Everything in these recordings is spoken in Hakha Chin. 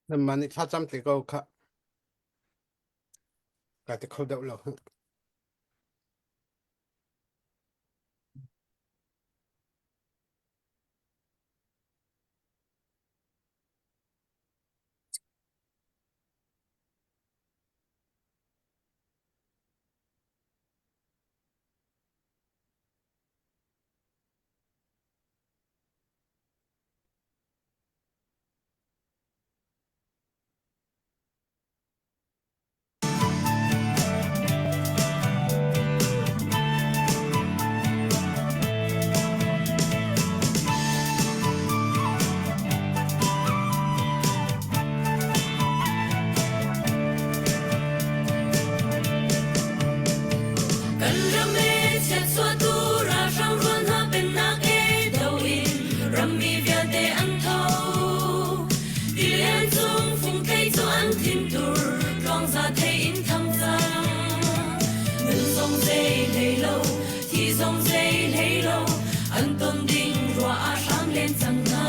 Nanmah nih thlacam te ko khah. Ka ti kho deuh lo. Kan ram e chiatchuahtu ralhrang rual hna pennak e do in rammi vialte an tho. Tilian cung fungthei cu an thintur tluangza thei in thang cang. Nun zong zei hlei lo, thi zong zei hlei lo, an ton ding ruah ah hram len cang hna.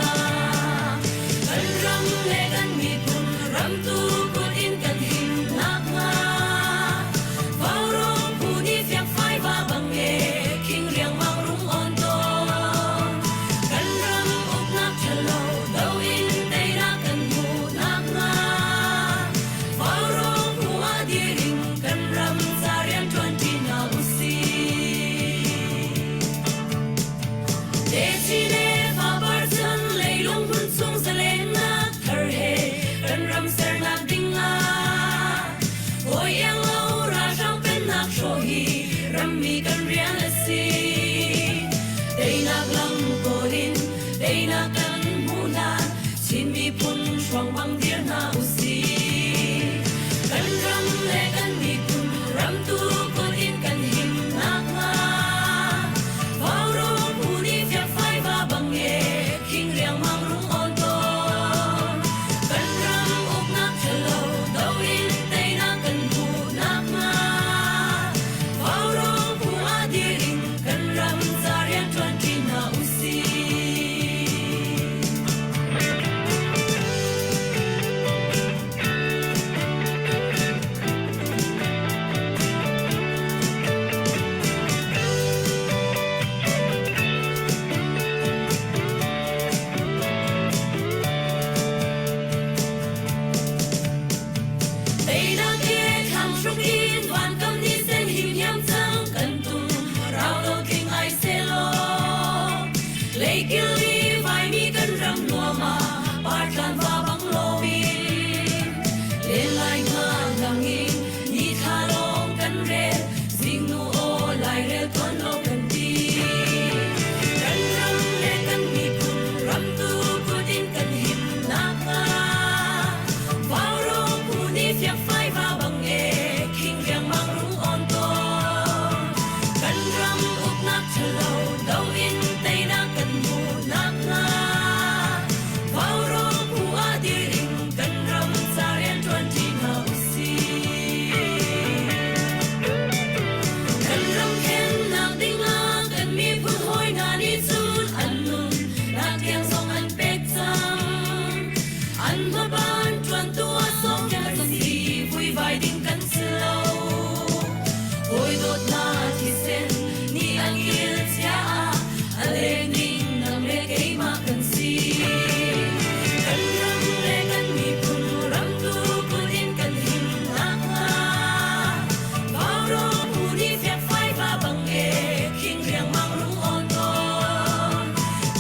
Kan ram le kan miphun ramtu kut in kan him nakhnga Vaurawng phu nih fiangfai va bang e khing riangmang rung on tawn. Kan ram uknak ṭhalo do in teinak kan hmuh nakhnga Vaurawng phu ah dir in kan ram ca rian ṭuanṭi hna usih. Techin le fapar chan leilung hmun chung zalennak thar he kan ram sernak ding ah hawi iang lo ralhrang pennak hrawh hi rammi kan rian a si. Teinak lam kawl in teinak kan hmuh hlan Chin miphun hruang bang dir hna usih. Kan ram le kan miphun ramtu kut in kan him nakhnga Vaurawng phu nih fiakfai va bang e khing riangmang rung awn tawn. Kan ram uknak ṭhalo do in teinak kan hmuh nakhnga Vaurawng phu ah dir in kan ram ca rian ṭuanṭi hna usih. Teinak he thlang hruk in vankam ni sen him hiam cang kan tum rau lo tling ai selaw Leikil i vaimi kan ram nuam ah partlan va bang loin len lai nga lang in ni thla lawng kan rel zingnu aw lairel tuan lo kan ti kan ram le kan miphun ramtu kut in kan him nakhnga Vaurawng phu nih fiakfai va bang e khing riangmang rung awn tawn kan ram uknak ṭhalo do in teinak kan hmuh nakhnga Vaurawng phu ah dir in kan ram ca rianṭuan ṭi hna usih. Kan ram khennak dingah kan miphun hawi hna nih cun an nun nak tiang zong an pek cang. An hmaban ṭuantu ah sawm kan si vuivai ding kan si lo. Hawi dawtna thisen nih an kil cia ah a leng ding nang le keimah kan si. Kan ram le kan miphun ramtu kut in kan him nakhnga Vaurawng phu nih fiakfai va bang e khing riangmang rung awn tawn.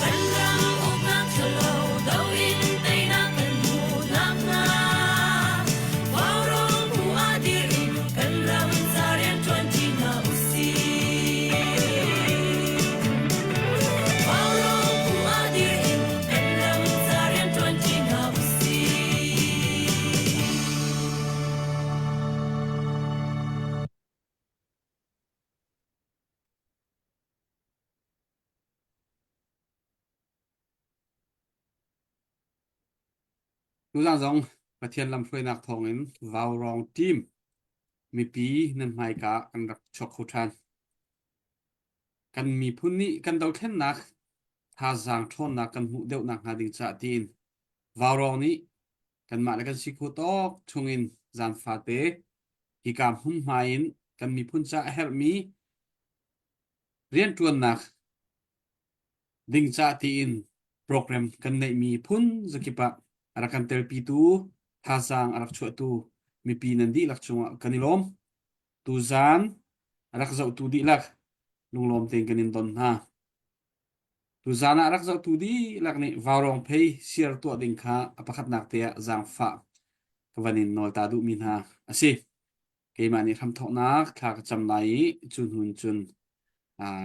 Kan ram uknak ṭhalo do in teinak kan hmuh nakhnga Vaurawng phu ah dir in kan ram ca rianṭuan ṭi hna usih. Vaurawng phu ah dir in kan ram ca rianṭuan ṭi hna usih. Tuzaan zong Pathian lamhruainak thawngin Vaurawng team mipi nan hmaika ah kan rak chuak kho ṭhan. Kan miphun nih kan dothlennak thazaang ṭhawnnak kan hmuh deuh nakhnga ding caah tiin Vaurawng nih. Kanmah le kan si khawh tawk chungin zan fate hika hmunhma in kan miphun ca a herhmi rianṭuannak ding ca tiin program kan neihmi phun zakip ah a rak kan telpitu thazaang a rak chuahtu mipi nan dihlak cungah kan i lawm. Tuzaan a rak zohtu dihlak lunglawm tein kan in don hna. Tuzaan ah a rak zohtu dihlak nih vaurawng phei siar tuah ding kha a pakhatnak te ah zaangfah ka van in nawl ta duhmi hna a si. Keimah nih hramthawknak thla ka cam lai i cu hnu in cun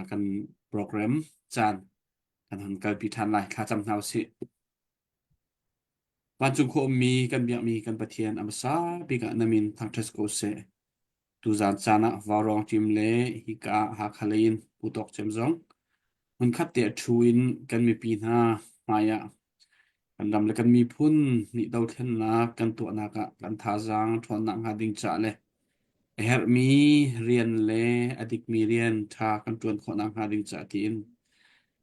kan program caan kan hon kalpi ṭhan lai. Thla cam hna usih. Vancung khua ummi kan biakmi kan Pathian a hmasa bik ah na min thangṭhat ko seh. Tuzaan caan ah vaurawng ṭim le hika ah Hakha lei in Pu Tawk Cem zong hmunkhat te ah ṭhu in kan mipi hna hmai ah kan ram le kan miphun nih dothlennak kan tuahnak ah kan thazaang ṭhawnnak hnga ding caah le a herhmi rian le a dikmi rian ṭha kan ṭuan khawhnak hnga ding caah tiin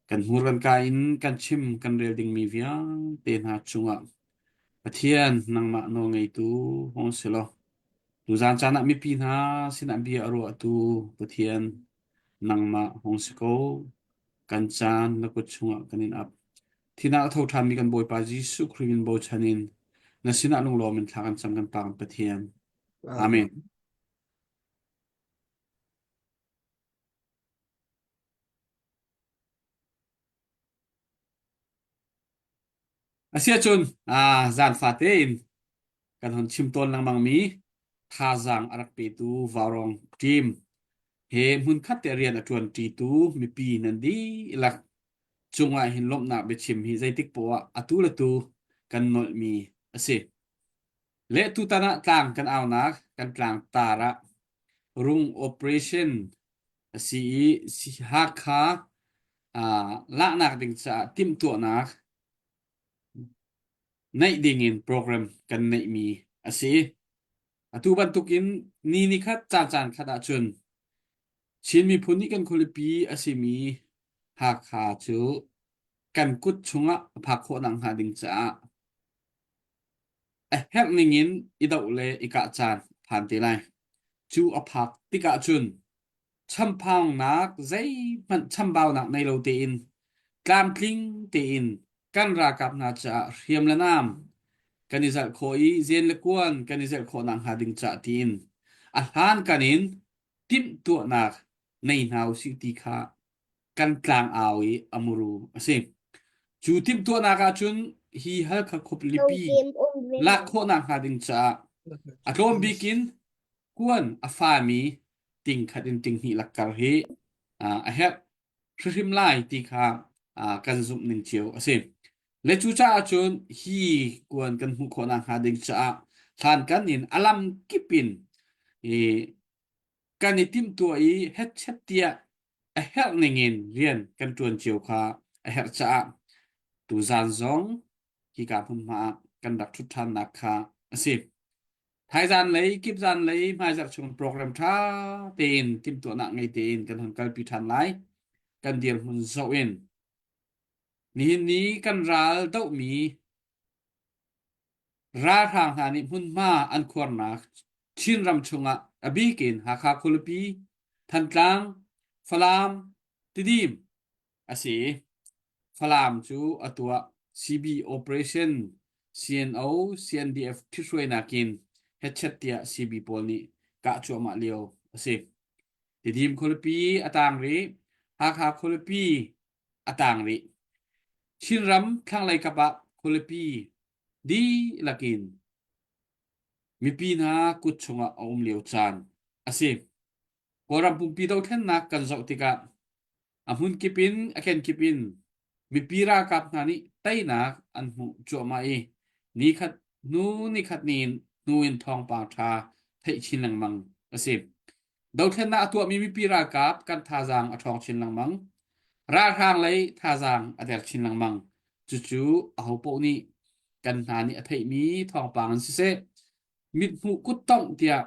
kan hmur kan ka in kan chim kan rel dingmi vialte hna cungah Pathian nangmah nawlngeitu hung si law tuzaan caan ah mipi hna sinah bia a ruahtu Pathian nangmah hung si ko. Kan caan na kut chungah kan in ap. Thinah a tho ṭhanmi kan Bawipa Jesuh Khrih min bochan in na sinah lunglawm in thla kan cam kan Pa kan Pathian. Amen. Asiahcun zaanfa tein kan hon chim tawn lengmangmi thazaang a rak petu Vaurawng team he hmunkhat te rian a ṭuanṭitu mipi nan dihlak cungah hin lawmhnak biachim hi zeitik poah ah atu le tu kan nolhmi a si. Le tutan ah tlang kan aunak kan tlang tar ah rung operation a si i Hakha laknak ding caah timhtuahnak neih dingin program kan neihmi a si. Atu bantukin ni nikhat caan caan khat ahcun Chin miphun nih kan khualipi a simi Hakha cu kan kut chungah a phak khawh nakhnga ding caah a herh ningin i doh le i kah caan phan te lai. Cu a phak tikah cun champhangnak zeihmanh chambaunak nei lo tein tlamtling tein kan ralkap hna caah hriam le nam kan i zalh khawh i zen le kuan kan i zalh khawh nakhnga ding cah tiin a hlankan in timhtuahnak nei hna usih ti kha kan tlangau i a muru a si. Cu timhtuahnak ahcun hi Halkha khualipi lak khawhnak hnga ding caah a tlawm bik in kuan a fami ting khat in ting hnih lakkar hi a herh hrimhrim lai ti kha kan zumh ning cio a si. Le cucaah cun hi kuan kan hmuh khawh nakhnga ding caah hlankan in a lam kip in i kan i timhtuah i hetchet tiah a herh ningin rian kan ṭuan cio kha a herh caah tuzaan zong hika hmunhma ah kan rak ṭhut ṭhannak kha a si. Thaizan lei, kipzan lei hmaizarh chung program ṭha tein timhtuahnak ngei tein kan hon kalpi ṭhan lai. Kan dirhmun zoh in. Nihin ni kan ral dohmi Ralhrang hna nih hmunhma an khuarnak Chinram chungah a bik in Hakha khualipi, Thantlang, Falam, Tidim a si. Falam cu a tuah CB operation CNO CNDF ṭhithruainak in hetchet tiah CB pawl nih kah cuahmah lio a si. Tidim khualipi a tang rih. Hakha khualipi a tang rih. Chinram thlanglei kap ah khualipi dihlak in mipi hna kut chungah a um lio caan a si. Kawlram pumpi dothlennak kan zoh tikah a hmun kip in a kenkip in mipi ralkap hna nih teinak an hmuh cuahmah i nikhat hnu nikhat ni in hnu in thawngpang ṭha theih chin lengmang a si. Dothlennak a tuahmi mipi ralkap kan thazaang a ṭhawng chin lengmang. Ralhrang lei thazaang a der chin lengmang. Cucu ahopaoh nih kan hna nih a theihmi thawngpang in siseh, mithmuh kuttongh tiah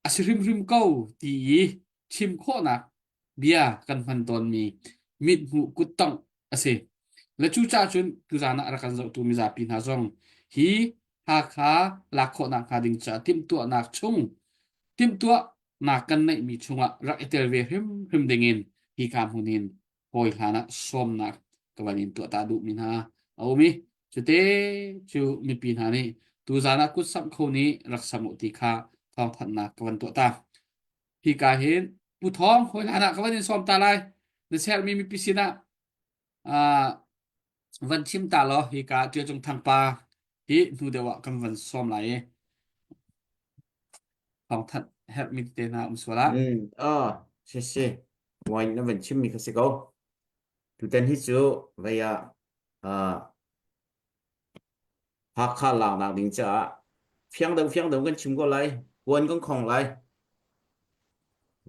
a si hrimhrim ko ti i chim khawhnak bia kan hman tawnmi mithmuh kuttongh a si. Le cucaah cun tuzaan ah a rak kan zohtu mizapi hna zong Hi Hakha lak khawhnak hnga ding caah timhtuahnak chung timhtuahnak kan neihmi chungah rak i tel ve hrimhrim dingin hika hmun hin hawi hlan ah sawmnak ka van in tuah ta duhmi hna a um i cute cu mipi hna nih tuzaan ah kutsamh kho nih rak sam u ti kha thawngthanhnak ka van tuah ta. Hika hin Pu Thawng hawi hlan ah ka van in sawm ta lai. Na sermi mipi sinah uh, van chim ta law hika Ṭio Cung Thang pa hi hnu deuh ah kan van sawm lai i thawngthanh herhmi tete hna um sual ah. Mm, ah, si si. Wine na van chimmi kha si ko. Tutan hi cu vei ah ah Hakha laknak ding caah fiang deuh fiang deuh kan chim ko lai. Kuan kan khong lai.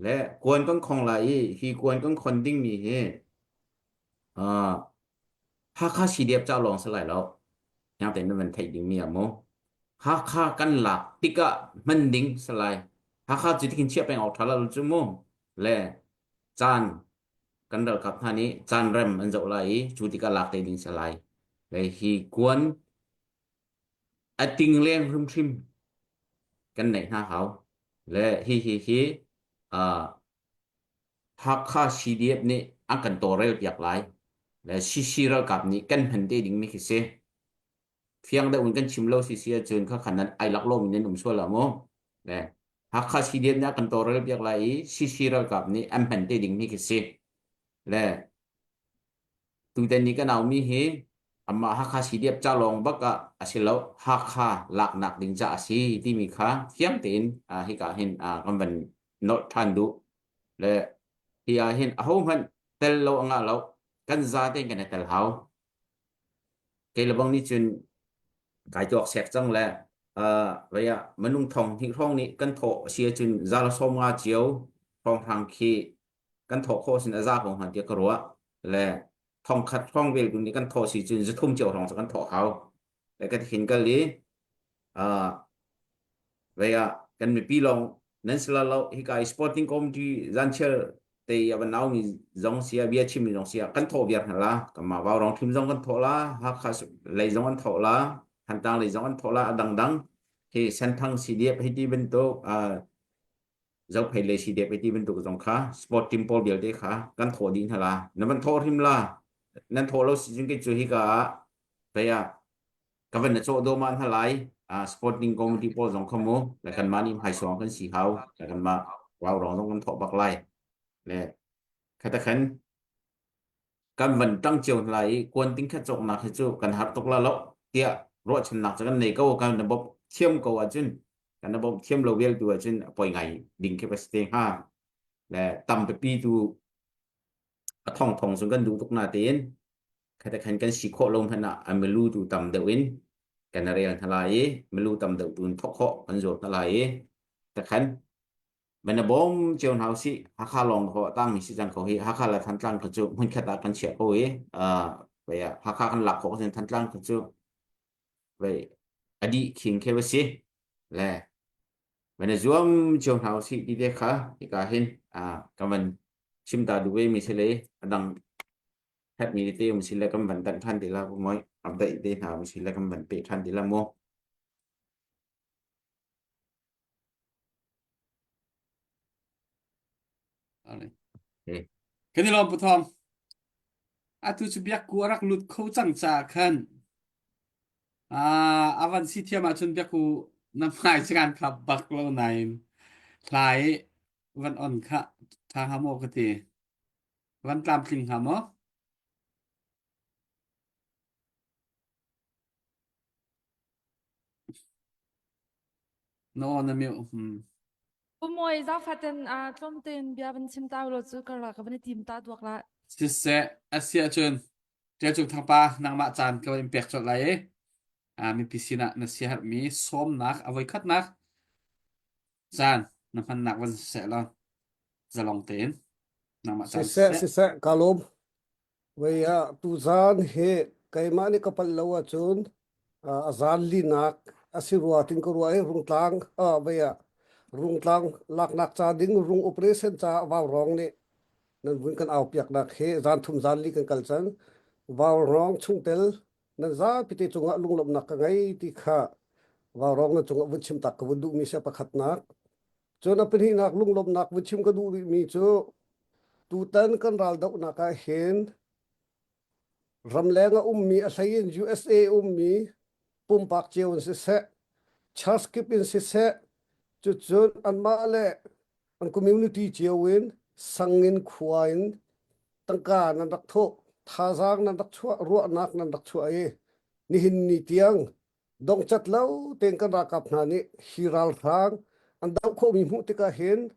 Le kuan kan khong lai i hi kuan kan khon dingmi hi ah Hakha CDF ca lawng si lai lo. Yang tein na van theih dingmi ah mu. Hakha kan lak tikah hman ding si lai. Hakha cu tikhin chiah peng awk ṭha lo cu mu. Le caan kan ralkap hna nih caan rem an zoh lai i cu tikah lak te ding si lai. Le hi kuan a ting leng hrimhrim kan neih hna hau. Le hi hi hi uh, Hakha CDF nih an kan tawlrel piak lai. Le CC ralkap nih kan hman te dingmi khi si. Fiang deuh in kan chim lo si si ahcun khakhan nan ai lak lomi nan um sual ah mu. Le Hakha CDF nih a kan tawlrel piak lai i CC ralkap nih an hman te dingmi khi si. Le tutan ni kan aumi hi amah Hakha CDF ca lawng bak ah a si lo Hakha laknak ding ca a si timi kha fiang tein hika hin kan van nolh ṭhan duh. Le hi ah hin ahohmanh tel lo a ngah lo. Kan za tein kan i tel hau. Kei le bang nih cun kai tuak sek cang le uh, vei ah minung thong hnih hrawng nih kan thawh a si ahcun za le 50 cio hrawnghrang khi kan thawh khawh sin a za ko hnga tiah ka ruah. Le thong khat hrawng vel tu nih kan thawh si cun 300 cio hrawng cu kan thawh hau. Le ka hin kal i uh, vei ah kan mipi lawng nan si lo hika i sporting committee zanchiar te i a van naumi zong sia bia chimmi zong sia kan thawh viar hna la kanmah vaurong thim zong kan thawh la Hakha lei zong an thawh la Thantlang lei zong an thawh la a dangdang hi Senthang CDF hei ti bantuk Zophei lei CDF hei ti bantuk zong kha sport team pawl vialte kha kan thawh dih hna la na van thawh hrim la nan thawh lo si cun kei cu hika ah vei ah ka van na cawh dawh ma hna lai sporting committee pawl zong kha mu le kanmah nih hmaisawng kan si hau le kanmah vaurong zong kan thawh bak lai le khata khan kan van ṭang cio hna lai i kuan ting khat cawknak hi cu kan har tuk la lo tiah ruahchannak cu kan nei ko kan na bawmh thiam ko ahcun kan na bawmh thiam lo vial tu ahcun a poi ngai ding khi va si te hnga le tam pipi tu a thong thong cun kan duh tuk na tein Khata khan kan si khawh lo hmanh ah a milu tu tam deuh in kan rel hna lai i milu tam deuh tu in thawk khawh kan zuam hna lai i takhan van a bawm cio hna usih Hakha lawng ko tang mi si cang ko hi Hakha le Thantlang kha cu hmunkhat ah kan chiah ko i uh, Hakha kan lak khawh cun Thantlang kha cu vei a dih khing khe va si le van a zuam cio hna usih ti te kha hika hin uh, ka van chim ta duh ve mi si le a dang herhmi tete um si le kan van tanh ṭhan ti la moi update te hna um si le kan van pe ṭhan ti la mu. Kan i lawm Pu Thawng. Atu cu biakku a rak lut kho cang caah khan a van si thiam ahcun biakku na hmai kan khap bak lo nain hlai van on kha ṭha hnga maw ka ti. Van tlamtling hnga maw? Na aw na meuh. Hmm. Umawi zaangfah ten ah tlawmtein bia van chim ta ulaw cu ka ra ka van i tim ta duak la. Siseh, a si ahcun Ṭial Cung Thangpa nangmah caan ka van in pek colh lai i ah, mipi sinah na siaherhmi sawmnak a voikhatnak caan na hmannak van siseh law zalong tein nangmah caan Siseh, siseh. siseh, ka lawm. Wei ah tuzaan hi keimah nih ka palh lo ahcun a zaan linak a si rua tin ka ruah i rungtlang vei ah rungtlang laknak ca ding rung operation ca vaurawng nih nan vun kan au piaknak hi zaan thum zaan li kan kal cang. Vaurawng chungtel Nan zapi te cungah lunglawmhnak ka ngei ti kha vaurawng na cungah vun chim tak ka vun duhmi si pakhatnak. Cun a pahnihnak lunglawmhnak vun chim ka duh rihmi cu tutan kan raldohnak ah hin ramleng a ummi a hlei in USA ummi pumpak cio in siseh, church kip in siseh, cucun anmah le an community cio in sang in khua in tangka nan rak thawh, thazaang nan rak chuah, ruahnak nan rak chuah i nihin ni tiang dongcat lo tein kan ralkap hna nih hi ralhrang an doh khawhmi hmuh tikah hin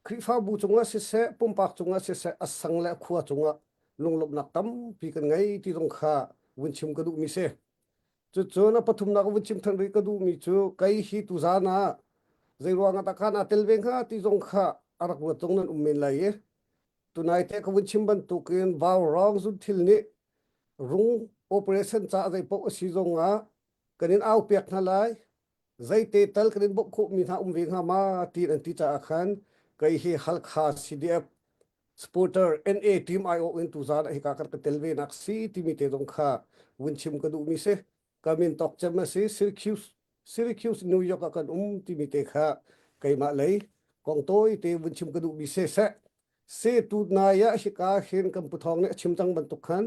Khrihfabu cungah siseh, pumpak cungah siseh, a sang le a khua cungah lunglawmhnak tampi kan ngei ti zong kha vun chim ka duhmi si. Cucun a pathumnak vun chim than rih ka duhmi cu kei hi tuzaan ah zeiruang ah dah khan aa tel ve hnga ti zong kha a rak ruat zong nan um men lai i tunai te ka vun chim bantukin vaurawng zunthil nih rung operation ca zei paoh a si zong ah kan in au piak hna lai zeite tal kan in bawmh khawhmi hna um ve hnga ma ti an ti caah khan kei hi Halkha CDF supporter NA team aiawh in tuzaan ah hika kan ka tel ve nak si timi te zong kha vun chim ka duhmi si ka min tawk cem a si Syracuse Syracuse New York ah kan um timi te kha keimah lei kong tawi te vun chim ka duhmi se seh se tu nai ah hika hin kan puthawng nih a chim cang bantuk khan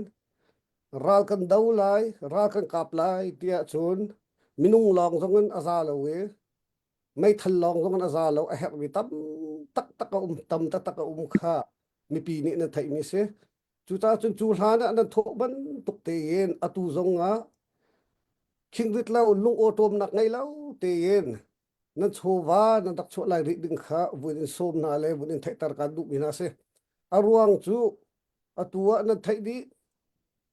ral kan do lai ral kan kap lai tiah cun minung lawng zong in a za lo i meithal lawng zong in a za lo a herhmi tam taktak a um tam taktak a um kha mipi nih nan theihmi si cucaah cun cu hlan ah nan thawh bantuk tein atu zong ah khingrit lo lung awṭawmnak ngei lo tein nan chawva nan rak chuah lai rih ding kha vun in sawm hna le vun in theihter kan duhmi hna si. A ruang cu atu ah nan theih dih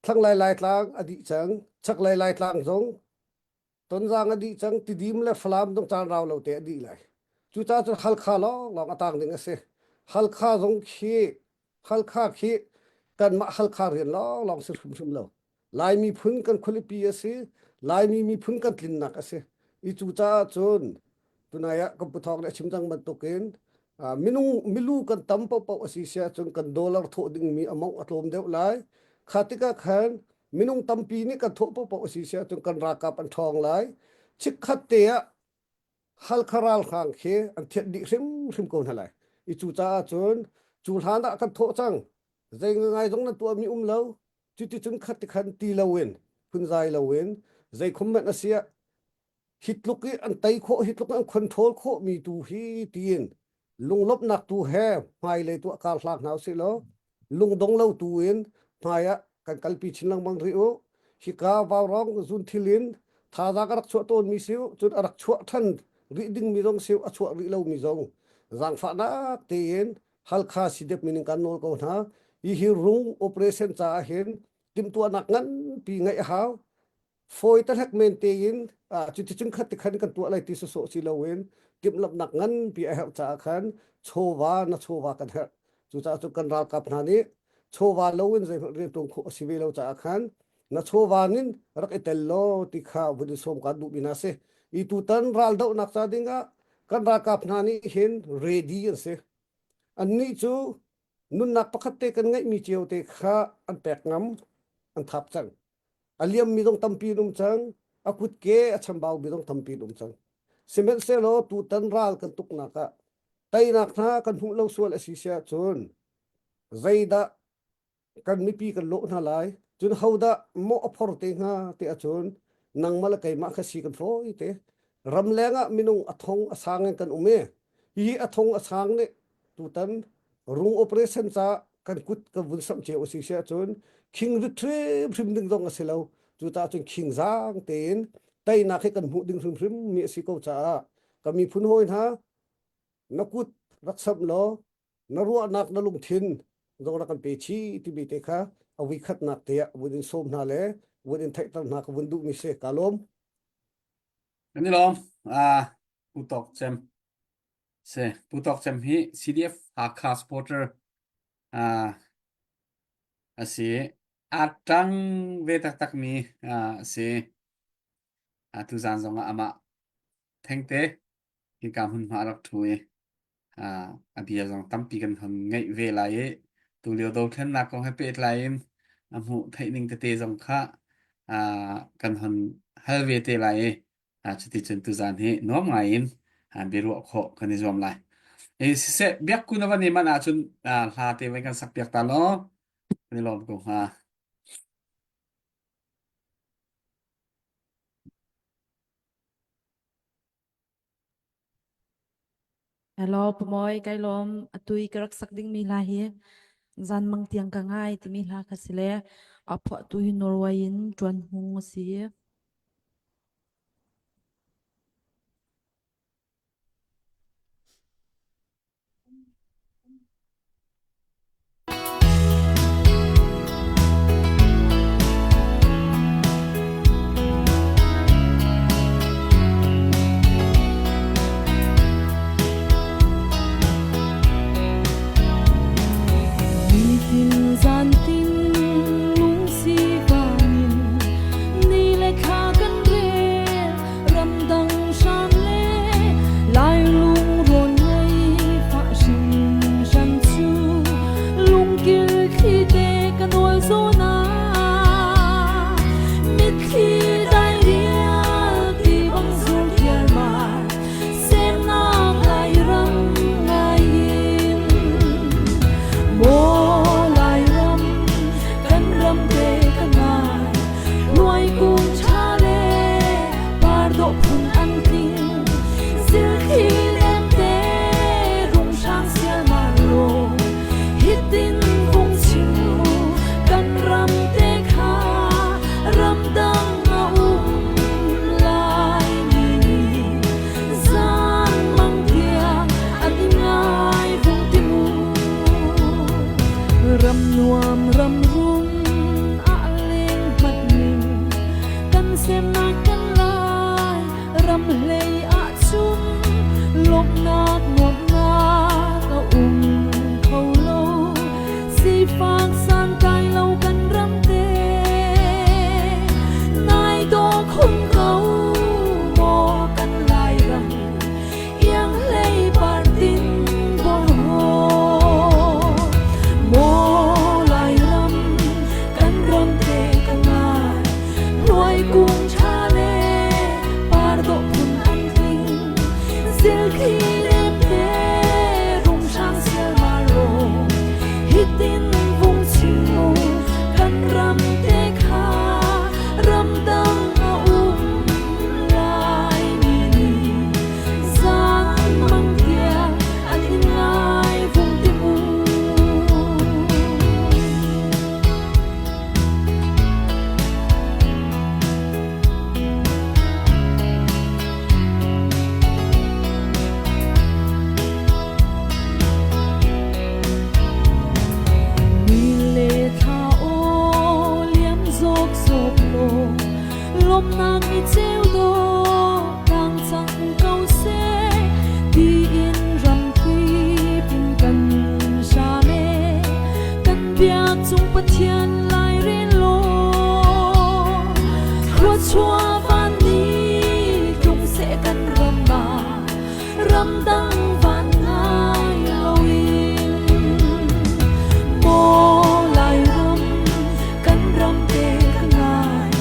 thlanglei Laitlang a dih cang, chaklei Laitlang zong Tonzang a dih cang, Tidim le Falam zong caan rau lo te a dih lai. Cucaah cun Halkha lawnglawng a tang ding a si. Halkha zong khi Halkha khi kanmah Halkha rian lawnglawng si hrimhrim lo. Lai miphun kan khualipi a si. Laimi miphun kan tlinnak a si. I cucaah cun tunai ah kan puthawk nih a chim cang bantukin minung milu kan tam paohpaoh a si si ahcun kan dollar thawh dingmi a mongh a tlawm deuh lai. Kha tikah khan minung tampi nih kan thawh paohpaoh a si si ahcun kan ralkap an ṭhawng lai. Chikkhat te ah Halkha ralhrang khi an thianh dih hrimhrim ko hna lai. I cucaah cun cu hlan ah kan thawh cang. Zei ngai zong nan tuahmi um lo. Cuticun khat ti khan ti loin phunzai loin zei khum hmanh a si ah hi tluk i an tei khawh hi tluk an control khawh mi tu hi tiin lunglawmhnak tu he hmailei tu ah kar hlak hna usih law lungdong lo tu in hmai ah kan kalpi chin lengmang rih u hika vaurawng zunthil in thazaang a rak chuah tawn mi si u cun a rak chuah than rih ding mi zong si u a chuah rih lo mi zong zaangfahnak tein Halkha sidep min in kan nawl ko hna hi hi rung operation caah hin timhtuahnak nganpi ngeih a hau fawi tahlek men tein cuticun khat ti khan kan tuah lai ti sawsawh si loin timhlamhnak nganpi a herh caah khan chawva na chawva kan herh cucaah cun kan ralkap hna nih chawva loin zeihmanh rianṭuan khawh a si ve lo caah khan na chawva nin rak i tel law ti kha vun i sawm kan duhmi hna si i tutan raldohnak ca dingah kan ralkap hna nih hin ready an si annih cu nunnak pakhat te kan ngeihmi cio te kha an pek ngam an thap cang a liammi zong tampi an um cang a kutke a chambaumi zong tampi an um cang sihmanhsehlaw tutan ral kan tuknak ah teinak hna kan hmuh lo sual a si si ahcun zeidah kan mipi kan lawh hna lai cun hodah mawh a phor te hnga ti ahcun nangmah le keimah kha si kan fawi te ramleng ah minung a thong a sang in kan um i hi a thong a sang nih tutan rung operation ca kan kut kan vun samh cio a si si ahcun khing rit hrimhrim ding zong a si lo cucaah cun khing zaang tein teinak hi kan hmuh ding hrimhrim mi a si ko caah ka miphun hawi hna na kut rak samh law na ruahnak na lungthin zong rak kan pe chih timi te kha a vui khatnak te ah vun in sawm hna le vun in theihter hna ka vun duhmi si ka lawm Kan i lawm. Ah, Pu Tawk Cem. Si, Pu Tawk Cem hi CDF Hakha supporter ah a si. A ṭang ve taktakmi ah a si. Atu zan zongah amah thengte hika hmunhma a rak ṭhu i a bia zong tampi kan hon ngaih ve lai i tulio dothlennak kong he pehtlai in a hmuh theih ning tete zong kha. kan hon hal ve te lai i cuticun tuzaan hi nuam ngai in biaruah khawh kan i zuam lai. Siseh biakku na van i manh ahcun hla te van kan sak piak ta law kan i lawm ko hnga. Hello, Pamoy, kai lawm. Atu i ka rak sak dingmi hla hi zan mang tiang ka ngai timi hla kha si le a phuahtu hi Norway in Ṭuan Hmung a si. Nitin zantin lungsi vangin ni le thla kan rel ramdang hram le lai lungrawn ngei fah hringhran cu lungkil thli te ka nawl zawn ah mitthli dai rial ti bang zur tialmar semnak Lairam ngai in maw Lairam kan ram te ka ngai Luai kung ṭha le par dawh phun an tling zilthli lemte rung hrang sialmar law hitin vung chim u kan ram te kha ramdang a um lai mi nih zan mang tiang an i ngai vung ti mu ram nuam ram rum a leng hmanh ning kan semnak kan lai ram hlei ahcun lawmhnak nuamhnak a um kho lo sifak santlai lo kan ram te nai dawh khun ko maw kan lai ram iang hlei par tin bor haw maw Lairam kan ram te ka ngai luai kung ṭha le par dawh phun an tling zilthli lem te rung hrang sialmar ro hitin vung chim mu kan ram te kha ramdang a um lai mi nih zan mang tiang an in ngai vung ti mu. Ni le thla aw liam zawk zawk law lawmnak ni ceu dawh tlang cang ko seh tiin ramkip in kan hram e kan biak cung Pathian lairel law thluachuah van ni tlung seh kan ram ah ramdang van ngai loin maw Lairam kan ram te ka ngai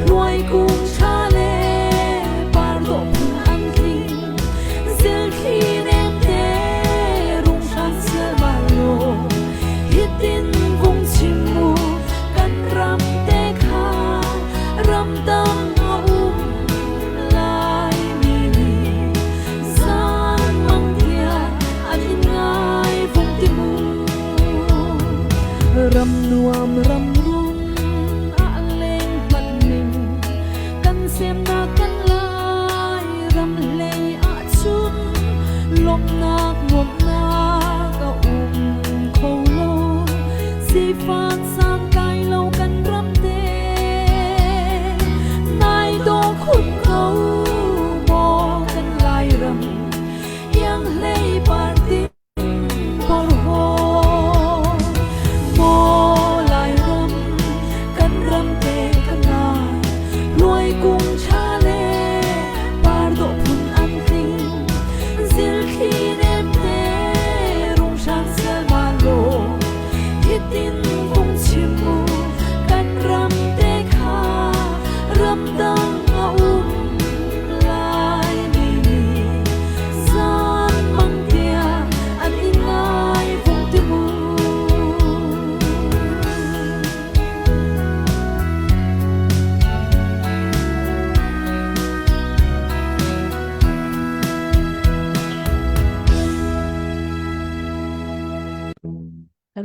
luai kung ṭha le par dawh phun an tling zilthli nem te rung hran sial bal law hitin vung chim mu kan ram te kha ramdang a um lai mi nih zan mang.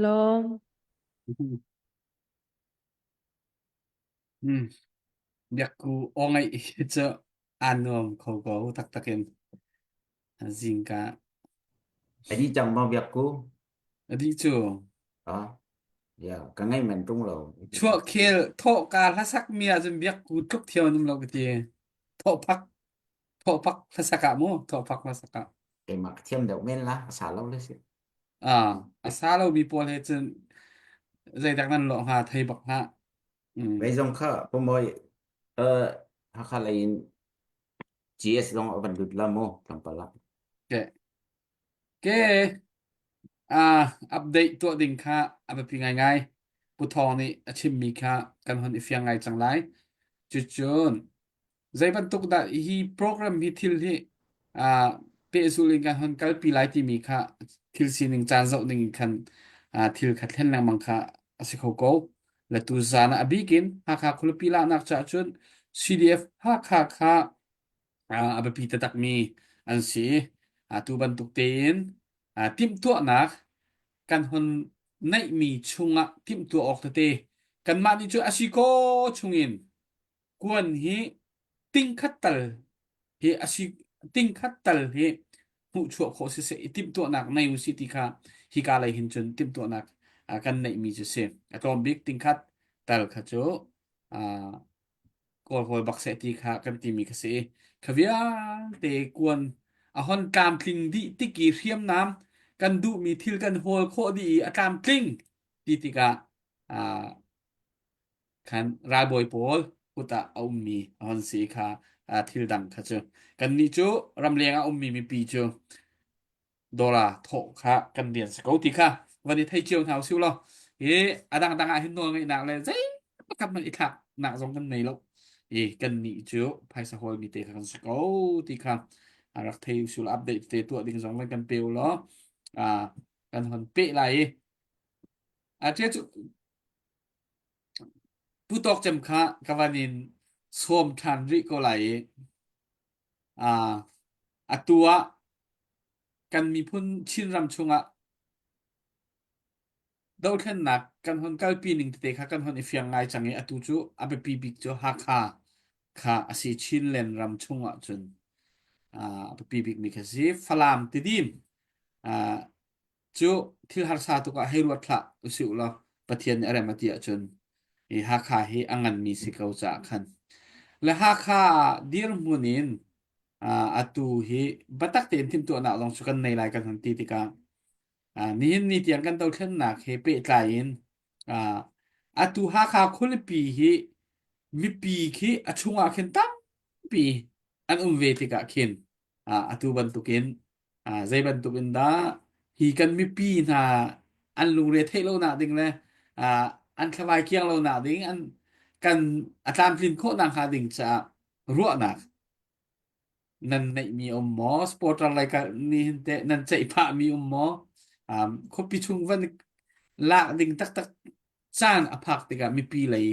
lawm. Hmm. Biakku aw ngaih hi cu aa nuam kho ko taktak in. Zingka. A dih cang maw biakku? A dih cu. Ah, ya, ka ngaih men ṭung lo. Chuah khel thawhka hlasak mi ahcun biakku tluk thiam an um lo ka ti. Thawhphak thawhphak hlasak ah mu, thawhphak hlasak ah. Keimah ka thiam deuh men la, a sa lo le si. Ah, a sa lomi pawl he cun zeidak nan lawh hnga thei bak hlah. Mm. Vei zong kha pumoi uh, Hakha lei in GS zong a van lut la mu tlangpal ah. Ke ke ah update tuah ding kha a biapi ngaingai. Pu Thawng nih a chimmi kha kan hon i fiang ngai cang lai. Cucun Zei bantuk dah hi program hi thil hi uh, pehzul in kan hon kalpi lai timi kha thil sining caan zoh ning in khan uh, thil kha thlen lengmang kha a si kho ko. Le tu zan ah a bik in Hakha khualipi lahnak caah cun CDF Hakha kha uh, a biapi taktakmi an si. Uh, tu bantuk tein uh, timhtuahnak kan hon neihmi chungah timhtuah awk tete kanmah nih cu a si ko chungin Kuan hi tingkhat tal hi a si tingkhat tal hi hmuhchuah khawh siseh i timhtuahnak nei usih ti kha hika lei hin cun timhtuahnak kan neihmi cu si. A tlawm bik tingkhat tal kha cu kawlhawl bak seh ti kha kan timi kha si i kha vialte kuan a hon tlamtling dih tik i hriamnam kan duhmi thil kan hawl khawh dih i a tlamtling ti tikah khan ralbawi pawl kut ah a ummi a hon si kha thil dang kha cu kannih cu ramleng ah ummi mipi cu dawla thawh kha kan rian si ko ti kha van i thei cio hna usih law hi a dangdang ah hin nawl ngeihnak le zei pakhat hmanh i thlaknak zong kan nei lo i kannih cu phaisa hawl mi te kha kan si ko ti kha rak thei usih law update te tuah ding zong van kan pe u law kan hon peh lai i a cu Pu Tawk Cem kha ka van in sawm ṭhan rih ko lai i uh, atu ah kan miphun Chinram chungah dothlennak kan hon kalpi ning tete kha kan hon i fiang ngai cang i atu cu a biapi bik cu Hakha kha a si Chinland ram chungah cun uh, a biapi bikmi kha si Falam Tidim uh, Cu thil harsa tuk ah hei ruat hlah usih law Pathian nih a rem a ti ahcun hi Hakha hi a nganmi si ko caah khan le Hakha dirhmun in uh, atu hi biatak tein timhtuahnak zong cu kan nei lai kan hun ti tikah uh, nihin ni tiang kan dothlennak he pehtlai in uh, atu Hakha khualipi hi mipi khi a chungah khin tampi an um ve tikah khin uh, atu bantukin uh, zei bantuk in dah hi kan mipi hna an lungre theih lo nak ding le uh, an thlavai kiang lo nak ding an kan a tlamtlin khawh nak hnga ding caah ruahnak nan neihmi um maw supporter lai ka ni hin te nan ceih phah mi um maw um, khuapi chung van lak ding taktak caan a phak tikah mipi lei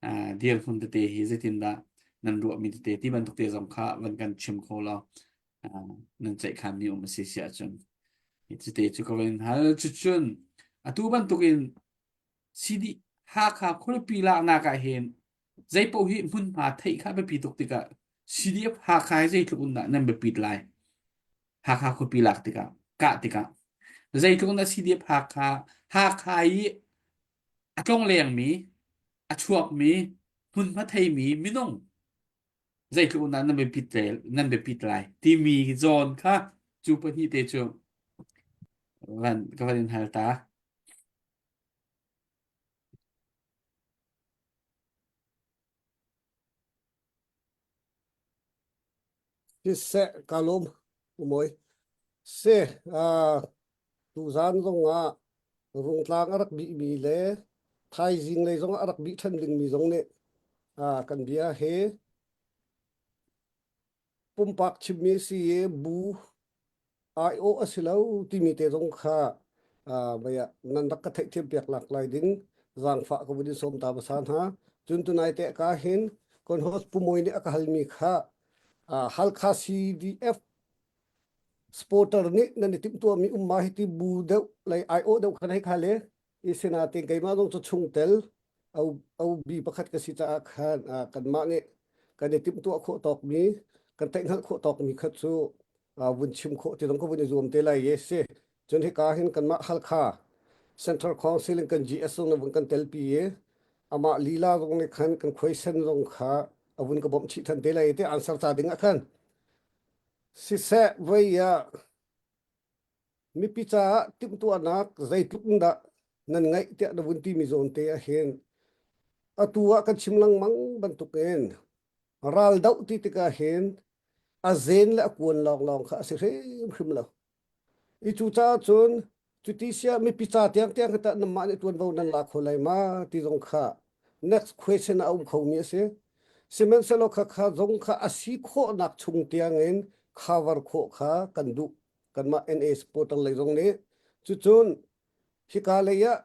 uh, dirhmun tete hi zeitindah nan ruahmi tete ti bantuk te zong kha van kan chim kho law uh, nan ceihkhanmi um a si si ahcun cite cu ka van hal cucun atu bantukin CD Hakha khualipi laknak ah hin zeipaoh hi hmunhma theih kha biapi tuk tikah CDF Hakha hi zeitluk in dah nan biapit lai Hakha khuapi lak tikah kah tikah zeitluk in dah CDF Hakha Hakha i a tlonglengmi a chuakmi hmunhma theimi minung zeitluk in dah nan biapit nan biapit lai timi zawn kha cu pahnih te cu van ka van in hal ta. Siseh ka lawm umawi. Se uh, tuzan zong ah rungtlang a rak bihmi le thaizing lei zong ah a rak bih ṭhan dingmi zong nih uh, kan bia he pumpak chimmi si i bu aiawh a si lo timi te zong kha vei ah nan rak ka theihthiam piak lak lai ding zaangfah ka vun in sawm ta hmasa hna. Cun tunai te ka hin kon host Pu Mawi nih a ka halmi kha Halkha CDF supporter nih nan i timhtuahmi um ma hi ti bu deuh lei aiawh deuh khan hei kha le. I sinain keimah zong cu chungtel OB pakhat ka si caah khan kanmah nih kan i timhtuah khawh tawkmi, kan theihhngalh khawh tawkmi kha cu vun chim khawh ti zong ka vun i zuam te lai i si. Cun hika hin kanmah Halkha Central Council in kan GS zong na vun kan telpi i amah lila zong nih khan kan khuaisen zong kha a vun ka bawmh chih than te lai i ti answer ca ding ah khan siseh voi ah Mipi caah timhtuahnak zeitluk in dah nan ngeih tiah na vun timi zawn te ah hin atu ah kan chim lengmang bantukin ral doh ti tikah hin a zen le a kuan lawnglawng kha a si hrimhrim lo. I cucaah cun cuti siah mipi ca tiangtiang hi tah nanmah nih ṭuanvo nan la kho lai ma ti zong kha next question a um khomi a si. Sihmanhsehlaw khakha zong kha a si khawhnak chung tiangin cover khawh kha kan duh. Kanmah NA supporter lei zong nih cucun hika lei ah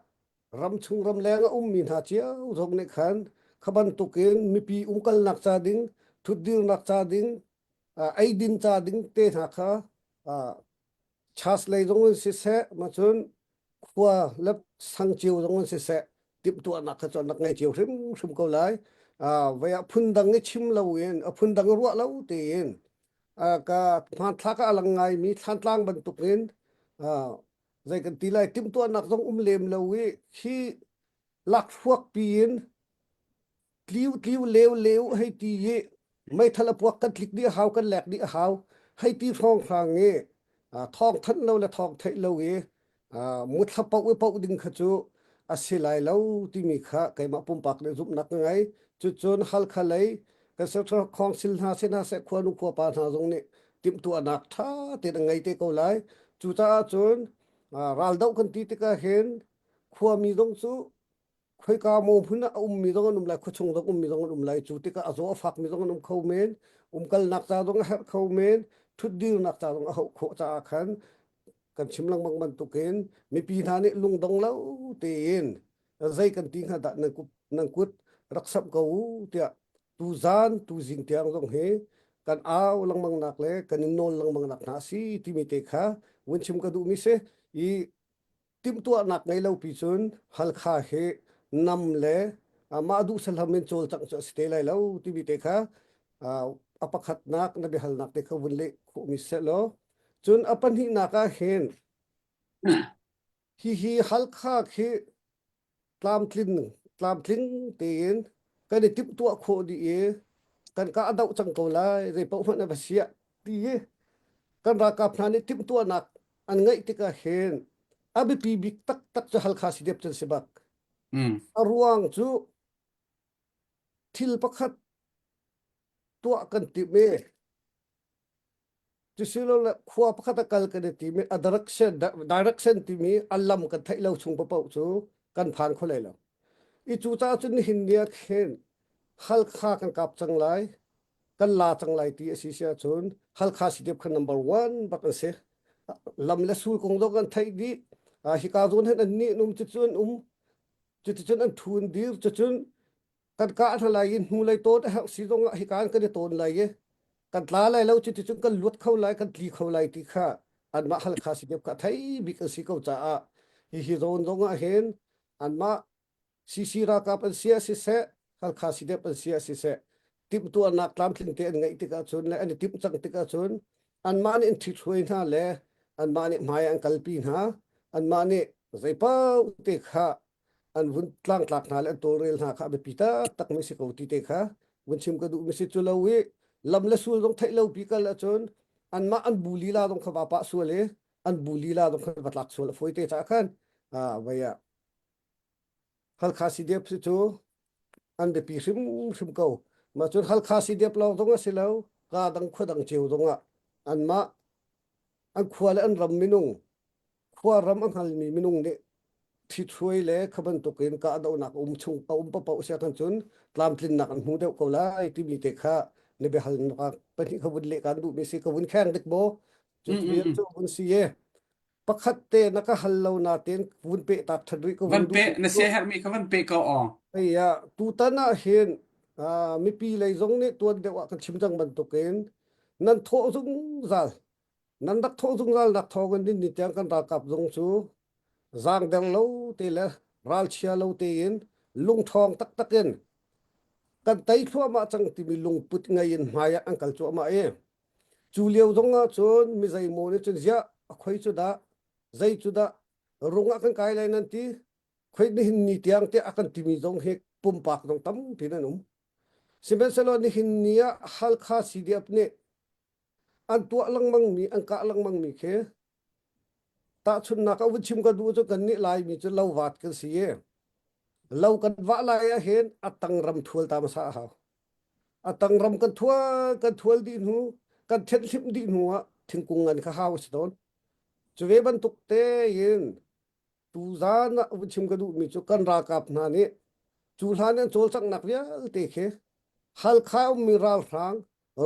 ramchung ramleng a ummi hna cio zong nih khan kha bantukin mipi umkalnak ca ding thutdirnak ca ding eidin ca ding te hna kha church lei zong in siseh macun khua le sang cio zong in siseh timhtuahnak kha cu an rak ngei cio hrimhrim ko lai. Vei ah phundang i chim loin a phundang i ruah lo tein ka hmanthlak ah a lang ngaimi thlantlang bantukin zei kan ti lai timhtuahnak zong um lem lo i khi lakhruak piin tliu tliu leu leu hei ti i meithal a puak kan tlik dih a hau kan lek dih a hau hei ti hrawnghrang i thawng thanh lo le thawng theih lo i muthla poh i poh ding kha cu a si lai lo timi kha keimah pumpak nih zumhnak ka ngei cucun Halkha lei kan Central Council hna sin hna seh khuanu khuapa hna zong nih timhtuahnak ṭha tein an ngei te ko lai cucaah cun raldoh kan ti tikah hin khuami zong cu khoika maw hmun ah a ummi zong an um lai khuachung zong ummi zong an um lai cu tikah a zaw a fakmi zong an um kho men umkalnak ca zong a herh kho men ṭhutdirnak ca zong a hauh khawh caah khan kan chim lengmang bantukin mipi hna nih lungdong lo tein zei kan ti hnga dah nan kut nan kut rak samh ko u tiah tuzan tuzing tiang zong hi kan au lengmang nak le kan in nawl lengmang nak hna a si timi te kha vun chim ka duhmi si i timhtuahnak ngei lo pi cun Halkha hi nam le mah duh salam in cawlcangh cu a si te lai lo timi te kha a pakhatnak na biahalnak te kha vun leh khawhmi seh law cun a pahnihnak ah hin hihi Halkha khi tlamtlin tlamtling tein kan i timhtuah khawh dih i kan kah a doh cang ko lai zei paoh hmanh a va siah ti i kan ralkap hna nih timhtuahnak an ngeih tikah hin a biapi bik taktak cu Halkha CDF cun si bak. Mm. A ruang cu thil pakhat tuah kan timh i Cusilole khua pakhat a kal kan i timi a direction direction timi a lam kan theih lo chung paoh cu kan phan kho lai lo. I cu caah cun nihin ni ah khin Halkha kan kap cang lai, kan la cang lai ti a si si ahcun Halkha CDF kha number one bak an si. Lam le sul kong zong kan theih dih. Hika zawn hin an nih an um cucun um cuticun an thu an dir cucun kan kah hna lai i hnulei tawn a herh si zong ah hika in kan i tawn lai i kan tla lai lo cuticun kan luat kho lai kan tli kho lai ti kha anmah Halkha CDF kha thei bik an si ko caah hihi zawn zong ah hin anmah CC ralkap an si ah siseh Halkha CDF an si ah siseh timhtuahnak tlamtling te an ngeih tikah cun le an i timh cang tikah cun anmah nih an ṭhithruai hna le anmah nih hmai an kalpi hna anmah nih zeipaoh te kha an vun tlangtlak hna le an tawlrel hna kha a biapi taktak mi si ko ti te kha vun chim ka duh mi si cu lo i lam le sul zong theih lo pi kal ahcun anmah an bu lila zong kha va pah sual i an bu lila zong kha va tlak sual a fawi te caah khan vei ah Halkha CDF cu an biapi hrimhrim ko mah cun Halkha CDF lawng zong a si lo ka dang khua dang cio zong ah anmah an khua le an ram minung khua ram a hngalmi minung nih ṭhithruai le kha bantukin kahdohnak um chung a um paoh sia kan cun tlamtlinnak an hmu deuh ko lai timi te kha na biahalnak pahnih kha vun leh kan duhmi si ka vun kheng dik maw cu cu vun si e pakhat te na ka hal lo na ten vun pe tak ṭhan rih ka van pe na sia herhmi kha van pe ko aw Iya tutan ah hin mipi lei zong nih tuan deuh ah kan chim cang bantukin nan thawh zungzal Nan rak thawh zungzal nak thawngin ni tiang kan ralkap zong cu zaangdeng lo te le Ralchia lo tein lungṭhawng taktak in kan tei thluahmah cang timi lungput ngei in hmai ah an kal cuahmah i cu lio zong ah cun mi zeimaw nih cun ziah a khoi cu dah zei cu dah rung ah kan kai lai nan ti khoi nihin ni tiang tiah a kan timi zong hi pumpak zong tampi nan um. Sihmanhsehlaw nihin ni ah Halkha CDF nih an tuah lengmangmi an kah lengmangmi khi tahchunhnak ah vun chim ka duh cu kannih Laimi cu lo vat kan si i lo kan vah lai ah hin a tang ram thual ta hmasa a hau. A tang ram kan thual kan thual dih hnu kan thenhhlimh dih hnu ah thingkung ngan kha hau a si tawn. Cu ve bantuk tein tuzan ah vun chim ka duhmi cu kan ralkap hna nih cu hlan an cawlcanghnak vialte khi Halkha ummi ralhrang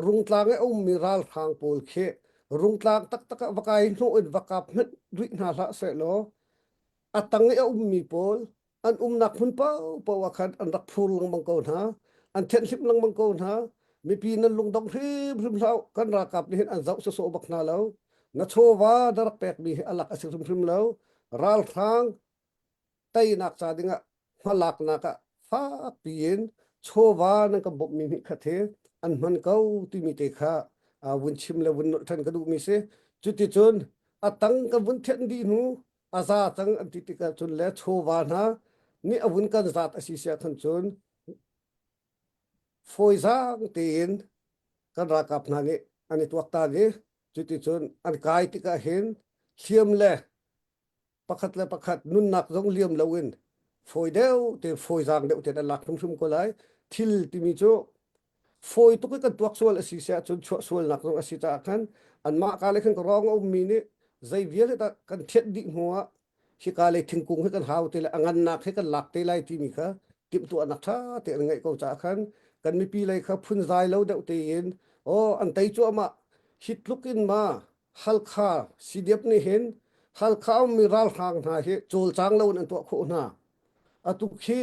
Rungtlang i a ummi ralhrang pawl khi Rungtlang taktak ah va kai hnawh in va kap hmanh rih hna hlah sehlaw a tang i a ummi pawl an umnak hmun paohpaoh ah khan an rak phur lengmang ko hna an thenhhlimh lengmang ko hna mipi nan lungdong hrimhrim hlah u kan ralkap nih hin an zoh sawsawh bak hna lo na chawva na rak pekmi hi a lak a si hrimhrim lo ralhrang teinak ca dingah hmalaknak ah fakpi in chawva nan kan bawmhmi nih khat hi an hman ko timi te kha vun chim le vun nolh ṭhan ka duhmi si cuticun a tang kan vun thianh dih hnu a za cang an ti tikah cun le chawva hna nih a vun kan zat a si siah khan cun fawizaang tein kan ralkap hna nih an i tuaktan i cuticun an kai tikah hin hliam le pakhat le pakhat nunnak zong liam loin fawi deuh te fawizaang deuh tein an lak hrimhrim ko lai thil timi cu fawi tuk i kan tuak sual a si siah cun chuah sualnak zong a si caah khan anmah ka le khan ka rawng a ummi nih zei vialte dah kan thianh dih hnu ah hika lei thingkung hi kan hau te le a ngannak hi kan lak te lai timi kha timhtuahnak ṭha te an ngeih ko caah khan kan mipi lei kha phunzai lo deuh tein aw an tei cuahmah hi tluk in ma Halkha CDF nih hin Halkha ummi ralhrang hna hi cawlcang lo in an tuah khawh hna. Atu khi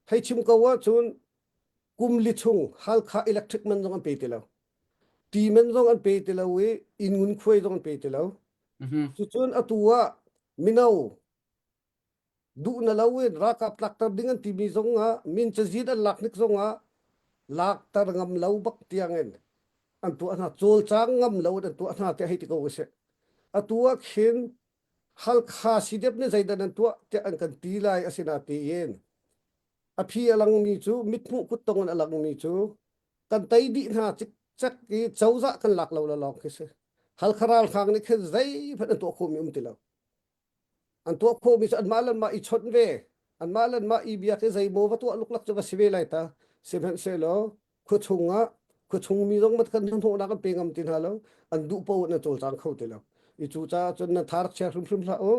hei chim ko ahcun kum li chung Halkha electric man zong an pe ti lo. Ti man zong an pe ti lo i inn ngunkhuai zong an pe ti lo. Cucun atu ah mino duh na lo in ralkap tlakter ding an timi zong ah min cazin an lak hnik zong ah lakter ngam lo bak tiang in an tuah hna cawlcang ngam lo in an tuah hna tiah hei ti ko usih atu ah khin Halkha CDF nih zeidah nan tuah tiah an kan ti lai asina tiin a phi a langmi cu mithmuh kuttong in a langmi cu kan tei dih hna cikcek i cozah kan lak lo la lawng khi si Halkha ralhrang nih khin zeihmanh an tuah khawhmi um ti lo An tuah khawhmi cu anmah le anmah i chawnh ve. Anmah le anmah i biak i zeimaw va tuah luklak cu va si ve lai ta. Sihmanhsehlaw khuachung ah khuachung mi zong mat kan hnahnawhnak an pe ngam ti hna lo. An duh paoh in an cawlcang kho ti lo. I cu caah cun nan tha rak chia hrimhrim hlah u.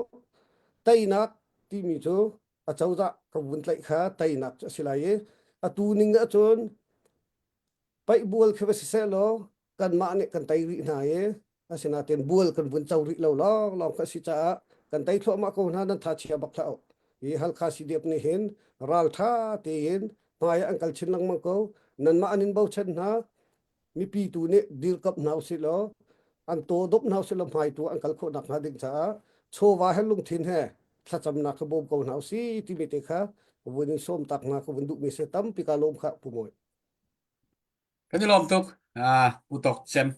Teinak timi cu acozah ka vun tlaih kha teinak cu a si lai i atu ning ahcun paih bual khi va si seh law kanmah nih kan tei rih hna i asinain bual kan vun co rih lo lawnglawng kha a si caah kan tei thluahmah ko hna nan tha chia bak hlah u. Hi Halkha CDF nih hin ralṭha tein hmai ah an kal chin lengmang ko. Nanmah an in bochan hna. Mipi tu nih dirkamh hna usih law an taw dop hna usih law hmai tu an kal khawh nakhnga ding caah chawva he lungthin he thlacamnak kha bawm ko hna usih timi te kha vun in sawm tak hna ka vun duhmi si tampi ka lawm kha Pu Mawi. Kan i lawm tuk. Ah, Pu Tawk Cem.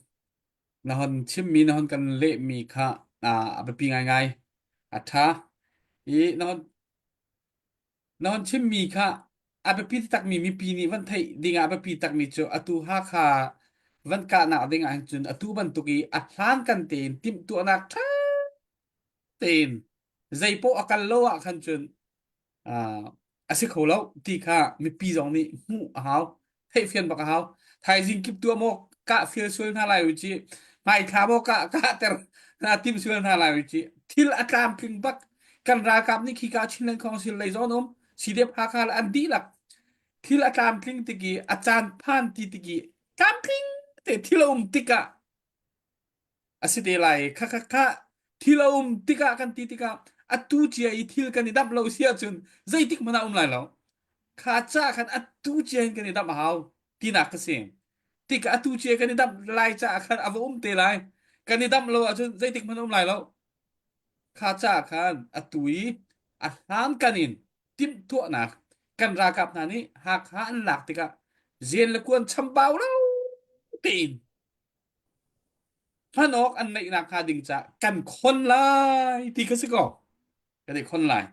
Na hon chimmi na hon kan lehmi kha ah, a biapi ngaingai. A ṭha. I na hon na hon chimmi kha a biapi takmi mipi nih van theih dingah a biapi takmi cu atu Hakha van kahnak dingah hin cun atu bantuk i a hlankan tein timhtuahnak ṭha tein zeipaoh a kal lo ah khan cun a si kho lo ti kha mipi zong nih hmuh a hau theihfian bak a hau thaizing kip tu maw kah fial sual hna lai u ci hmaithla maw kah kah ter hna tim sual hna lai u ci thil a tlamtling bak kan ralkap nih khika Chinland Council lei zon um CDF Hakha le an dihlak thil a tlamtling tiki a caan phan ti tiki tlamtling te thil a um tikah A si te lai. Kha kha kha thil a um tikah kan ti tikah atu cia i thil kan i damh lo si ahcun zeitik hmanh ah um lai lo. Kha ca khan atu cia in kan i damh a hau tinak ka si. Tikah atu cia kan i damh lai caah khan a va um te lai. Kan i damh lo ahcun zeitik hmanh um lai lo. Kha ca khan atu i a hlankan in. timhtuahnak kan ralkap hna nih Hakha an lak tikah zen le kuan chambau lo tein hman awk an neih nak hnga ding ca kan khon lai ti kha si ko kan i khon lai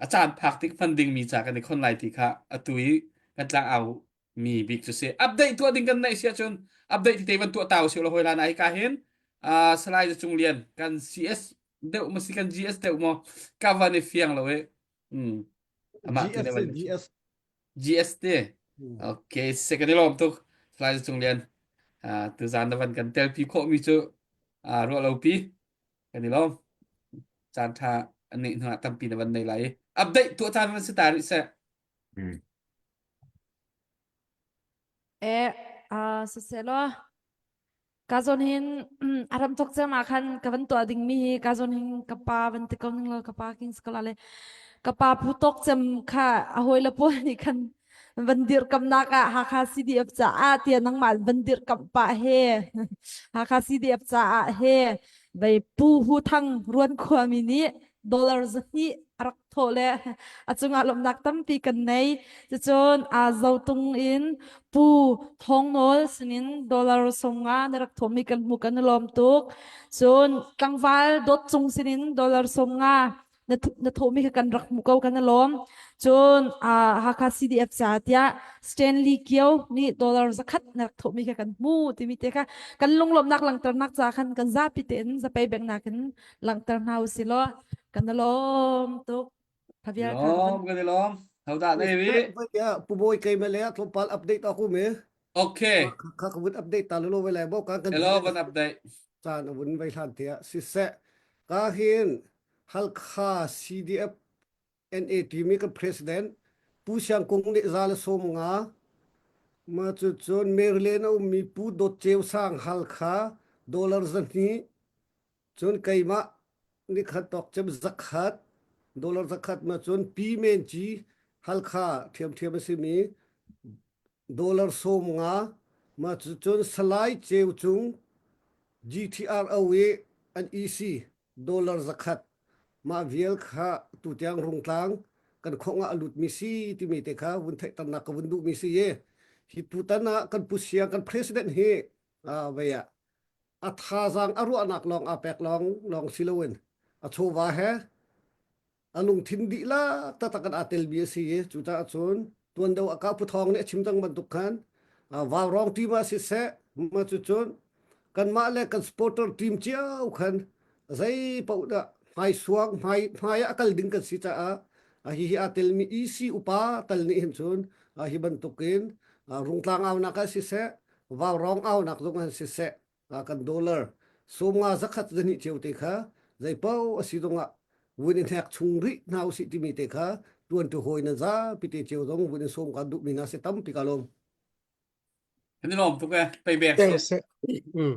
a caan phak tik hman ding mi ca kan i khon lai ti kha atu i kan tlang au mi bik cu si update tuah ding kan neih si ahcun update tete van tuah ta usih law hoi lan ai ka hin uh, Salai Cung Lian kan CS deuh ma si kan GS deuh maw ka van i fiang lo e mm amah tu GS ne van GS GS te okay se kan i lawm tuk Salai Cung Lian uh, tu zan na van kan tel pi khawh mi cu uh, ruah lo pi kan i lawm caan tha an neih hnu ah tampi na van nei lai update tuah caan van si ta rih seh Mm. Eh, ah, siselaw ka zawn hin a ram thok cem ah khan ka van tuah ding mi hi ka zawn hin ka pa van ti ko ning law ka pa king skola le ka pa phu tok cem kha a hawi le pawl nih khan van dirkamnak ah Hakha CDF caah tiah nangmah van dirkamh pah he Hakha CDF caah he vei Pu Hu Thang Ruan khuami nih dollar zahnih a rak thawh le a cungah lawmhnak tampi kan nei. Cucun aa zotung in Pu Thawng Nawl sinin dollar 50 na rak thawhmi kan hmu kan i lawm tuk. Cun tlangval Dawt Cung sinin dollar 50 na na thawhmi kha kan rak hmu ko kan i lawm. Cun Hakha CDF ca tiah Stanley Kio nih dollar zakhat na rak thawhmi kha kan hmu timi te kha kan lunglawmhnak langhternak ca khan kan zapi tein zapei bengnak in langhter hna usih law kan i lawm tuk. Thavial kha Lawm kan i lawm. Hodah na i Pu Bawi keimah le tlawmpal update aku me. Okay. Kha ka vun update ta lo ve lai bo ka kan Hello van update. Caan a vun vai hlan tiah siseh ka hin Halkha CDF NA timi kan president Pu Siang Kung nih za le sawm nga ma cu cun Maryland a ummi Pu Dawt Ceu Sang Halkha dollar zahnih Cun keimah nikhat tawk cem zakhat dollar zakhat ma cun Pi Men Ci Halkha ṭhiamṭhiam a simi dollar 50 ma cun Salai Ceu Cung GTRO i an EC dollar zakhat mah vial kha tutiang Rungtlang kan khongah a lutmi si timi te kha vun theihternak ka vun duhmi si i hi tutan ah kan pu siang kan president hi vei ah a thazaang a ruahnak lawng aa pek lawng lawng si loin a chawva he a lungthin dihlak taktak in aa telmi a si i cucaah cun tuan deuh ah ka pu thawng nih a chim cang bantuk khan vaurawng team ah siseh mah cucun kanmah le kan supporter team cio khan zei paoh dah hmaisuang hmai hmai ah a kal ding kan si caah hi hi aa telmi EC upa tal nih hin cun hi bantukin rungtlang aunak ah siseh vaurawng aunak zong ah siseh kan dollar sawmnga zakhat zahnih cio te kha zeipaoh a si zongah vun i hnek chung rih hna usih timi te kha tuantu hawi nan zapi te cio zong vun in sawm kan duhmi hna si tampi ka lawm. Kan i lawm tuk e pei bek si. Mm.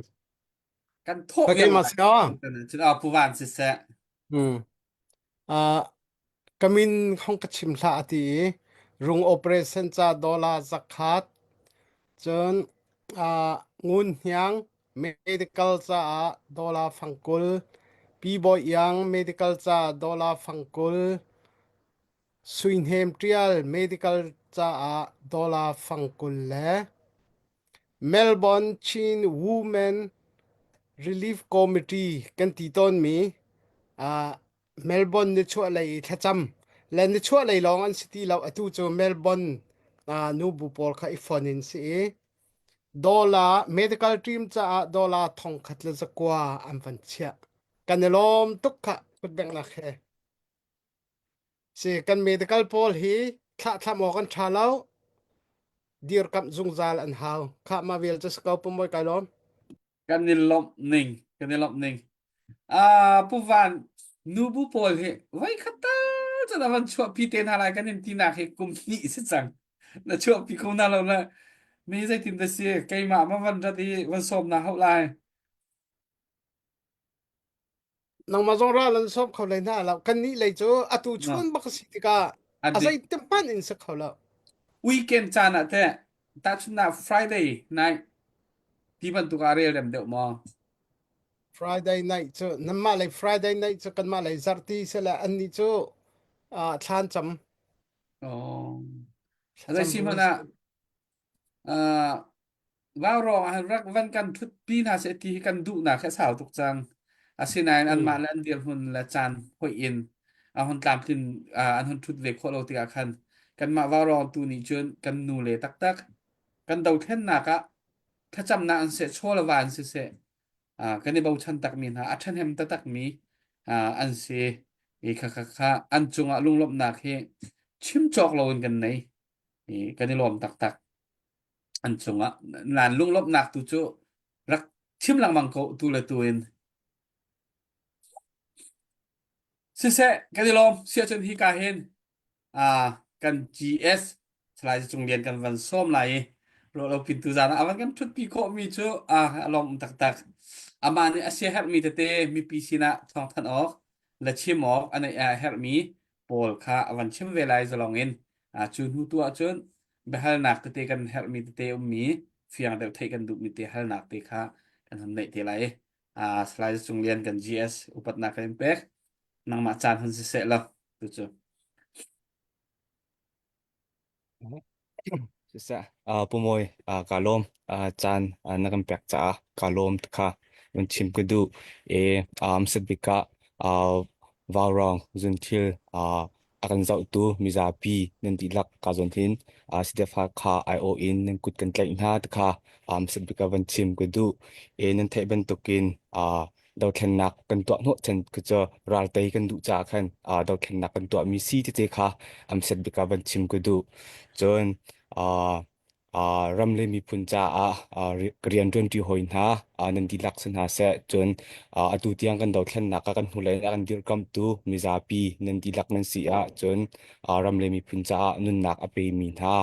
Kan thawh Okay, vial ma si ah. Cun a pu van siseh. Mm. Ah, ka min hong ka chim hlah a ti i rung operation ca dollar zakhat cun ah ngun hniang medical caah dollar fangkul pi bawi iang medical ca dollar fangkul sui hnem tial medical caah dollar fangkul le Melbourne Chin Women Relief Committee kan ti tawnmi ah Melbourne nichuahlei i thlacam le nichuahlei lawng an si ti lo atu cu Melbourne uh, nubu pawl kha i fon in si i dollar medical team caah dollar thongkhat le zakua an van chiah kan i lawm tuk kha kutbengnak he si kan medical pawl hi thlah thlam awk an tha lo dirkamh zungzal an hau kha ma vel cu si ko pumoi kai lawm Kan i lawmh ning kan i lawmh ning Ah, Pu Van, nubu pawl hi voi khat tal cun a van chuahpi te hna lai kan in tinak hi kum hnih si cang. Na chuahpi kho hna lo le mi zeitin dah si keimah ma van rat i van sawm na hauh lai. Nangmah zong ral an sawm kho lai hna lo. Kannih lei cu atu chun bak a si tikah An a dik. zei te hmanh in si kho lo. Weekend caan ah teh tahchunhnak Friday night ti bantuk ah rel rem deuh maw? Friday night cu nanmah lei Friday night cu kanmah lei zarhti sile annih cu ah thlan cam. Oh. Thlacam Zei si bu hmanh ah uh, Vaurawng ah rak van kan ṭhutpi hna seh ti hi kan duhnak hi a sau tuk cang. Asinain anmah Mm. le an dirhmun le caan hoih in a hun tlamtlin an hun ṭhut ve khawh lo tikah khan kanmah vaurawng tu nih cun kan nu le taktak kan dothlennak ah thlacamnak an seh chaw le va an siseh kan i bochan takmi hna a ṭhahnem taktakmi an si i kha kha kha an cungah lunglawmhnak hi chim cawk loin kan nei i kan i lawm taktak. An cungah nan lunglawmhnak tu cu rak chim lengmang ko tu le tu in. Siseh, kan i lawm. Siahcun hi ka hin ah kan GS Salai Cung Lian kan van sawm lai i ruah lo pin tu zan ah a van kan ṭhutpi khawhmi cu ah a lawm taktak. Amah nih a siaherhmi tete mipi sinah thawngthanh awk le chim awk a neih a herhmi pawl kha a van chim ve lai zalong in. Ah, cu hnu tu ahcun biahalnak tete kan herhmi tete ummi fiang deuh theih kan duhmi te halnak te kha kan hun neih te lai. Ah, Salai Cung Lian kan GS upatnak kan in pek. Nangmah caan hun siseh law tu cu. Siseh, uh, Pu Mawi, uh, kaa lawm. Uh, caan uh, na kan pek caah kaa lawm kha un chim ka duh. E, um, sabik ah uh, vaurawng zunthil uh, a kan zohtu mizapi nan dihlak ka zawn hin uh, CDF kha IO in nan kut kan tlaih hna ti kha um, sabik ah van chim ka duh. E, nan theih bantukin uh, dothlennak kan tuah hnawhchan khi cu raltei kan duh caah khan uh, dothlennak kan tuahmi si tete kha am set bik ah van chim ka duh. Cun uh, uh, ram le miphun caah uh, rian ṭuanṭi hawi hna uh, nan dihlak si hna seh. Cun uh, atu tiang kan dothlennak ah kan hnulei ah kan dirkamtu mizapi nan dihlak nan si ah cun uh, ram le miphun caah nunnak a pemi hna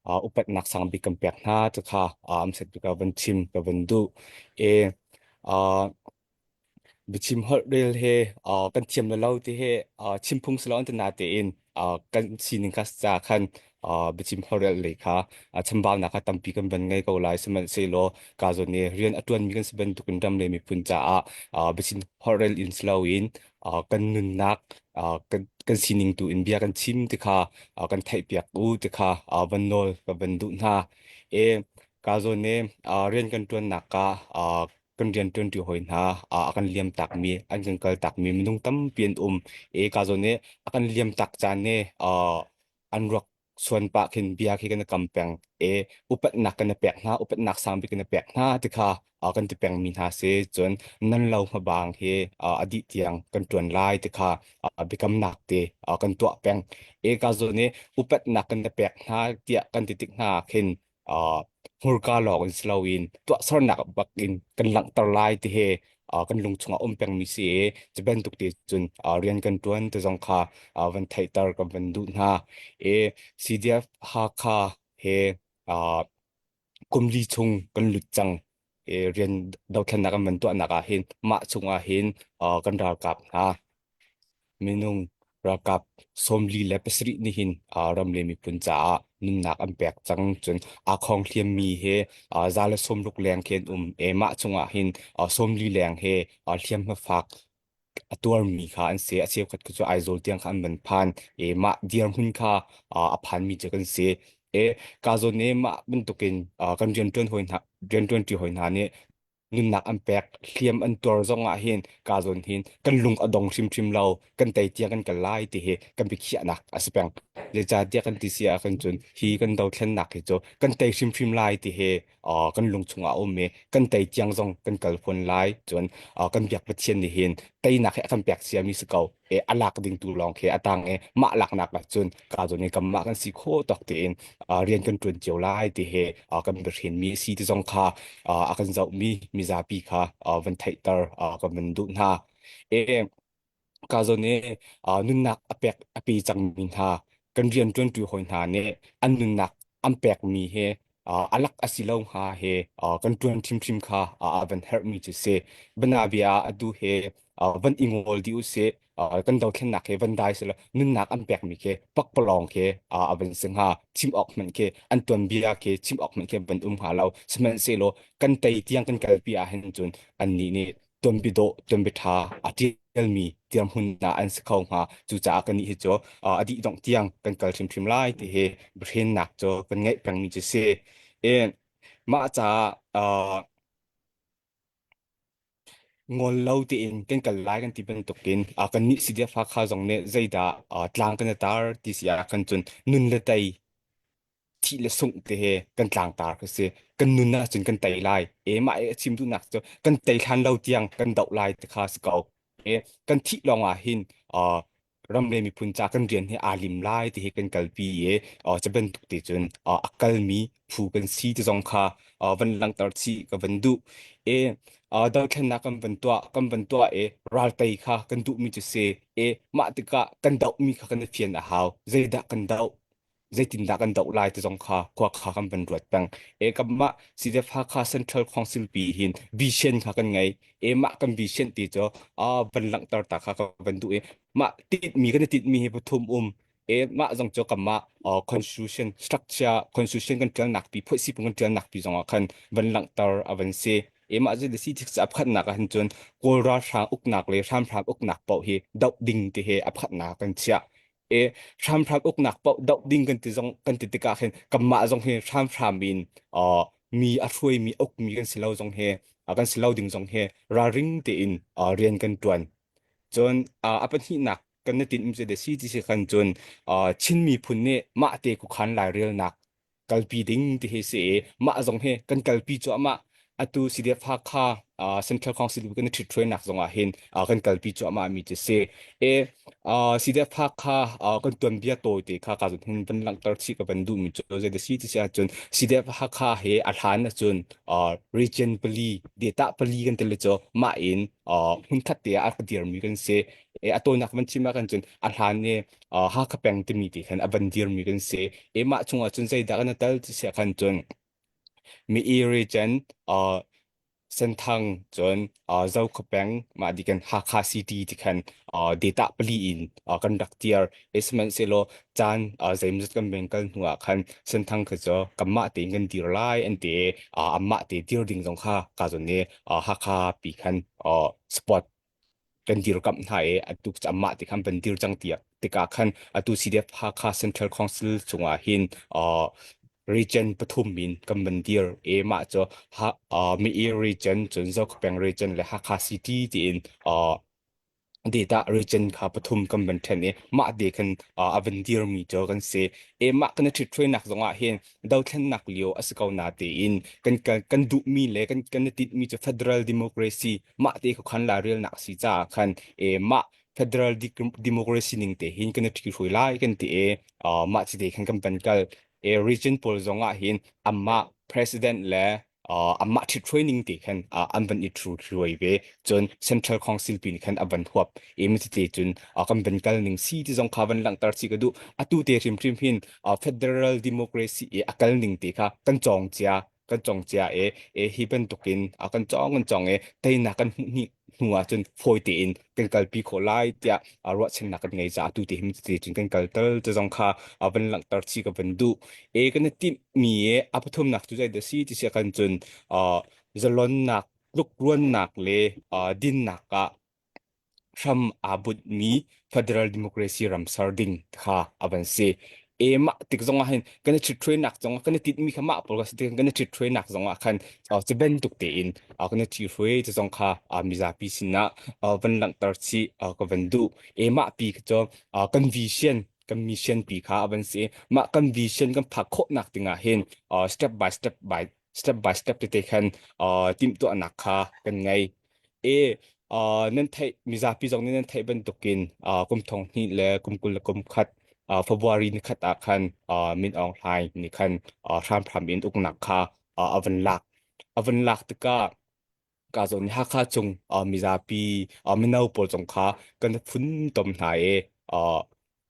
uh, upatnak sang bik kan pek hna ti kha uh, am set bik ah van chim ka van duh. E, Uh, biachim holh rel he uh, kan thiam lo ti he uh, chim phung si lo an ti na tein uh, kan sining kha ca khan uh, biachim holh rel lei kha uh, chambaunak kha tampi kan van ngei ko lai sihmanhsehlaw ka zawn i rian a tuanmi kan si bantukin ram le miphun caah uh, biachim holh rel in si loin uh, kan nunnak uh, kan, kan sining tu in bia kan chim ti kha uh, kan theihpiak u ti kha uh, van nawl ka van duh hna e Ka zawn i rian kan ṭuannak ah kan rian ṭuanṭi hawi hna a kan liam takmi, an kan kal takmi minung tampi an um. I ka zawn i a kan liam tak caan i an ruak suan pah khin bia khi kan i kam peng. I upatnak kan i pek hna, upatnak sangbik kan i pek hna ti kha kan ti pengmi hna si. Cun nan lo hmabang hi a dih tiang kan ṭuan lai ti kha biakamnak te kan tuah peng. I ka zawn i upatnak kan i pek hna tiah kan ti tik hna khin uh, hmurka lawng in si loin tuahsernak bak in kan langhter lai ti he uh, kan lung chungah um pengmi si i cu bantuk te cun uh, rian kan ṭuan ti zong kha uh, van theihter kan van duh hna i CDF Hakha he uh, kumli chung kan lut cang i rian dothlennak kan van tuahnak ah hin mah chungah hin uh, kan ralkap hna Minung ralkap 47 nih hin ram le miphun caah nunnak an pek cang. Cun aa khawng hliammi he 160 leng khi an um. E mah chungah hin 40 leng he hliamhma fak a tuarmi kha an si. A cheukhat cu Aizawl tiang kha an van phan. E mah dirhmun kha a phanmi cu kan si. E ka zawn i mah bantukin kan rianṭuan hawi hna rianṭuanṭi hawi hna nih nunnak an pek hliam an tuar zong ah hin ka zawn hin kan lung a dong hrimhrim lo kan tei tiang kan kal lai ti hi kan biakhiahnak a si peng zeicahtiah kan ti si ah kan cun hi kan dothlennak hi cu kan tei hrimhrim lai ti hi uh, kan lung chungah a um i kan tei tiang zong kan kal fawn lai cun uh, kan biak Pathian nih hin teinak hi a kan pek ciami si ko e a lak ding tu lawng khi a tang i mah laknak ah cun ka zawn i kanmah kan si khawh tawk tein uh, rian kan ṭuan cio lai ti hi uh, kan biahrin mi si ti zong kha uh, a kan zohmi mizapi kha uh, van theihter uh, kan van duh hna e ka zawn i uh, nunnak a pek a pe cangmi hna kan rian ṭuanṭi hawi hna nih an nunnak an pekmi he uh, alak a si lo hnga he uh, kan ṭuan ṭhimṭhim kha uh, a van herhmi cu si banabia atu he uh, van i ngol dih u sih uh, kan dothlennak he van dai sila nunnak an pekmi khi pakpalawng khi uh, a van si hnga chim awk hmanh khi an tuanbia khi chim awk hmanh khi van um hnga lo sihmanhsehlaw kan tei tiang kan kalpi ah hin cun annih nih tuanbi dawh tuanbi ṭha a ṭial. fialmi dirhmun ah an si kho hnga. Cucaah kannih hi cu a dih dongh tiang kan kal hrimhrim lai ti hi biahrennak cu kan ngeih pengmi cu si. I mah caah ngol lo tein kan kal lai kan ti bantukin kannih CDF Hakha zong nih zeidah tlang kan i tar ti si ah khan cun nun le tei thih le sungh te he kan tlangtar ka si. Kan nun ahcun kan tei lai. E mah i a chim duhnak cu kan tei hlan lo tiang kan doh lai ti kha si ko. E kan thih lawng ah hin uh, ram le miphun ca kan rian hi aa lim lai ti hi kan kalpi i uh, cu bantuk te cun uh, a kalmi phu kan si ti zong kha uh, van langhter chih ka van duh. E uh, dothlennak kan van tuah kan van tuah i raltei kha kan duhmi cu si. E mah tikah kan dohmi kha kan i fian a hau. Zeidah kan doh? Zeitindah kan doh lai ti zong kha khua kha kan van ruat peng. E kanmah CDF Hakha Central Council pi hin vision kha kan ngei. E mah kan vision ti cu a van langhter ta kha ka van duh i mah titmi kan i titmi hi pathum um. E mah zong cu kanmah constitution structure constitution kan ṭialnak pi phoihsi kan ṭialnak pi zong ah khan van langhter a van si. E mah cu si tik a pakhatnak ah hin cun Kawl ralhrang uknak le hramhram uknak paoh hi doh ding ti hi a pakhatnak kan chiah. E hramhram uknak paoh doh ding kan ti zong kan ti tikah khin kanmah zong hi hramhram in uh, mi a hruaimi ukmi kan si lo zong hi uh, kan si lo ding zong hi ralring tein uh, rian kan tuan. Cun uh, a pahnihnak kan na tin um de si ti si khan cun uh, Chin miphun nih mah te kukhan lairelnak kalpi ding ti hi si i mah zong hi kan kalpi cuahmah. Atu CDF Hakha uh, Central Council kan i ṭhithruainak zong ah hin uh, kan kalpi cuahmah mi cu si. E uh, CDF Hakha uh, kan tuanbia tawite kha ka zun hin van langhter chih ka van duh mi cu zei da si ti si ahcun CDF Hakha he a hlan ahcun uh, region pali data pali kan tel cu mah in uh, hmunkhat te ah a dirmi kan si. E a tawinak van chim ah kan cun a hlan i uh, Hakha peng timi ti khan a van dirmi kan si. E mah chungah cun zeidah kan i tel ti siah khan cun mi region uh, Senthang cun uh, Zokhua peng mah di kan Hakha City ti khan uh, data pali in uh, kan rak tiar. E sihmanhsehlaw caan uh, zeimawzat kan veng kal hnu ah khan Senthang kha cu kanmah tein kan dir lai an ti i uh, anmah te dir ding zong kha ka zawn i uh, Hakha pi khan uh, support kan dirkamh hna i atu cu amah ti khan van dir cang tiah tikah khan atu CDF Hakha Central Council chungah hin uh, region pathum in kan van dir e mah cu ha uh, Mi region cun Zokhawpeng region le Hakha City tiin uh, data region kha pathum kan van then i mah te khan uh, a van dirmi cu kan si e mah kan i ṭhithruainak zongah hin dothlennak lio a si ko na tein kan kan duhmi le kan kan i tinhmi cu federal democracy mah te khan la relnak si caah khan e mah federal democracy ning te hin kan i ṭhihruai lai kan ti e mah ci te khan kan van kal e region pawl zong ah hin amah president le amah ṭhithruai ning te khan an van i ṭhruai ve. Cun Central Council pi nih khan a van huap. E mi te cun kan van kal ning si ti zong kha van langhter si ka duh. Atu te hrimhrim hin federal democracy i a kal ning te kha kan cawng cia kan cawng cia e e hi bantukin kan cawng kan cawng e teinak kan hmuh hni hnu ah cun fawi tein kan kalpi khawh lai tiah ruahchannak kan ngei caah atu te hi te cun kan kal tal te zong kha van langhter chi ka van duh. E kan i timh mi e a pathumnak cu zei dah si ti si kan cun zalonnak tlukruannak le dinnak ah hram aa bunhmi federal democracy ram ser ding kha a van si. E mah tik zong ah hin kan i ṭhithruainak zong ah kan i tinhmi kha mah pawl ka si tik kan i ṭhithruainak zong ah khan cu bantuk tein kan i ṭhihruai ti zong kha mizapi sinah van langhter chih ka van duh. E mah pi cu kan vision kan mission pi kha a van si. Mah kan vision kan phak khawhnak dingah hin step by step by step by step tete khan timhtuahnak kha kan ngei. E nan theih mizapi zong nih nan theih bantukin kum thong hnih le kum 21 February ni khat ah khan Min Aung Hlaing nih khan hramhram in uknak kha a van lak. A van lak tikah ka zawn nih Hakha chung mizapi mino pawl zong kha kan phun tom hna i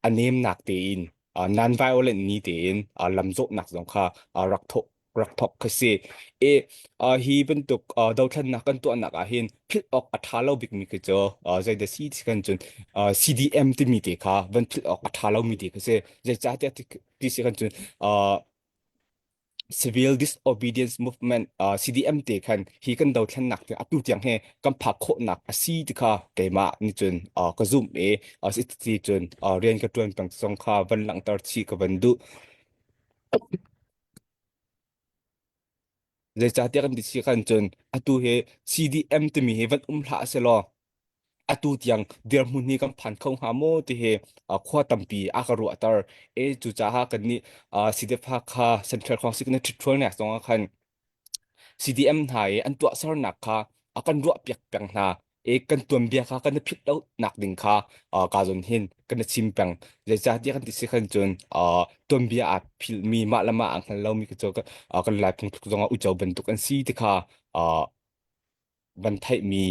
a nemnak tein non-violent ni tein lamzawhnak zong kha rak thawk rak thawk kha si. I hi bantuk dothlennak kan tuahnak ah hin philh awk a ṭha lo bikmi khi cu zeidah si ti kan cun CDM timi te kha van philh awk a ṭha lomi te kha si. Zeicahtiah ti si kan cun. Civil Disobedience Movement CDM te khan hi kan dothlennak te atu tiang he kan phak khawhnak a si ti kha keimah nih cun ka zumh i ti cun rian ka ṭuan peng zong kha van langhter chih ka van duh. Zeicahtiah kan ti si khan cun atu hi CDM timi hi van um hlah selaw atu tiang dirhmun hi kan phan kho hnga maw ti hi khua tampi a ka ruahter. E cucaah kan nih CDF Hakha Central Council kan i ṭhitṭhualnak zong ah khan CDM hna i an tuahsernak kha a kan ruahpiak peng hna i kan tuanbia kha kan i philh lo nak ding kha ka zawn hin kan i chim peng. Zeicahtiah kan ti si khan cun tuanbia aa philhmi mah le mah aa hngal lomi khi cu kan Lai phungthluk zongah uico bantuk an si ti kha van theihmi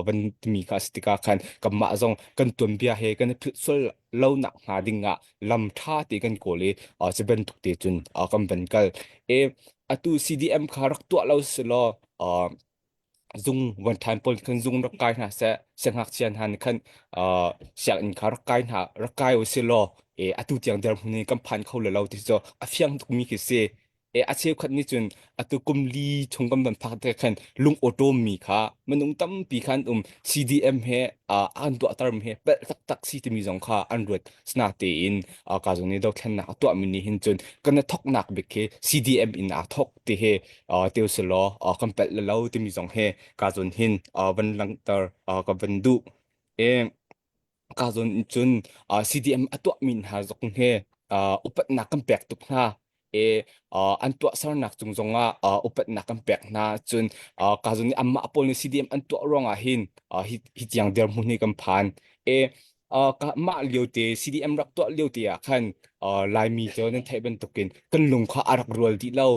van timi kha a si tikah khan kanmah zong kan tuanbia he kan i philh sual lo nak hnga ding ah lam ṭha te kan kawl i cu bantuk te cun kan van kal. E atu CDM kha rak tuah lo si law zung one time pawl khan zung rak kai hna seh siangngakchia hna nih khan sianginn kha rak kai hna rak kai u si law e atu tiang dirhmun in kan phan kho le lo ti cu a fiang tukmi khi si. E a cheukhat nih cun atu kum li chung kan van phak te khan lung awṭawm mi kha minung tampi khan um CDM he an tuahter mi he pelh taktak si timi zong kha an ruat sna tein ka zong nih dothlennak a tuah mi nih hin cun kan i thoknak bik khi CDM in aa thok ti he teu selaw kan pelh le lo timi zong he ka zon hin van langhter ka van duh. E ka zawn in cun CDM a tuahmi hna zong he upatnak kan pek tuk hna e an tuahsernak cung zongah upatnak kan pek hna cun ka zawn nih anmah pawl nih CDM an tuah ruangah hin hi hi tiang dirhmun hi kan phan e mah lio te CDM rak tuah lio te ah khan Laimi cu nan theih bantukin kan lung kha a rak rual dih lo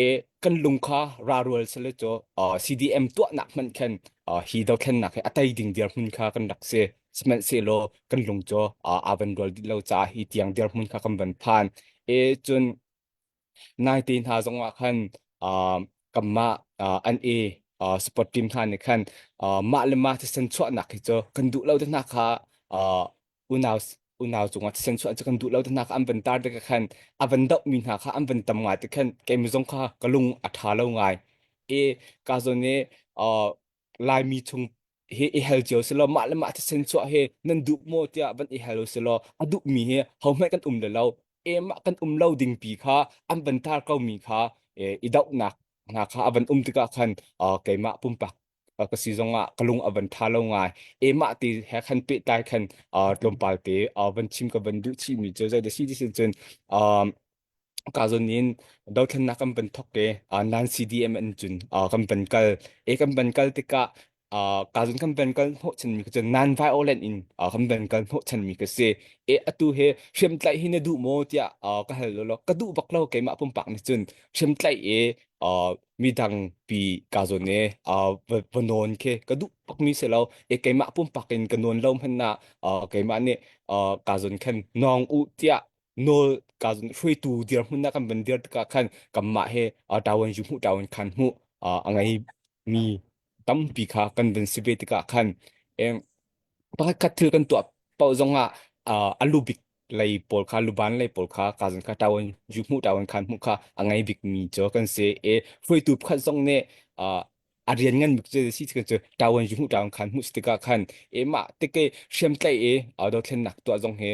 e kan lung kha ra rual sele cu CDM tuahnak hmanh khan hi dothlennak hi a tei ding dirhmun kha kan rak si sihmanhsehlaw kan lung cu aa van rual dih lo caah hi tiang dirhmun kha kan van phan e cun naite hna zong ah khan kanmah an e support team hna nih khan mah le mah thisen chuahnak hi cu kan duh lo te hna kha unau unau cungah thisen chuah cu kan duh lo te hna kha an van tar tikah khan a van dohmi hna kha an van tam ngai te khan keimah zong kha ka lung a ṭha lo ngai e ka zawn i Laimi chung hi i hel cio si law mah le mah thisen chuah hi nan duh maw tiah van i hel si law a duhmi hi hohmanh kan um le lo e mah kan um lo ding pi kha an van tar ko mi kha i dohnak hna kha a van um tikah khan keimah pumpak ka si zongah ka lung a van ṭha lo ngai. E mah ti he khan pehtlai khan tlawmpal te van chim ka van duh chihmi cu zei da si ti sin cun ka zawn in dothlennak kan van thok ke nan CDM an cun kan van kal e kan van kal tikah ka zawn kan van kal hnawh chanmi ka cun non violent in kan van kal hnawh chanmi ka si e atu he hriamtlaih hi na duh maw tiah ka hal lo ka duh bak lo keimah pumpak nih cun hriamtlaih e midang pi ka zawn e va nawn khi ka duh bak mi si lo e keimah pumpak in ka nawn lo hmanh na keimah nih ka zawn khan nawng u tiah nawl ka zawn hruaitu dirhmun na kan van dir tikah khan kanmah he tawan ju hmuh tawan khan hmuh a ngei mi tampi kha kan van si ve tikah khan pakhat khat thil kan tuah paoh zongah a lu bik lei pawl kha luban lei pawl kha ka zon kha tawan ju hmuh tawan khan hmuh kha a ngei bik mi cu kan si e hruaitu pakhat zong nih a rian ngan bik cu si cu tawan ju hmuh tawan khan hmuh si tikah khan e mah tike hriamtlai e dothlennak tuah zong he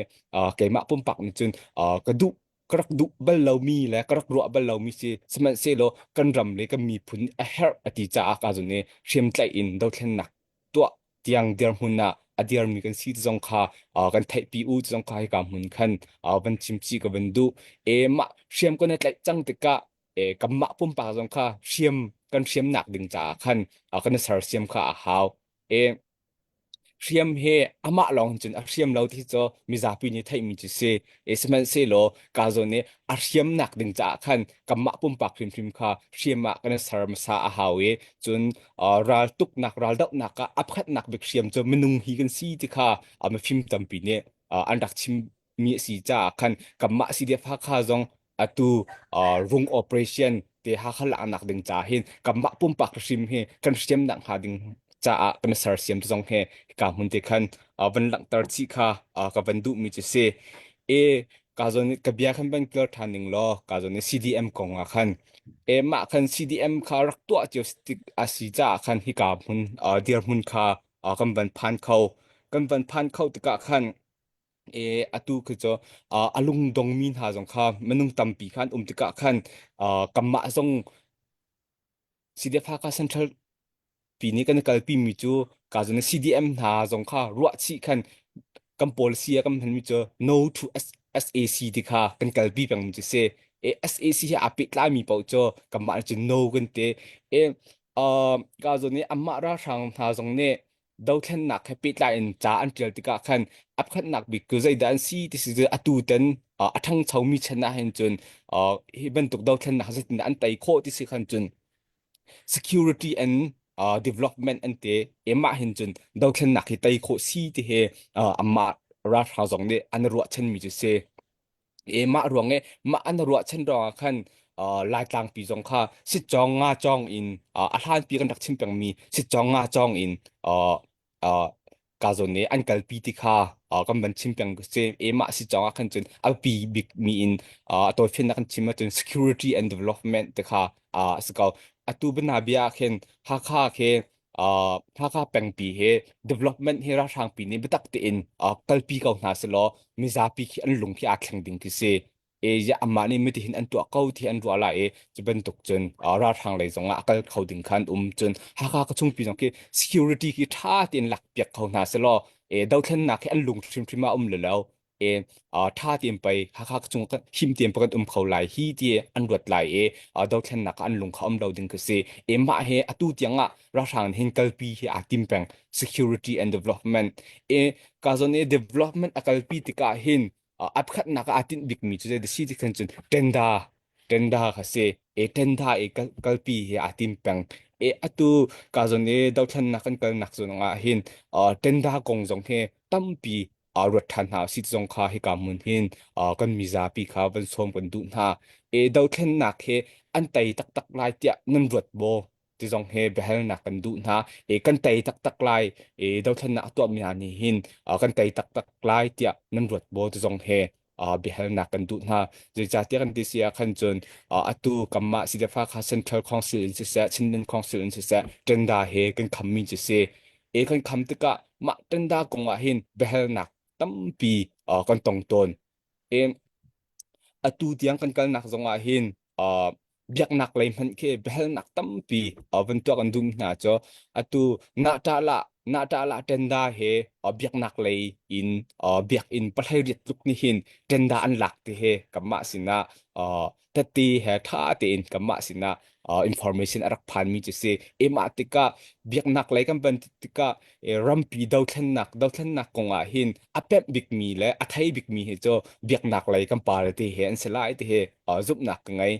keimah pumpak nih cun ka duh ka rak duh bal lomi le ka rak ruah bal lomi si sihmanhsehlaw kan ram le kan miphun a herh a ti caah ka zon i hriamtlaih in dothlennak tuah tiang dirhmun ah a dirmi kan si ti zong kha kan theihpi u ti zong kha hika hmun khan van chimchih ka van duh. E mah hriam kan i tlaih cang tikah e kanmah pumpak zong kha hriam kan hriamnak ding caah khan kan i sersiam kha a hau. E Hriam he amah lawng cun a hriam lo ti cu mizapi nih theihmi cu si. E sihmanhsehlaw ka zawn i a hriamnak ding caah khan kanmah pumpak hrimhrim kha hriam ah kan i ser hmasa a hau i cun ral tuknak ral dohnak ah a pakhatnak bik hriam cu minung hi kan si ti kha mifim tampi nih an rak chim mi a si caah khan kanmah CDF Hakha zong atu rung operation te Hakha laknak ding ca hin kanmah pumpak hrim hi kan hriamnak hnga ding caah kan sersiam te zong he ka hmun te khan van langhter chih kha ka van duh mi cu si e. Ka zawn ka bia khan ban kir ṭhan ning law ka zawn CDM kong ah khan e mah khan CDM kha rak tuah cio tik a si caah khan hika hmun dirhmun kha kan van phan kho kan van phan kho tikah khan e atu khi cu a lungdongmi hna zong kha minung tampi khan um tikah khan kanmah zong CDF Hakha Central pi nih kan kalpi mi cu ka zon CDM hna zong kha ruah chih khan kan policy ah kan hman mi cu no to SAC ti kha kan kalpi peng mi cu si e SAC he aa pehtlai mi paoh cu kanmah cu no kan ti e ka zon nih amah ralhrang hna zong nih dothlennak he pehtlai in ca an ṭial tikah khan a pakhatnak bik cu zeidah an si ti si cu atu tan a ṭhangchomi chan ah hin cun hi bantuk dothlennak zeitindah an tei khawh ti si khan cun security and uh, development an te emah hin cun dothlennak hi tei khawh si ti he uh, amah ralhrang zong nih an ruahchanmi cu si E mah ruang e mah an ruahchan ruangah khan uh, Laitlangpi zong kha sitcawng nga cawng in uh, a hlanpi kan rak chim pengmi sitcawng nga cawng in uh, uh, ka zawn nih an kalpi ti kha uh, kan van chim peng si e mah sitcawng ah khan cun a biapi bik mi in uh, a tawifiannak kan chim ahcun security and development ti kha uh, a si ko atu bana bia ah khin Hakha khi uh, Hakha pengpi hi development hi ralhrangpi nih biatak tein uh, kalpi ko hna selaw mizapi khi an lung khi aa thleng ding khi si e ya amah nih miti hin an tuah ko ti an ruah lai i cu bantuk cun uh, ralhrang lei zong ah a kal kho ding khan um cun Hakha ka chungpi zong khi security khi tha tein lak piak kho hna selaw e dothlennak khi an lung hrimhrim ah um le lo e ṭha tein pei Hakha chung him tein kan um kho lai hi ti an ruat lai i dothlennak an lung kha um lo ding ka si e mah he atu tiang ah ralhrang hin kalpi hi aa tim peng security and development e ka zon e development a kalpi tikah hin a pakhatnak ah aa tinh bikmi cu zei si ti khan cun tenda tenda kha si e tenda e kalpi hi aa tim peng e atu ka zon e dothlennak kan kalnak zon ah hin tenda kong zong he tampi aa ruat ṭhan hna usih ti zong kha hika hmun hin kan mizapi kha van sawm kan duh hna. E dothlennak he an tei taktak lai tiah nan ruat maw? ti zong he biahalnak kan duh hna. E kan tei taktak lai e dothlennak a tuahmi hna nih hin kan tei taktak lai tiah nan ruat maw ti zong he biahalnak kan duh hna. Zeicahtiah kan ti si ah khan cun atu kanmah CDF kha Central Council in siseh, Chinland Council in siseh, tenda he kan khammi cu si. E kan kham tikah mah tenda kong ah hin biahalnak tampi kan tong tawn. E atu tiang kan kalnak zong ah hin biaknak lei hmanh khi biahalnak tampi van tuah kan duh hna cu atu naṭah naṭah lah tenda he biaknak lei in biakinn pahlei riat tluk nih hin tenda an lak ti he kanmah sinah tette he ṭha tein kanmah sinah information a rak phanmi cu si emah tikah biaknak lei kan van tikah rampi dothlennak dothlennak kong ah hin a pemh bikmi le a thei bikmi hi cu biaknak lei kan pale te he an si lai ti hi zumhnak ka ngei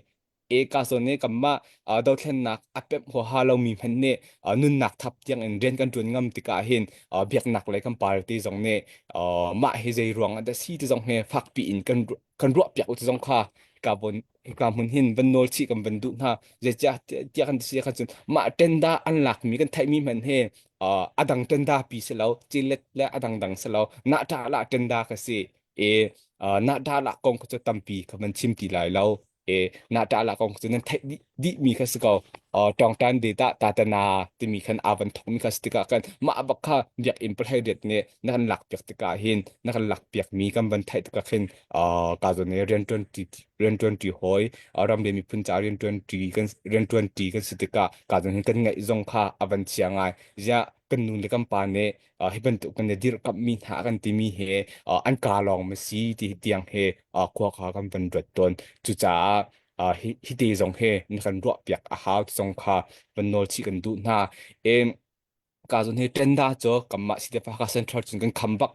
e ka zawn nih kanmah dothlennak a pemh huaha lomi hmanh nih nunnak thap tiang in rian kan ṭuan ngam tikah hin biaknak lei kan party zong nih mah hi zei ruang ah dah si ti zong hi fakpi in kan kan ruah piak u ti zong kha ka von hika hmun hin van nawl chih kan van duh hna zeicah tiah kan si kha cun mah tenda an lakmi kan theihmi hmanh hi a dang tenda pi si lo cilet le a dang dang si lo na ṭa la tenda ka si e na ṭa la kong kha cu tampi ka van chim ti lai lo e na ṭa la kong cu nan theih dih dihmi kha si ko tawngtan de ta tatana timi khan aa van thokmi kha si tikah kan mah bak kha biakinn pahlei riat nih na kan lak piak tikah hin na kan lak piak mi kan van theih tikah khin ka zawn i rianṭuan ṭi rianṭuan ṭi hawi ram le miphun ca rianṭuan ṭi kan rianṭuan ṭi kan si tikah ka zawn hin kan ngaih zong kha a van chia ngai ziah kan nu le kan pa nih hi bantuk kan i dirhkamhmi hna kan timi he an ka lawng ma si ti tiang he khua kha kan van ruat tawn cucaah hi hi te zong he na kan ruah piak a hau ti zong kha van nawl chih kan duh hna e ka zon hi tenda cu kanmah CDF Hakha Central cun kan kham bak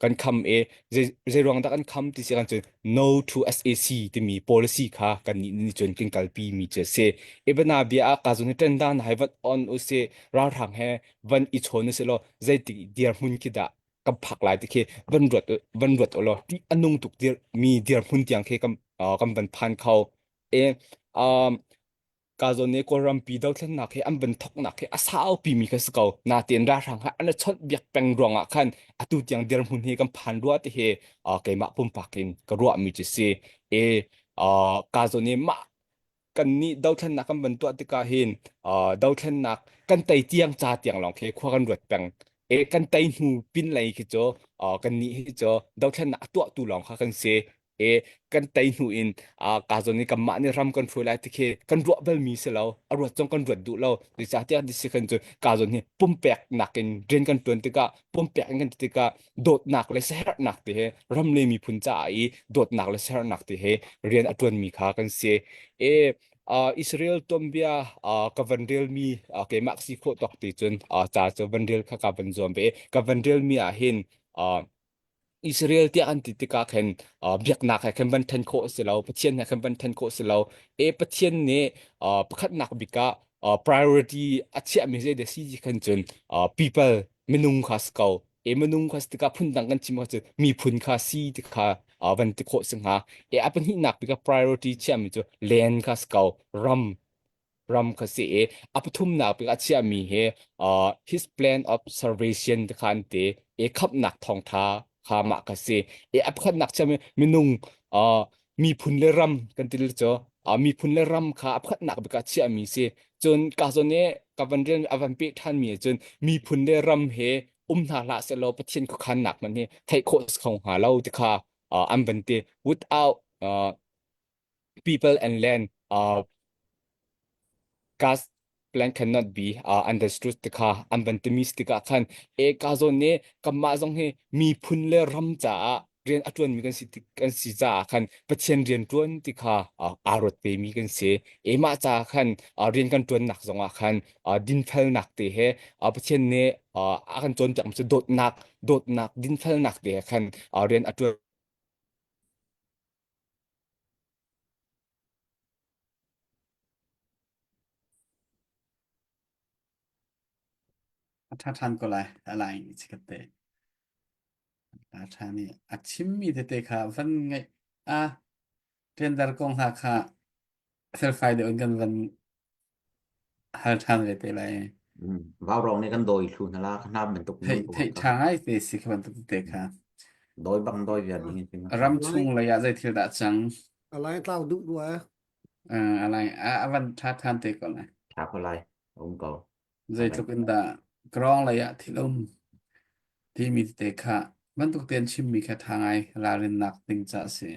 kan kham i zei zei ruang dah kan kham ti si kan cun no to SAC timi policy kha kan nih nih cun kan kalpi mi cu a si ibana bia ah ka zon hi tenda na hai vat on u si ralhrang he van i chawn u si law zeitik dirhmun khi dah kan phak lai ti khi van ruat van ruat u law ti a nung tuk dir mi dirhmun tiang khi kan kan van phan kho e um. Ka zawn nih Kawlrampi dothlennak hi an van thoknak hi a saupi mi kha si ko. Natein ralhrang kha an i chawnh biak peng ruangah khan atu tiang dirhmun hi kan phan rua ti hi uh, keimah pumpak in ka ruahmi cu si. E uh, ka zawn nih mah kan nih dothlennak kan van tuah tikah hin uh, dothlennak kan tei tiang ca tiang lawng khi khua kan ruat peng. E kan tei hnu pin lei khi cu uh, kan nih hi cu dothlennak a tuahtu lawng kha kan si. E kan tei hnu in ka zawn i kanmah nih ram kan hruai lai ti khi kan ruah balmi si lo a ruat zong kan ruat duh lo zeicahtiah ti si khan cu ka zawn hi pumpek nakin rian kan tuan tikah pumpek in kan ti tikah dawtnak le siaherhnak ti he ram le miphun caah i dawtnak le siaherhnak ti he rian a tuanmi kha kan si e uh, Israel tuanbia uh, ka van relmi uh, keimah si khawh tawk ti cun uh, ca cu van rel kha ka van zuam ve ka van relmi ah hin uh, Israel tiah an ti tikah khin uh, biaknak he khin van then khawh si lo Pathian he khin van then khawh si lo e Pathian nih uh, pakhatnak bik ah uh, priority a chiahmi zei de si ti khan cun uh, people minung kha si ko e minung kha si tikah phundang kan chim ahcun miphun kha si ti kha uh, van ti khawh si hnga e a pahnihnak bik ah priority chiahmi cu land kha si ko ram ram kha si i a pathumnak bik a chiahmi hi uh, his plan of salvation ti kha an ti i khamhnak thawngtha kha mah kha si i a pakhatnak chiahmi minung uh, miphun le ram kan ti cu uh, miphun le ram kha a pakhatnak bik ah chiahmi si cun ka zawn i ka van rian a van peh ṭhanmi cun miphun le ram he um hna hlah sehlaw Pathian khuakhannak man hi theih khawh si kho hnga lo ti kha uh, an van ti without uh, people and land uh, God's plan cannot be uh, understood ti kha an van timi tikah khan e ka zawn nih kanmah zong hi miphun le ram caah rian a ṭuanmi kan si kan si caah khan Pathian rian ṭuan ti kha uh, aa ruat vemi kan si. E mah caah khan uh, rian kan ṭuannak zongah khan uh, dinfelnak te he uh, Pathian nih uh, a kan cawnpiakmi cu dawtnak dawtnak dinfelnak te he khan uh, rian a ṭuan A ṭha ṭhan ko lai. A lai chikat te. A ṭha nih a chimmi tete kha van ngaih a tender kong hna kha felfai deuh in kan van hal ṭhan ve te lai. Vaurawng nih kan dawi thlu hna la ka hnap bantuk Theih theih ṭha ngai te si kha bantuk tete kha. Dawi bang dawi viar ding in Ram chung lei ah zei thil dah cang? A lai tlau duh rua. A lai a van ṭha ṭhan te ko lai. Ṭha ko lai. Um ko. Zeitluk in dah krawng lei ah thil um timi tete kha bantuk tein chimmi kha ṭha ngai ralrinnak ding ca a si.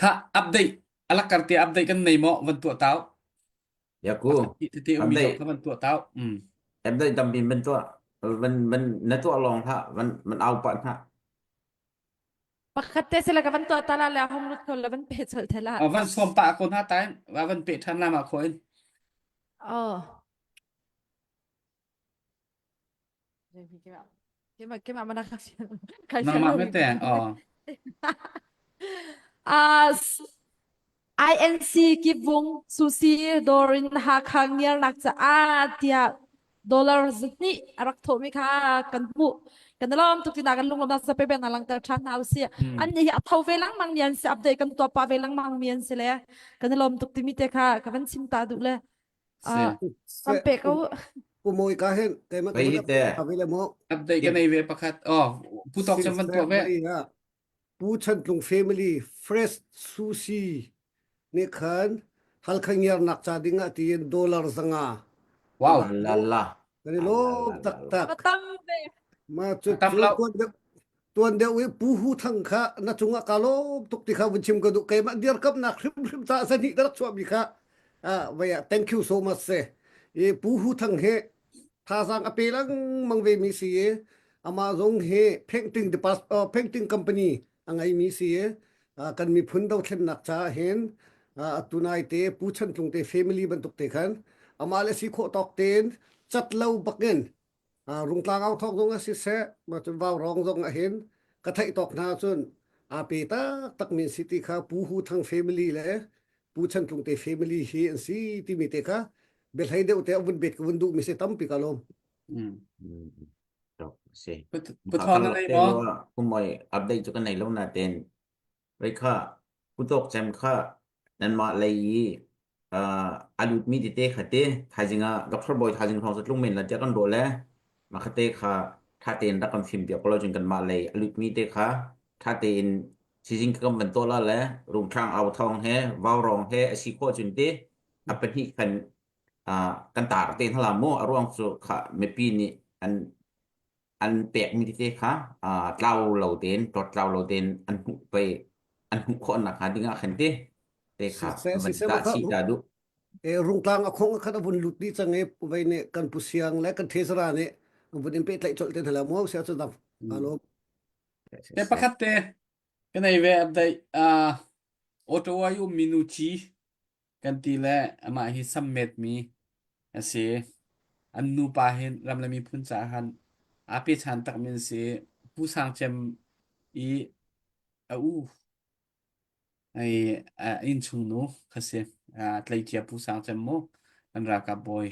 Kha update alakar te update kan nei maw van tuah tau. Yaku. Tete ummi zong kha van tuah tau. Mm. Update tampi van tuah. Van van na tuah lawng hlah van van au pah hna. Pakhat te sila ka van tuah ta la le hong lut kho la van pe chol thela. Van som pa ko na tai va van pe than la ma kho in. Oh. Keimah mana kai Nangmah mete oh. Ah INC kipvung Susi Dorin Hakha ngiarnak caah tiah dollar zahnih a rak thawhmi kha kan hmuh. Kan lawm tuk tina kan lunglawmnak zape beng langter ṭhan hna usih. An nih hi a tho ve lengmang mi an si update kan tuah pah ve lengmang mi an si le kan lawm tuk timi te kha ka van chim ta duh le. Si. Kan pe ko. Pumawi ka hin keimah Vei hi te. ka ve le mo. Update kan ei ve pakhat. Oh, pu tok chan van tuah ve. Pu Chan Tlung family fresh sushi nih khan Halkha ngiarnak ca ding ah tiin dollar 500. Wow. La la. Kan i lawm taktak. Tam ve. Ma cu Tam lo. tuan deuh tuan deuh i Pu Hu Thang kha na cungah ka lawm tuk ti kha vun chim ka duh keimah dirkamnak hrimhrim ca zahnih ka rak chuahmi kha ah vei ah thank you so much se i Pu Hu Thang hi thazaang a pe lengmang ve mi si i amah zong hi painting department uh, painting company a ngeimi si i uh, kan miphun dothlennak caah hin uh, tunai te Pu Chan Tlung te family bantuk te khan amah le si khawh tawk tein cat lo bakin Rungtlang au thawk zong ah siseh, cun Vaurawng zong ah hin ka theih tawk hna cun aa pe taktak mi si ti kha Pu Hu Thang family le Pu Chan Tlung te family hi an si timi te kha biahlei deuh te vun bet ka vun duh mi si tampi ka lawm. Mm. Tok si. Pathawng na nei maw? Kumoi update cu ka nei lo na ten. Wei kha putok cem kha. Nanmah lei i uh, a lutmi tete kha te thaizing ah Dr. Bawi thaizing thawng cu tlung men la tiah kan ruah le mah kha te kha tha tein rak kan fim piak ko lo cun kanmah lei a lutmi te kha tha tein sizing kan van tuah la le rungtlang au thawng he vaurawng he a si khawh cun te a pahnih khan uh, kan tar te hna la mu a ruang cu kha mipi nih an an pekmi tete kha uh, tlau lo tein tlawt tlau lo tein an hmuh pe an hmuh khawh nakhnga ding ah khan te te kha Siseh van siseh dah ma kha si ta duh e rungtlang a khong khat a vun lut dih cang i vei nih kan pu siang le kan thesara nih vun in pehtlaih colh te hna mu sia cu dang alo Te pakhat te kan ei ve update uh, Ottawa i ummi nu ci kan ti le amah hi sammet mi a si. An nupa hin ram le miphun caah han aa pechan takmi an si. Pu Sang Cem i a u ai a innchungnu kha si. Tleicia Pu Sang Cem mu kan ralkap bawi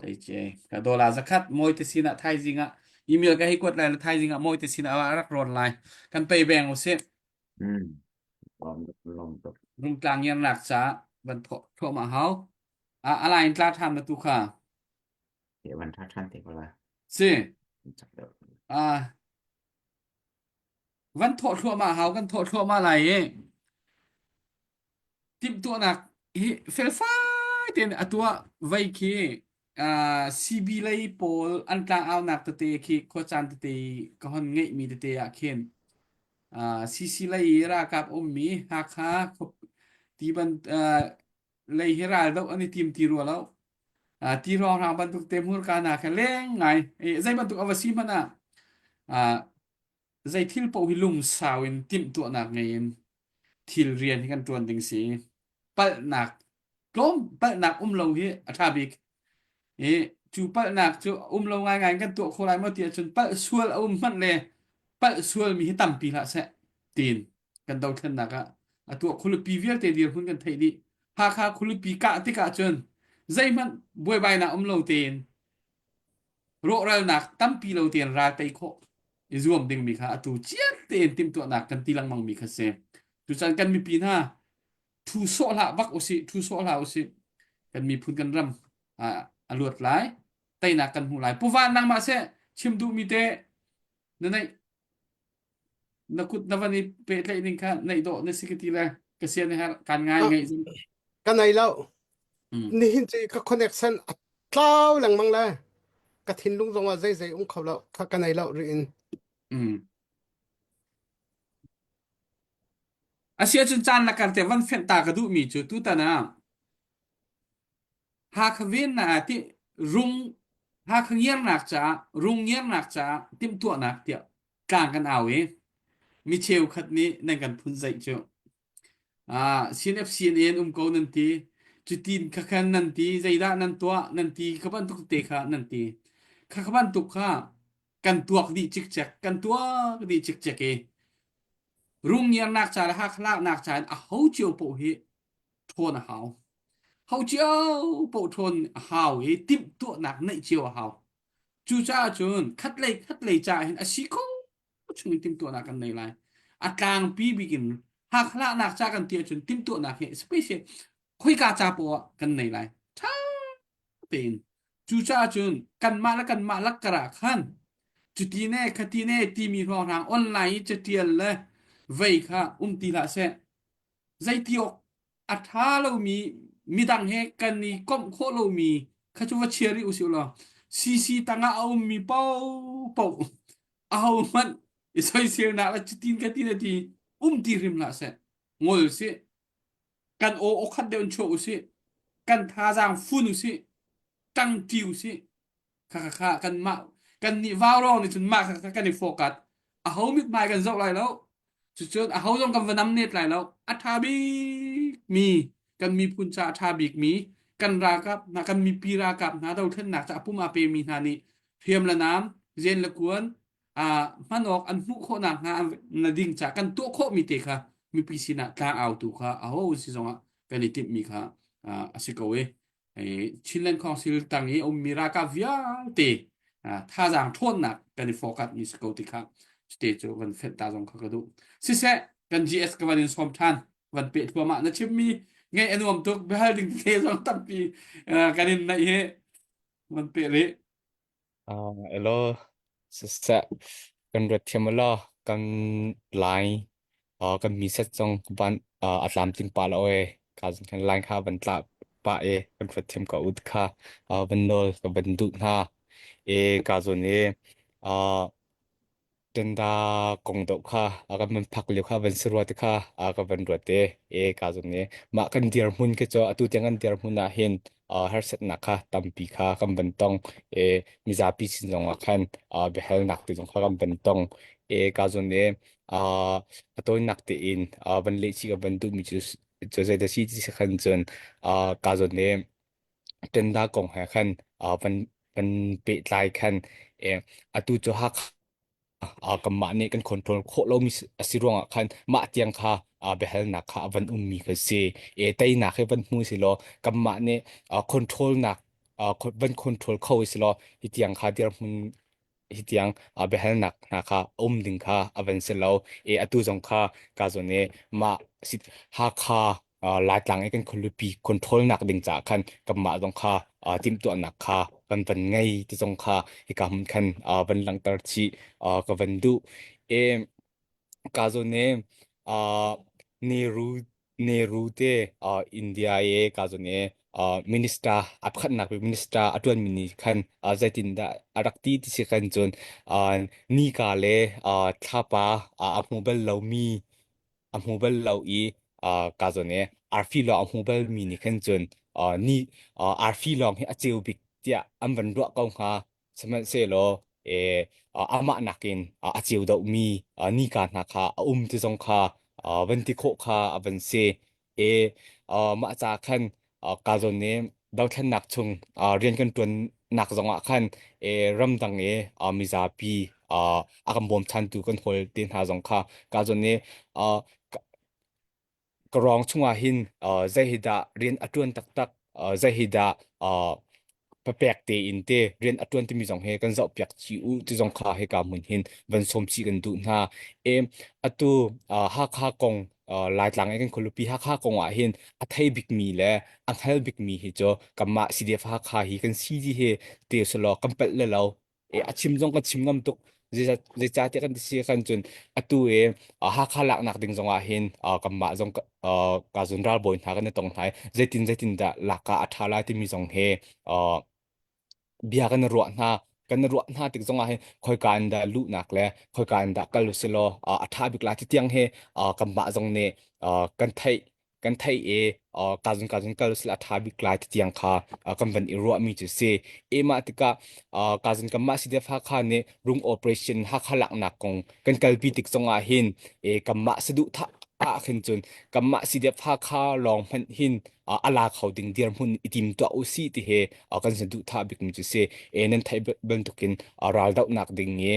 tleicia. Ka dola zakhat mawi te sinah thaizing ah email ka hei kuat lai le thaizing ah mawi te sinah a rak rawn lai. Kan pei beng usih. Mm. Lawm tuk, lawm tuk. Rungtlang ngiarnak caah van thawh thluahmah hau. A a lain tla ṭhan na tu kha. Te van ṭha ṭhan te ko la. Si. Chak deuh. A van thawh thluahmah hau kan thawh thluahmah lai i timhtuahnak hi felfai tein a tuah vei khi uh, CB lei pawl an tlangaunak tete khi khuacaan tete ka hon ngeihmi tete ah khin uh, CC lei i ralkap ummi Hakha ti ban uh, lei hi ral doh an i tim ti rua lo uh, ti hrawnghrang bantuk te hmurka hna kha leng ngai zei bantuk a va si hmanh ah uh, zei thil paoh hi lungsau in timhtuahnak ngei in thil rian hi kan ṭuan ding si. Palhnak tlawm palhnak um lo hi a ṭha bik. I cu palhnak cu um lo ngaingai in kan tuah khawh lai maw ti ahcun palh sual a um hmanh le palh sualmi hi tampi hlah seh tiin kan dothlennak ah a tuah khualipi vialte dirhmun kan theih dih. Hakha khualipi kah tikah cun zeihmanh buaibainak um lo tein rawhralnak tampi lo tein ral tei khawh i zuam dingmi kha atu cian tein timhtuahnak kan ti lengmang mi kha si. Tuchan kan mipi hna thu sawh hlah bak usih, thu sawh hlah usih. Kan miphun kan ram a luat lai, teinak kan hmuh lai. Puvan nangmah seh chim duhmi te na neih na kut na van i pehtlaih ning kha neih dawh na si ka ti le ka sian her kan ngai ngai zin. Ka nei lo. Mm. Nihin cu ka connection a tlau lengmang le ka thinlung zong ah zeizei um kho lo kha ka nei lo rih in. Mm. Asi ahcun caan lakar te van fenh ta ka duhmi cu tutan ah Hakha vennak ah ti rung Hakha ngiarnak caah rung ngiarnak caah timhtuahnak tiah tlang kan au i mi cheukhat nih nan kan phun zaih cu ah CNFCNA an um ko nan ti cutin kha khan nan ti zeidah nan tuah nan ti kha bantuk te kha nan ti kha kha bantuk kha kan tuak dih cikcek kan tuak dih cikcek i rung ngiarnak ca le Hakha laknak ca in a ho cio paoh hi ṭhawn a hau. Ho cio paoh ṭhawn a hau i timhtuahnak neih cio a hau. Cucaah cun khatlei khatlei caah hin a si kho chung in timhtuahnak kan nei lai. A tlangpi bik in hakhlahnak ca kan ti ahcun timhtuahnak hi special khoika ca poah ah kan nei lai. Ṭha tein. Cucaah cun kanmah le kanmah lakkar ah khan cuti ne khati ne timi hrawnghrang online i catial le vei kha um ti hlah seh. Zeiti awk a ṭha lomi midang he kan i komh khawh lomi kha cu va chia rih usih law CC tangah a ummi paohpaoh ahohmanh i soiselnak le cutin ka ti na ti um ti hrim hlah seh ngol sih kan aw aw khat deuh in chuah usih kan thazaang fun usih ṭangṭi usih kha kha kha kan mah kan nih vaurawng nih cun mah kha kha kan i fawkat aho mithmai kan zoh lai lo cucun aho zong kan va nam net lai lo a ṭha bik mi kan miphun ca a ṭha bik mi kan ralkap hna kan mipi ralkap hna dothlennak ca a pum aa pe mi hna nih hriam le nam zen le kuan a hman awk an hmuh khawh nak hnga na ding ca kan tuah khawh mi te kha mipi sinah tlang au tu kha aho si zongah kan i timh mi kha a si ko i Chinland Council tang i ummi ralkap vialte thazaang ṭhawnnak kan i focus mi si ko ti kha cute cu van fenh ta zong kha ka duh. Siseh kan GS ka van in sawm ṭhan van peh thluahmah na chimmi Ngeih a nuam tuk biahal ding te zong tampi kan in naih hi van pe rih. Hello, siseh kan rat thiam la kan lai kan mi set zong van a tlamtling pa lo e ka zong kan line kha van tla pa e kan rat thiam ka ut kha van nawl ka van duh hna e ka zon e Tenda kong doh kha a kan van phak lio kha van si rua te kha a ka van ruat te e ka zong ne mah kan dirhmun khi cu atu tiang kan dirhmun ah hin harsatnak kha tampi kha kan van tong e mizapi sin zong ah khan biahalnak te zong kha kan van tong e ka zong ne a tawinak tein van leh chih ka van duhmi cu cu zei dah si ti si khan cun ka zawn ne tenda kong he khan van van pehtlai khan e atu cu Hakha kanmah nih kan control khawh lomi a si ruangah khan mah tiang kha biahalnak kha a van ummi kha si e teinak hi van hmu si law kanmah nih control nak van control kho si law hi tiang kha dirhmun hi tiang biahalnak hna kha um ding kha a van si lo e atu zong kha ka zawn i mah Hakha Laitlang i kan khualipi control nak ding caah khan kanmah zong kha timhtuahnak kha kan van ngei ti zong kha hika hmun khan van langhter chih ka van duh. E ka zawn i Nehru Nehru te India i ka zawn i minister a pakhatnak bik minister a ṭuanmi nih khan zeitindah a rak ti ti si khan cun nika le thlapa a hmu bal lomi a hmu bal lo i ka zawn i arfi lawng a hmu balmi nih khan cun ni arfi lawng hi a ceu bik tiah an van ruah ko hnga. Sihmanhsehlaw amah nakin a ceu deuhmi nika hna kha a um ti zong kha van ti khawh kha a van si. E mah ca khan ka zawn i dothlennak chung rian kan ṭuannak zongah khan ramdang i mizapi a kan bawmchantu kan hawl te hna zong kha ka zawn i ka rawng chungah hin zei hi dah rian a ṭuan taktak zei hi dah papek tein te rian a ṭuan timi zong hi kan zohpiak chih u ti zong kha hika hmun hin van sawm chih kan duh hna. E atu Hakha kong Laitlang i kan khualipi Hakha kong ah hin a thei bikmi le a hngal bikmi hi cu kanmah CDF Hakha hi kan si ti hi te selaw kan palh le lo. E a chim zong kan chim ngam tuk. Zeicahtiah kan ti si kan cun atu i Hakha laknak ding zong ah hin kanmah zong ka zun ralbawi hna kan i tong hna i zeitin zeitin dah lak ah a ṭha lai timi zong hi bia kan i ruah hna. Kan i ruah hna tik zong ah hin khoika in dah luhnak le khoika in dah kal usilaw a ṭha bik lai ti tiang hi kanmah zong nih kan theih kan theih i kazun kazun kal sila a ṭha bik lai ti tiang kha kan van i ruahmi cu si. E mah tikah kazun kanmah CDF Hakha nih rung operation Hakha laknak kong kan kalpi tik zongah hin e kanmah saduhthah ah khin cun kanmah CDF Hakha lawng hmanh hin a la kho ding dirhmun i tim tuah u si ti he kan saduhthah bikmi cu si. E nan theih bantukin raldohnak ding i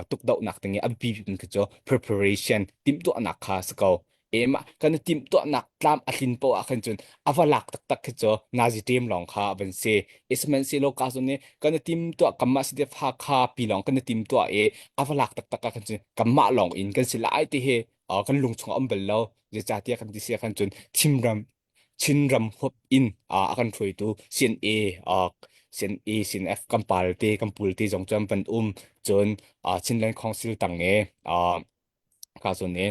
tukdohnak ding i a biapi bikmi cu preparation timhtuahnak kha si ko. Emah kan i timhtuahnak tlam a tlin poah ah khan cun a va lak taktak khi cu nazi ṭem lawng kha a van si. Sihmanhsehlaw ka zawn i kan i timtuah kanmah si fa kha pi lawng kan i timtuah i a va lak taktak ah khan cun kanmah lawng in kan si lai ti hi kan lung chung a um bal lo. Zeicahtiah kan ti si ah khan cun Chinram Chinram huap in a kan hruaitu CNA CNA CNF kan pal te kan pul te zong cu an van um cun Chinland Council tang e ka zawn i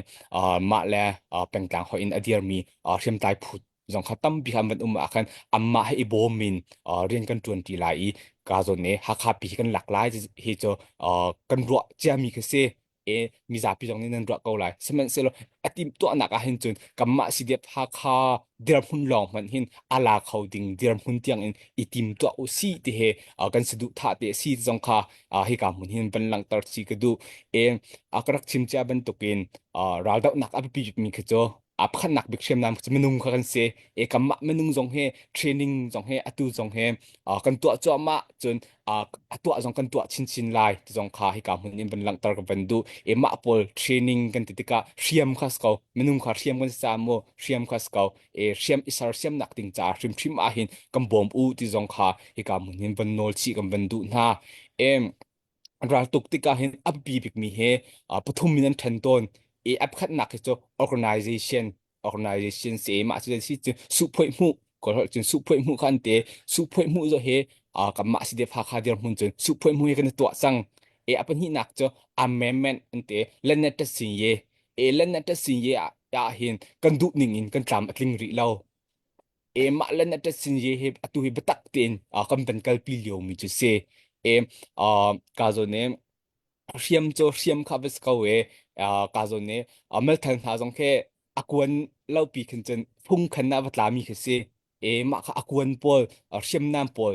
mah le pengtlang hoih in a dirmi hriamtlai phu zong kha tampi kha an van um ah khan anmah he i bawm in rian kan ṭuan ṭi lai i ka zawn i Hakha pi hi kan lak lai hi cu kan ruah ciami khi si e mizapi zong nih nan ruah ko lai sihmanhsehlaw a timhtuahnak ah hin cun kanmah CDF Hakha dirhmun lawng hmanh hin a la kho ding dirhmun tiang in i timtuah u si ti he kan saduhthah te si zong kha hika hmun hin van langhter si ka duh e a ka rak chim cia bantukin raldohnak a biapi bikmi khi cu a pakhatnak bik hriamnam cu minung kha kan si e kanmah minung zong he training zong he atu zong he kan tuah cuahmah cun a tuah zong kan tuah chinchin lai ti zong kha hika hmun in van langhter ka van duh e mah pawl training kan ti tikah hriam kha si ko minung kha hriam kan si ca mu hriam kha si ko e hriam i sersiamnak ding ca hrimhrim ah hin kan bawm u ti zong kha hika hmun hin van nawl chih kan van duh hna e raltuk tikah hin a biapi bikmi he pathum in an ṭhen tawn i a pakhatnak hi cu organization. Organization se mah cu si cu su phoi hmu ko cun su phoi hmu khan te su phoi hmu zo he kanmah si de pha kha dir hmun cun su phoi hmu he kan tuah cang e a pahnihnak cu amendment an te lennet ta sin ye e lennet ta sin ye ah hin kan duh ning in kan tlam a tling rih lo e mah lennet ta sin ye he atu hi biatak tein kan van kalpi lio mi cu si e ka zo ne hriam cu hriam kha va si ko e ka zawn i melthal hna zong khi a kuan lo pi khin cun phung khan ah va tla mi khi si e mah kha a kuan pawl hriamnam pawl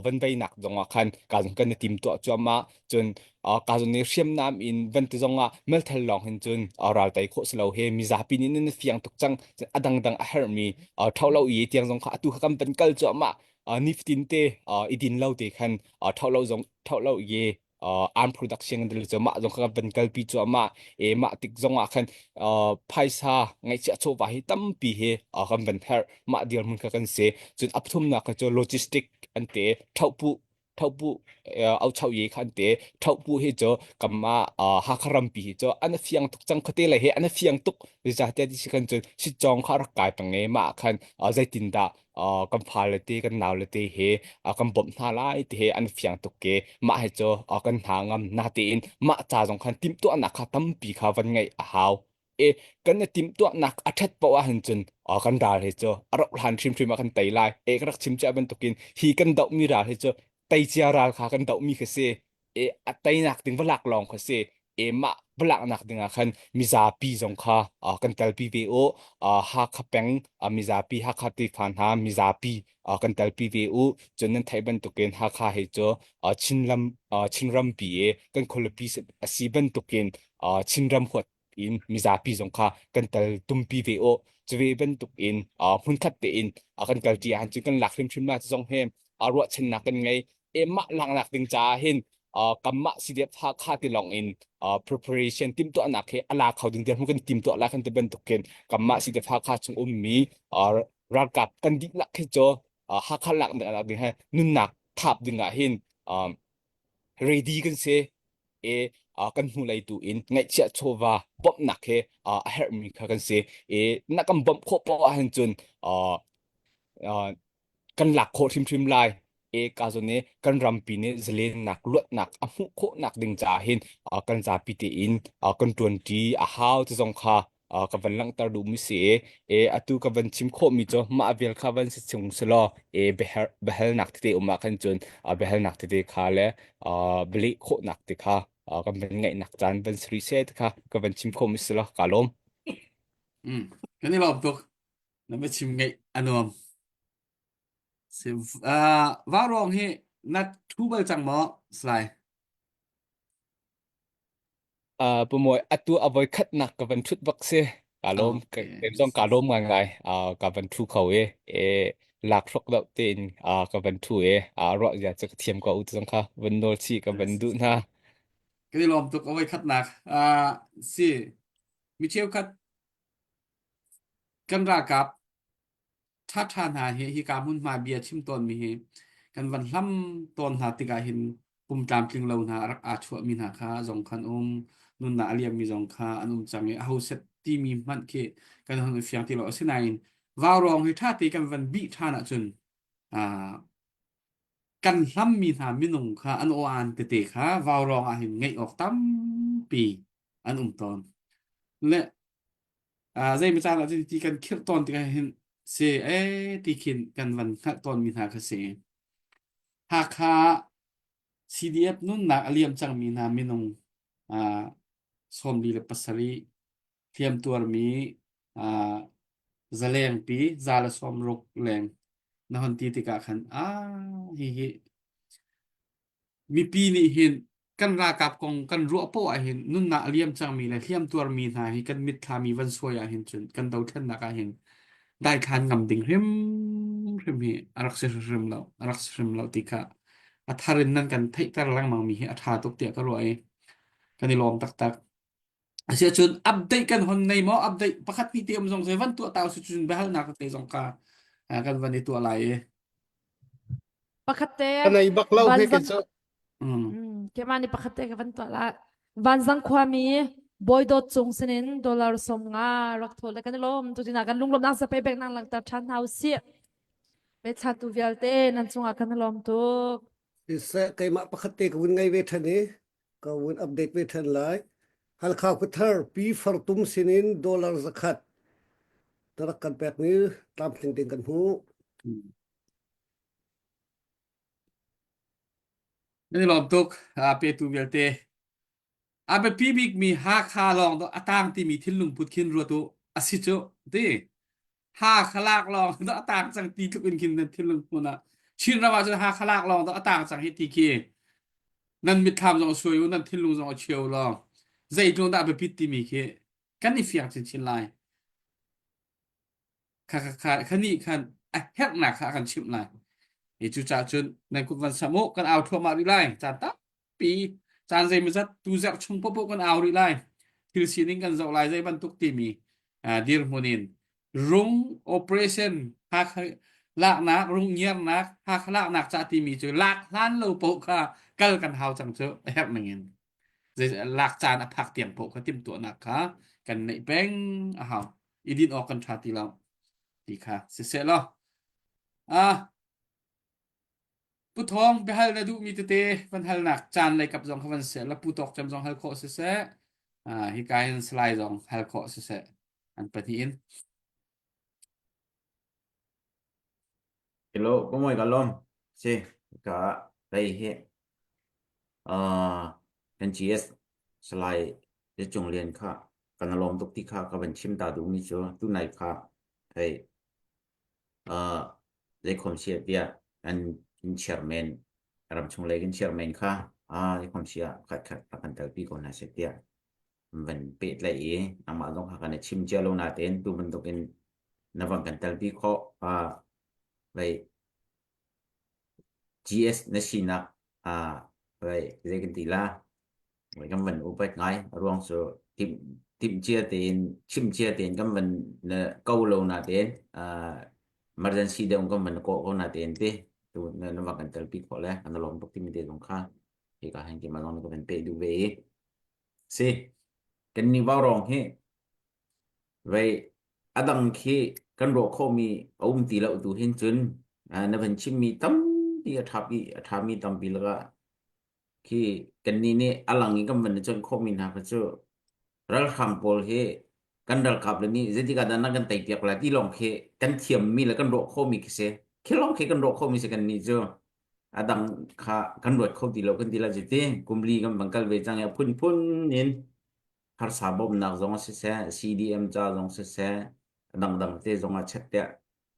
van veinak zong ah khan ka zong kan i tim tuah cuahmah cun ka zawn i hriamnam in van ti zong ah melthal lawng hin cun ral tei khawh si lo he mizapi nih nan fiang tuk cang a dangdang a herhmi ṭho lo i tiang zong kha atu kha kan van kal cuahmah nifatin te i din lo te khan ṭho lo zong ṭho lo i uh, arm production kan til cu mah zong kha kan kalpi cu mah e mah tik zong ah khan uh, phaisa ngaihchiah chawva hi tampi hi uh, kan van herh mah dirhmun kha kan si cun a pathumnak kha cu logistic an te thopu thopu au chau ye kha an te thopu hi cu kamma Hakha rampi hi cu an fiang tuk cang khote le he an fiang tuk zeicahtiah ti si kan cun si chong kha rak kai pang e mah khan zeitindah kan fale te kan nau le te he kan bawmh hna lai ti he an fiang tuk ke mah he cu kan hna ngam na tein mah ca zong khan timhtuahnak kha tampi kha van ngeih a hau e kan i timhtuahnak a ṭhat paoh ahhin cun kan ral he cu a rauh hlan hrimhrim ah kan tei lai e ka rak chim cia bantukin hi kan dohmi ral he cu teicia ral kha kan dohmi kha si e a teinak ding va lak lawng kha si e mah va laknak ding ah khan mizapi zong kha kan telpi ve u Hakha peng mizapi Hakha tefa hna mizapi kan telpi ve u cun nan theih bantukin Hakha he cu Chinlam Chinrampi i kan khualipi a si bantukin Chinram huat in mizapi zong kha kan tel tumpi ve u cuve bantuk in hmunkhat tein kan kalṭi ahcun cun kan lak hrimhrim la zong he ruahchannak kan ngei e mah laknak ding caah hin kanmah CDF Hakha ti lawng in preparation timhtuahnak he a la kho ding dirhmun kan timtuah lai kan ti bantukin kanmah CDF Hakha chung ummi ralkap kan dihlak hi cu Hakha laknak ding he nunnak thap ding ah hin ready kan si e kan hnulei tu in ngaihchiah chawva bawmhnak he a herhmi kha kan si e na kan bawmh khawh poah ahhin cun kan lak khawh hrimhrim lai e ka zawn i kan rampi nih zalennak luatnak a hmuh khawhnak ding caah hin kan zapi tein kan ṭuanṭi a hau ti zong kha ka van langhter duhmi si i e atu ka van chim khawhmi cu mah vial kha van si chung selaw e biahalnak tete um ah khan cun biahalnak tete kha le bialeh khawhnak te kha kan van ngaihnak caan van si rih seh ti kha ka van chim khawhmi si law ka lawm. Mm. Kan i lawm tuk. Na biachim ngaih a nuam. Si, uh, vaurawng hi na thu bal cang maw, Salai? Uh, pumawi atu a voi khatnak ka van thut bak si. Ka lawm, ka Okay. ka zong ka lawm ngai ngai. Uh, ka van thu kho e. E lak hrok deuh tein uh, ka van thu e. Uh, ruah zia cu ka thiam ko u zong kha van nawl chi ka van duh hna. Kan i lawm tuk a voi khatnak. Uh, si, mi cheukhat Kan ralkap ṭhaṭha hna hi hika hmunhma bia chim tawnmi hi kan van hlam tawn hna tikah hin pum tlamtling lo hna a rak aa chuahmi hna kha zong khan um nunnak a liammi zong kha an um cang i aho set timi hmanh khi kan hon i fiang ti lo asinain vaurawng hi ṭha te kan van bih ṭhan ahcun aa kan hlammi hna minung kha an aw-aan tete kha vaurawng ah hin ngeih awk tampi an um tawn. Le Uh, zei caan ah ti kan khirh tawn tikah hin si ee ti khin kan van hngalh tawnmi hna kha si. Hakha CDF nunnak a liam cangmi hna minung uh, 47 hliamtuarmi uh, zalengpi za le 60 leng na hon ti tikah khan ah hi hi Mipi nih hin kan ralkap kong kan ruah poah ahhin nunnak a liam cangmi le hliamtuarmi hna hi kan mitthlam i van suai ahhin cun kan dothlennak ahhin daithlan ngam ding hrimhrim hi a rak si hrimhrim lo a rak si hrim lo ti kha a thar in nan kan theihter lengmangmi hi a ṭha tuk tiah ka ruah i kan i lawm taktak. Asiahcun update kan hon nei maw update pakhat hnih te um zong zei van tuah ta usih cun biahalnak te zong ka kan van i tuah lai i Pakhat te Ka nei bak lo he ke vanzang cu. Mm. mm, keimah nih pakhat te ka van tuah la. Vanzang khuami. Bawi Dawt Cung sinin dollar 50 rak thawl le kan i lawm. Tutin ah kan lunglawmhnak zapei peknak langhter ṭhan hna usih. Pechatu vialte nan cungah kan i lawm tuk. Siseh keimah pakhat te ka vun ngei ve ṭhan i ka vun update ve ṭhan lai. Halkha khuathar Pi Fartum sinin dollar 100 na rak kan pekmi tlamtling ding kan hmuh. Nan i lawm tuk petu vialte. A biapi bikmi Hakha lawng dawh a tang timi thinlung put khin ruat u. A si cu ti. Hakha lak lawng dawh a tang cang ti tluk in khin nan thinlung hmun ah Chinram ah cun Hakha lak lawng dawh a tang cang hi ti khi nan mitthlam zong a suai u nan thinlung zong a cheu lawng zeitlung dah a biapit timi khi kan i fiang chinchin lai. Kha kha kha kha nih khan a herhnak kha a kan chimh lai. I cucaah cun nan kut van sam u kan au thluahmah rih lai. Caan tampi caan zeimawzat tu zarh chung paohpaoh kan au rih lai. Thil sining kan zoh lai zei bantuk timi uh, dirhmun in rung operation Hakha laknak rung ngiarnak Hakha laknak ca timi cu lak hlan lo paoh kha kal kan hau cang cu a herh ning in lak caan a phak tiang paoh kha timhtuahnak kha kan neih peng a hau. I din awk kan ṭha ti lo ti kha siseh law ah Pu Thawng biahal na duhmi tete van halnak caan lei kap zong kha van seh la Pu Tawk Cem zong hal khawh siseh ah hika hin Salai zong hal khawh siseh an pahnih in Hello, ka moi ka lom. Si, ka lei hi uh, NGS Salai Le Cung Lian kha kan lawm tuk ti kha ka van chim ta duhmi cu tunai kha hei uh, zeikhom sia tiah an in chairman ramchung lei kan chairman kha ah zeikhom sia khat khat a kan telpi ko hna seh tiah van pehtlaih i nangmah zong kha kan i chim cia lo natein tu bantukin na van kan telpi khawh ah vei GS na sinak ah vei zei kan ti la kan van upat ngai a ruang cu timh timh cia tein chim cia tein kan van na ko lo na tein emergency deuh kan van kawh ko na tein ti tu na na van kan telpi khawh le kan lawm tuk timi te zong kha hi ka hin ki ma zong ka van pe duh ve i si kan ni vau rong hi vei adang khi kan ruah khawhmi a um ti lo tu hin cun na van chimmi tampi a ṭha a ṭhami tampi lakah Khi kannih nih a lang in kan van i chawnh khawhmi hna kha cu ralhrang pawl hi kan ralkap le nih zeitik ah dah nan kan teipiak lai ti lawng khi kan thiammi le kan ruah khawhmi khi si. Khi lawng khi kan ruah khawhmi si kannih cu. A dang kha kan ruat kho ti lo kan ti lai cuti kum li kan van kal ve cang i a phunphun in harsa bawmhnak zong siseh, CDM ca zong siseh, a dangdang te zong ah chet tiah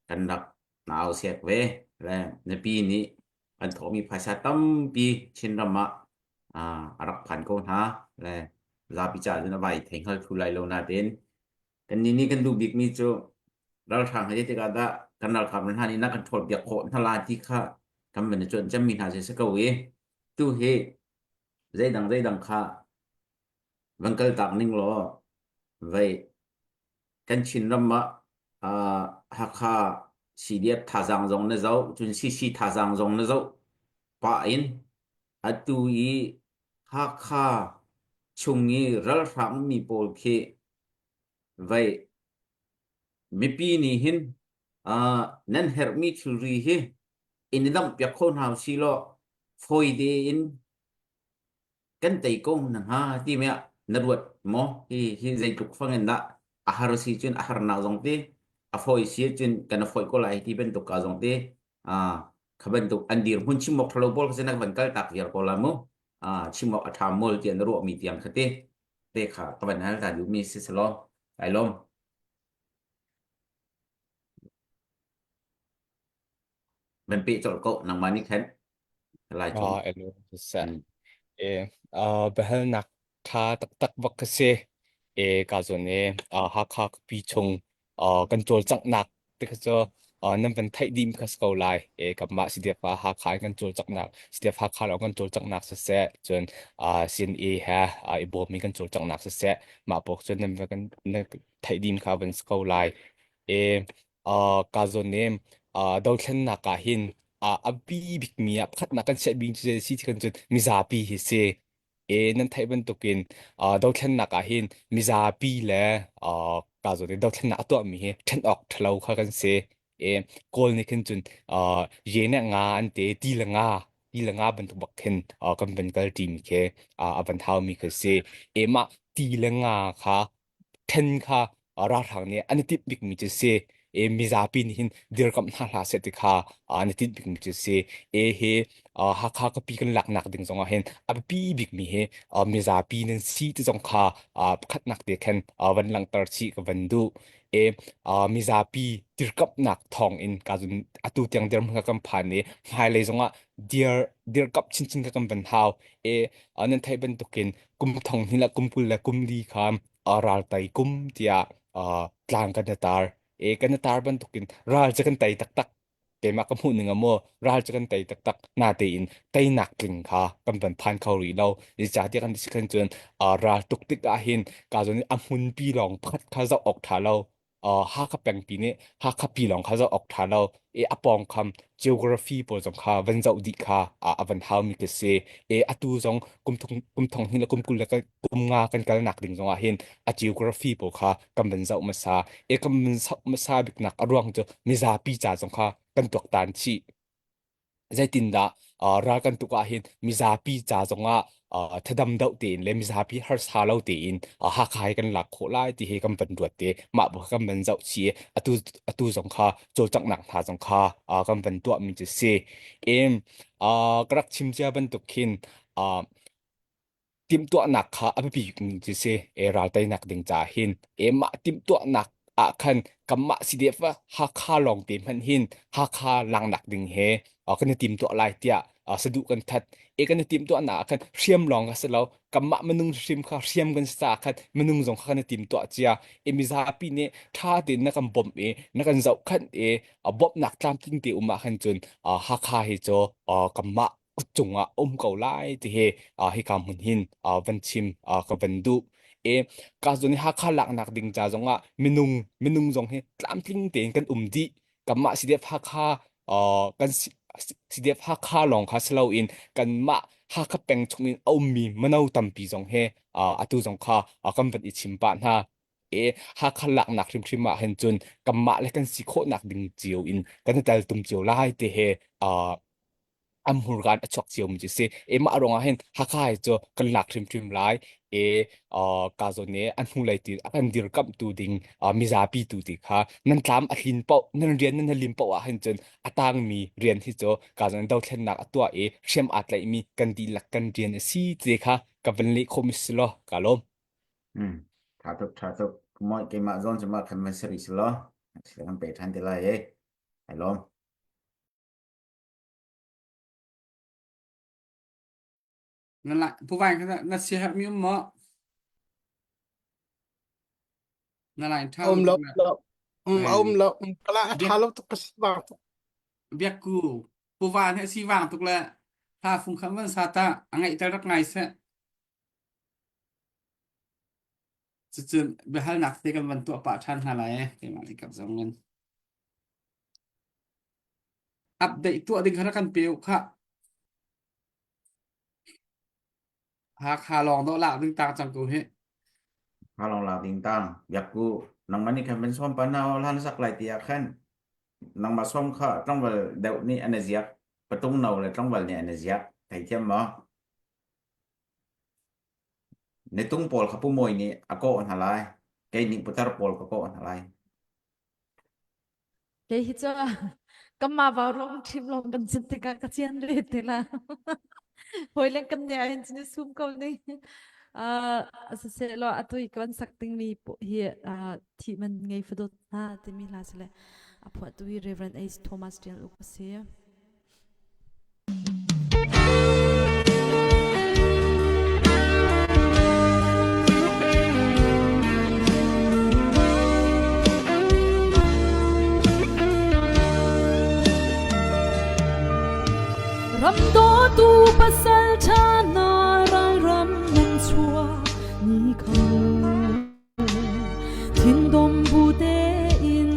kan rak nau siak ve. Le mipi nih an thawhmi phaisa tampi Chinram ah a rak phan ko hna le zapi caah cun a vai thei hngal thlu lai lo natein kannih nih kan duh bikmi cu ralhrang he tikah dah kan ralkap hna nih na kan ṭhawl piak khawh hna la ti kha kan van i cuanh cemmi hna si ko i tu hi zeidang zeidang kha van kal tak ning law vei kan Chinram ah uh, Hakha CDF thazaang zong na zoh cun CC thazaang zong na zoh pah in atu i Hakha chung i ralhrang mi pawl khi vei mipi nih hin uh, nan herhmi thilri hi in i damh piak kho hna usih law fawi tein kan tei ko na hnga timi ah na ruat maw hi hi zeitluk fang in dah a har si cun a harnak zong ti a fawi si cun kan a fawi ko lai ti bantuk ka zong ti a kha bantuk an dir hmun chim awk thalo pawl kha na van kal tak viar ko la mu a chim awk a tha mol ti an ruah mi tiang kha ti te kha ka van hal ta duh mi si selo ai lom van pe chol ko nangmah nih khan lai chung Ah, elo sa. E ah bahalnak tha taktak bak ka si. E ka zon e ah Hakha pi chung ah kan cawlcanghnak te kha cu ah nan van theih dim kha si ko lai. E kanmah CDF Hakha in kan cawlcanghnak CDF Hakha lawng kan cawlcanghnak siseh cun ah CNA he ah i bawmmi kan cawlcanghnak siseh mah pawl cu nan van kan nan theih dim kha van si ko lai. E uh, ka zawn i uh, dothlennak ah hin uh, a bi bikmi ah pakhatnak kan chiah bik cu si ti kan cun mizapi hi si. E nan theih bantukin dothlennak ah hin mizapi le ka zawn i dothlennak a tuahmi hi ṭhen awk ṭhalo kha kan si. E Kawl nih khin cun ye ne nga an te ti le nga ti le nga bantuk bak khin kan van kal ṭimi khi a van haumi khi si. E mah ti le nga kha ṭhen kha ralhrang nih an i timh bikmi cu si. E mizapi nih hin dirkamh hna hlah seh ti kha an i tinh bikmi cu si. E hi Hakha khuapi kan laknak ding zongah hin a biapi bikmi hi mizapi nan si ti zong kha pakhatnak te khan van langhter chih ka van duh. E mizapi dirkamhnak thawng in ka zun atu tiang dirhmun kha kan phan i hmailei zongah dir dirkamh chinchin kha kan van hau. E nan theih bantukin kum thong hnih le kum 20 le kum li kha ral tei kum tiah tlang kan i tar. E kan i tar bantukin ral cu kan tei taktak. Keimah ka hmuh ning ah maw ral cu kan tei taktak. Natein teinak tling kha kan van phan kho rih lo. Zeicahtiah kan ti si khan cun ral tuk tik ah hin ka zawn a hmunpi lawng pakhat kha zoh awk ṭha lo. Hakha pengpi nih Hakha pi lawng kha zoh awk ṭha lo i a pawngkam geography pawl zong kha van zoh dih kha a van haumi ka si. E atu zong kum thong kum thong hnih le kum 20 le kum nga kan kalnak ding zong ah hin a geography pawl kha kan van zoh hmasa. E kan van zoh hmasa biknak a ruang cu mizapi ca zong kha kan tuaktan chih. Zeitindah ral kan tuk ahhin mizapi ca zongah thadam deuh tein le mizapi harsa lo tein Hakha hi kan lak khawh lai ti hi kan van ruat te mah bu kan van zoh chih i atu atu zong kha cawlcanghnak hna zong kha kan van tuahmi cu si. Em ka rak chim cia bantuk khin timhtuahnak kha a biapi bikmi cu si e ral teinak ding caah hin e mah timhtuahnak ah khan kanmah CDF Hakha lawng te hmanh hin Hakha langnak ding he kan i timtuah lai tiah saduh kan that e kan i timtuahnak ah khan hriam lawng ka si lo kanmah minung hrim kha hriam kan si caah khan minung zong kha kan i timtuah cia e mizapi nih ṭha tein na kan bawmh i na kan zohkhanh i bawmhnak tlamtling te um ah khan cun Hakha hi cu kanmah kut cungah um ko lai ti hi hika hmun hin van chim ka van duh. E ka zon hi Hakha laknak ding ca zongah minung minung zong hi tlamtling tein kan um dih. Kanmah CDF Hakha kan CDF Hakha lawng kha si loin kanmah Hakha peng chungin a ummi mino tampi zong he atu zong kha kan van i chim pah hna. E Hakha laknak hrimhrim ah hin cun kanmah le kan si khawhnak ding cio in kan i teltum cio lai ti he an hmurka in a chuak ciomi cu si. E mah ruangah hin Hakha hi cu kan lak hrimhrim lai. E ka zawn i a hnulei ti a kan dirkamhtu ding mizapi tu ti kha nan tlam a hlin paoh nan rian nan lim paoh ah hin cun a tangmi rian hi cu ka zawn dothlennak a tuah i hriam aa tlaihmi kan dihlak kan rian a si ti kha ka van leh khawhmi si law ka lawm. Hmm. Tha tuk, tha tuk. Moi keimah zawn cu mah khan van si rih si law. Kan pe ṭhan te lai e. Ai lawm. Na la pu vai kha na siaherhmi um maw? Na line ṭha lo Um lo tuk na. lo. Um Eh, um lo. Um kala a biak ṭha lo tuk ka si bang tuk. biak ku pu van he si vang tuk le hla fung khan van sa ta a ngaihter rak ngai seh. Cucun biahalnak te kan van tuah pah ṭhan hna lai eh. Keimah lei kap zong in. Update tuah ding kha rak kan pe u khah. Hakha lawng dawh lak ding tang cang ko hi. Ha lawng lak ding tang biak ku nangmah nih khan van sawm pa na hlan sak lai ti ah khan nangmah sawm kha tlangval deuh nih an i ziak patung no le tlangval nih an i ziak theithiam maw Nitung pawl kha Pu Mawi nih a kawh hna lai. Kei nih putar pawl ka kawh hna lai. Kei hi cu kanmah vaurawng ṭhim lawng kan cin tikah ka cian ve te la. Hawi le kan nih ahhin cun i sum ko ning. Uh, siseh law atu i ka van sak dingmi hi uh, thih man ngei fadawt hna timi hla si le a phuahtu hi Reverend Ace Thomas Tial Uk a si. Ram dawtu pasal ṭha hna ralram nan chuah ni kho. Thindom bu tein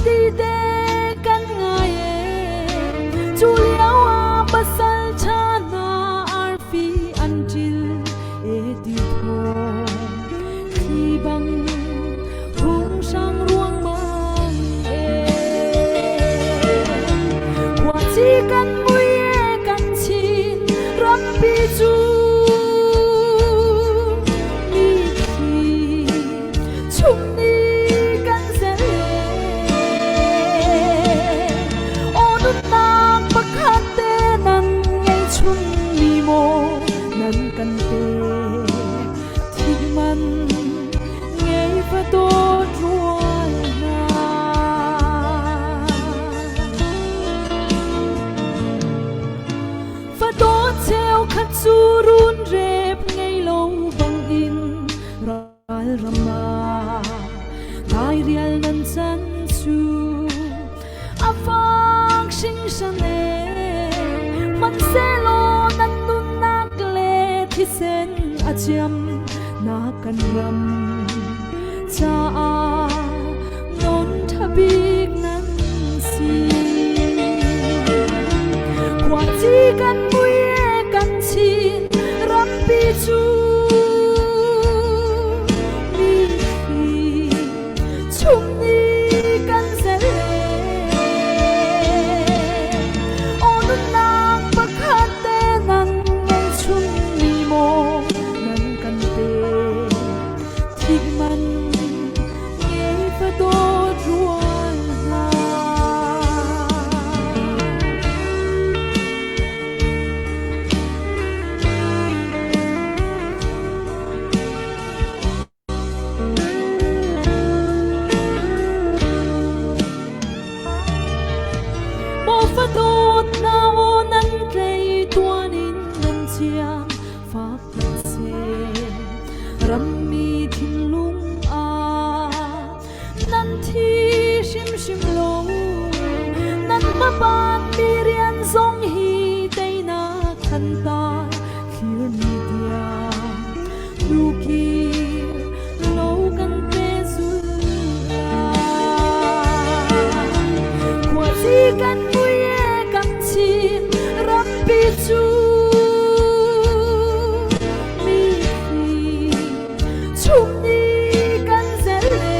dite kan ngai e cu lio ah pasal ṭha hna arfi an ṭin. hringhran ee. Hmanhsehlaw nan nunnak le thisen a ciam na kan ram caah non ṭha bik nan si. Khuaci kan mui e kan chin rampi cu mi chung ni kan zel Aw nunnak pakhat te nan ngei chung mi maw nan kan pe thih man ngei fa dawt rual hna. Maw dawt na aw nan tlei tuan in nan thiam fak nan seh rammi thinlung ah nan thi hrimhrim lo nan hmapan mi rian zong hi teinak thantar thlir mi tiang Lukir lo kan pe zul lai. Khuaci kan mui e kan chin rampi cu mi chung ni kan zel le.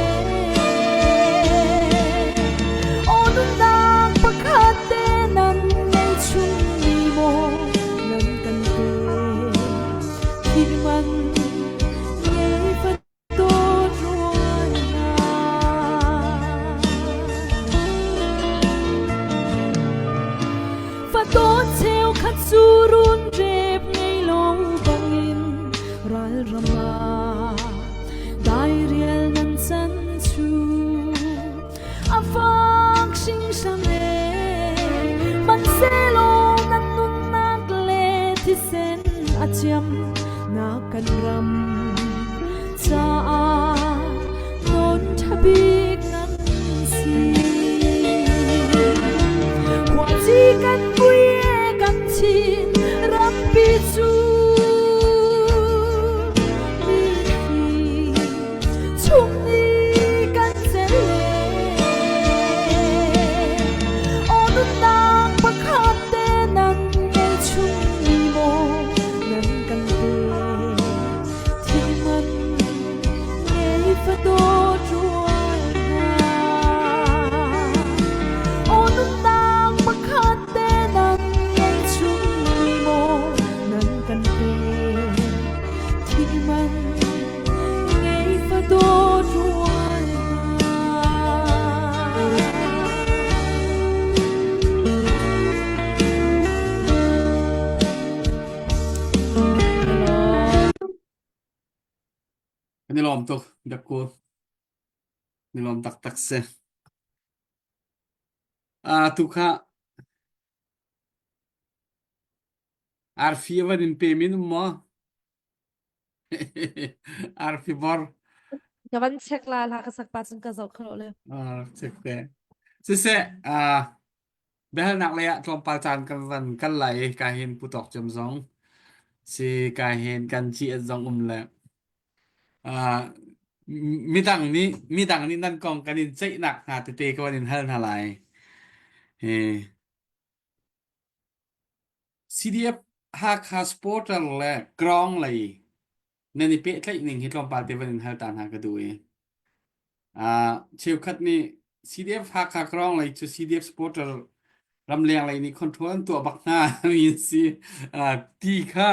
Aw nunnak pakhat te nan ngei chung mi maw nan kan pe. Thih man ngei fa dawt rual hna. Fa dawt cheukhat cu run rep ngei lo bangin ralram ah dairial nan can cu a fak hringhran ee hmanhsehlaw nan nunnak le thisen a ciam na kan ram caah non ṭha bik nan si. Khuaci kan pui e kan chin rampi cu mi chung ni kan zel Aw nunnak pakhat te nan ngei chung mi maw nan kan pe thi man ngei fa dawt rual hna Aw nunnak pakhat te nan ngei chung mi maw nan kan pe thi man ngei fa dawt rual hna. Kan i lawm tuk, Biakku. Ni lawm taktak si. Ah, tu kha arfi van in pe min um maw? Arfi bor. Ka van check la hla ka sak pa cun ka zoh kho le. Ah, check te. Siseh, ah biahalnak lei ah tlawmpal caan kan van kal lai i ka hin pu tawk cem zong si ka hin kan ci an zong um le ah midang nih midang nih nan kong kan in ceihnak hna tete ka van in hal hna lai. Hi. CDF Hakha supporter le Krong lei nan i pehtlaih ning hi tlawmpal te van in hal ta hna ka duh i uh, cheukhat nih CDF Hakha Krong lei cu CDF supporter ramleng lei nih control an tuah bak hna mi an si uh, ti kha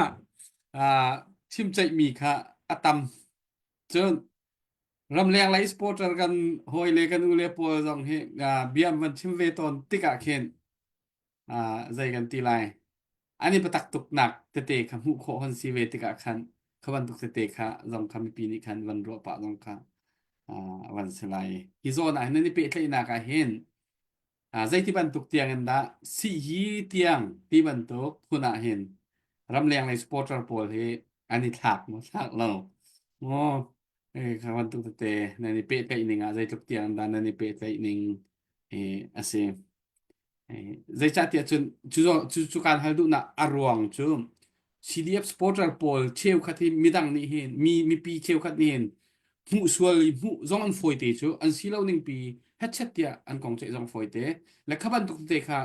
uh, chimceihmi kha a tam cun ramleng lei supporter kan hawi le kan u le pawl zong hi uh, bia an van chim ve tawn tikah khin zei kan ti lai an i biatak tuknak tete kha hmuh khawh hon si ve tikah khan kha bantuk tete kha zong kha mipi nih khan van ruah pah zong kha van si lai hi zawn ah hin nan i pehtlaihnak ah hin zeiti bantuk tiang in dah siyi tiang ti bantuk phun ah hin ramleng lei supporter pawl hi an i thlak maw thlak lo maw kha bantuk tete nan i pehtlaih ning ah zeitluk tiang dah nan i pehtlaih ning hi a si. Zeicahtiah cun cu cu cu kaan hal duhnak a ruang cu CDF supporter pawl cheukhat hi midang nih hin mi mipi cheukhat nih hin hmuh sual i hmuh zong an fawi te cu an si lo ning pi hetchet tiah an kong ceih zong fawi te le kha bantuk te kha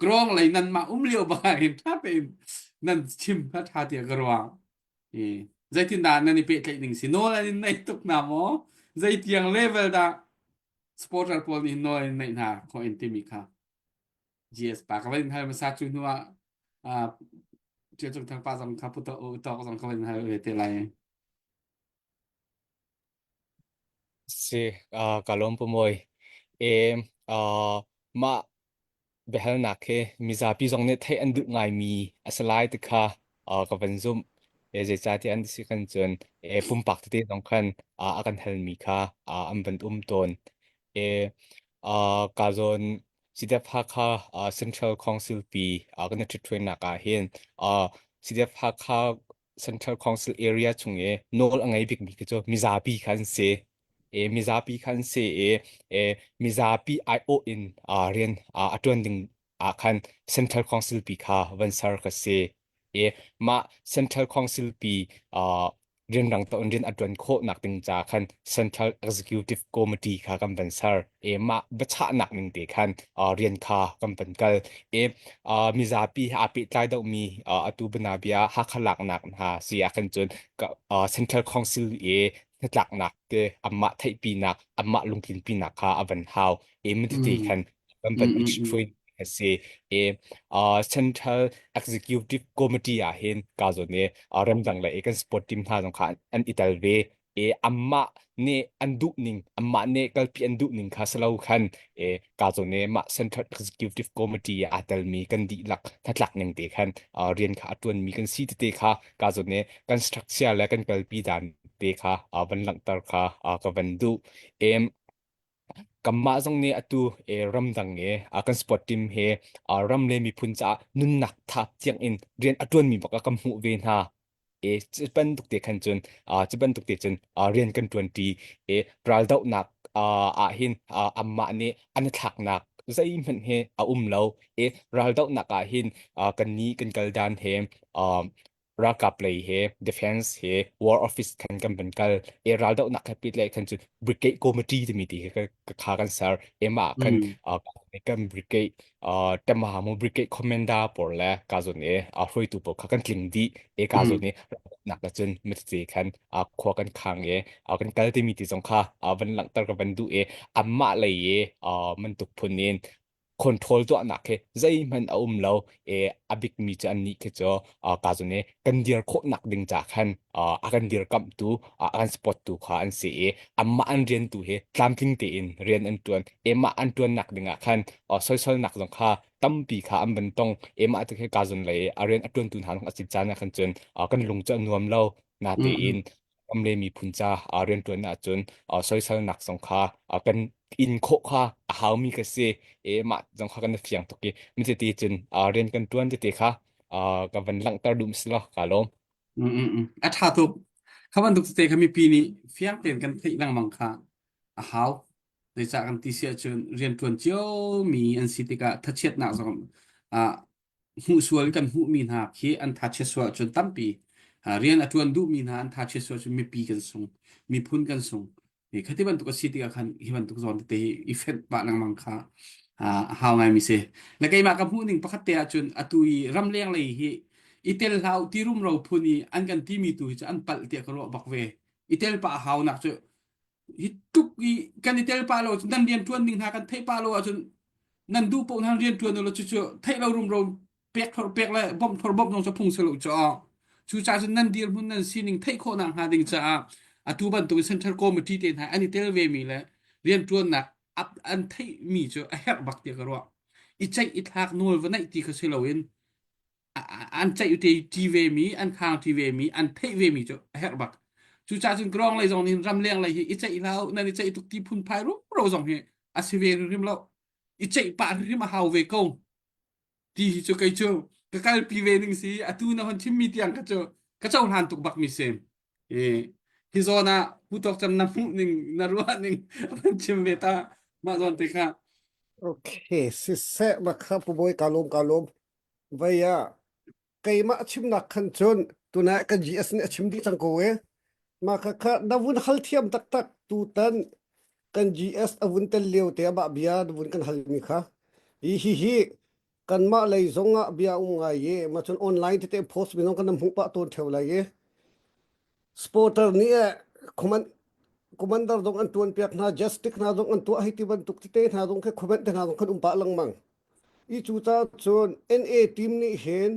grong lei nan mah um lio bang hin tha tein nan chim kha tha tiah ka ruang i zeitindah nan i pehtlaih ning si nawl an in nei tuk na maw zeitiang level dah supporter pawl nih nawl an neih hna kho in timi kha GS pa ka van hal hmasa cu hnu ah uh, Ṭial Cung Thang pa zong kha pu tawk zong ka van hal ve te lai. Si, uh, ka lawm pu mawi. E, uh, mah biahalnak hi mizapi zong nih theih an duh ngaimi a si lai ti kha uh, ka van zumh. E, zeicahtiah an si khan cun e, pumpak tete zong khan uh, a kan halmi kha uh, an van um tawn. E, uh, ka zawn CDF Hakha uh, Central Council pi uh, kan i ṭhitṭhuainak ah hin uh, CDF Hakha Central Council area chung i nawl a ngei bikmi khi cu mizapi kha an si. E, mizapi kha an si i e, mizapi aiawh in uh, rian uh, a ṭuan ding ah khan Central Council pi kha van ser ka si. I mah Central Council pi uh, rianrang in rian a ṭuan khawh nak ding ca khan Central Executive Committee kha kan van ser. E mah biachahnak ning te khan uh, rian kha kan van kal. E uh, mizapi he aa pehtlai deuhmi uh, atu banabia Hakha laknak hna si ah khan cun uh, Central Council i hnatlaknak te amah theihpinak amah lungtlinpinak kha a van hau. E mitete Mm. khan kan Mm, van i mm, mm. ṭhitṭhuai a si. E uh, Central Executive Committee ah hin ka zawn i uh, ramdang le i kan sport team hna zong kha an, an i tel ve. E amah nih an duh ning amah nih kalpi an duh ning kha silo khan e ka zawn i mah Central Executive Committee ah aa telmi kan dihlak hnatlak ning te khan uh, rian kha a ṭuanmi kan si tete kha ka zawn i kan structure le kan kalpi dan te kha uh, van langhter kha uh, ka van duh. E Kanmah zong nih atu eh, ramdang i ah kan sport team he ah ram le miphun caah nunnak thap tiang in rian a ṭuanmi bak ah kan hmuh ve hna. E cu bantuk te khan cun ah cu bantuk te cun ah rian kan ṭuanṭi. E raldohnak ah ah hin ah anmah nih an i thlaknak zeihmanh hi a um lo. E raldohnak ah hin ah kannih kan kal dan he ah ralkap lei he defense he war office khan kan van kal e raldohnak he pit le khan cu brigade committee timi ti he ka kha kan ser ema khan Mm. kan brigade tema mu brigade commander por le ka zon e a hruaitu pawl kha kan tling di e ka Mm. zon e nak la cun mitce khan a khua kan khang e kan kal timi ti zong kha van langhter ka van du e amma lei e man tuk phun in control tuahnak khi zeihmanh a um lo e a bikmi cu annih khi cu ka zun i kan dir khawhnak ding ca khan a kan dirkamhtu a kan support tu kha an si i amah an rian tu hi tlamtling tein rian an tuan emah an tuannak ding ah khan soisolnak zong kha tampi kha an van tong emah tu khi ka zun lei a rian a tuantu hna a si caan ah khan cun kan lung cu a nuam lo na Mm. tein ram le miphun ca rianṭuan ahcun soiselnak zong kha kan in khawh kha a haumi ka si e mah zong kha kan i fiang tuk i mititi cun rian kan ṭuan tete kha ka van langhter duh si lo ka lawm. Mm, mm, mm. A ṭha tuk. Kha bantuk tete kha mipi nih fiang tein kan theih lengmang kha a hau. Zeicah kan ti si ahcun rianṭuan ciomi an si tikah thachiatnak zong ah hmuhsual kan hmuhmi hna khi an thachiat sual ahcun tampi rian a ṭuan duhmi hna an thachiat sual ahcun mipi kan sung miphun kan sung khati bantuk a si tikah khan hi bantuk zawn tete hi i fenh pah lengmang kha a hau ngaimi si le keimah ka hmuh ning pakhat te ahcun atu i ramleng lei hi i tel hlau ti rumro phun i an kan timi tu hi cu an palh tiah ka ruah bak ve i tel pah a hau nak cu hi tluk i kan i tel pah lo nan rian ṭuan ding hna kan theih pah lo ahcun nan duh paoh nan rian ṭuan lo cucu theih lo rumro pek thor pek le bawmh thor bawmh zong cu phung si lo cu cucaah cun nan dirhmun nan sining theih khawhnak hnga ding caah atu bantuk central committee te hna an i tel ve mi le rian ṭuannak an theihmi cu a herh bak tiah ka ruah i ceih i thlak nawl va neih ti kha si loin an ceih te ṭi ve mi an khang ṭi ve mi an theih ve mi cu a herh bak cucaah cun grong lei zong nih ramleng lei hi i ceih hlah nan i ceih tuk ti phunphai rumro zong hi a si ve hrim lo i ceih pah hrim a hau ve ko ti hi cu kei cu ka kalpi ve ning si atu na hon chimmi tiang ka cu ka cohlan tuk bak mi si i hi zawn ah pu tawk cam na hmuh ning na ruah ning van chim ve ta mah zawn te kha. Okay, siseh makha pu bawi ka lawm ka lawm. Vai ah keimah a chimnak khan cun tuna kan GS nih a chim dih cang ko e. Mah kha kha na vun hal thiam taktak tutan kan GS a vun tel lio te amah bia na vun kan halmi kha. Hi hi hi kanmah lei zong ah bia um ngai i ma cun online tete post mi zong kan hmuh pah tawn theo lai i Supporter nih eh comment commander zong an tuan piak hna justice hna zong an tuah hei ti bantuk tete hna zong khi comment te hna zong khan um pah lengmang. I cu ca cun NA team nih hin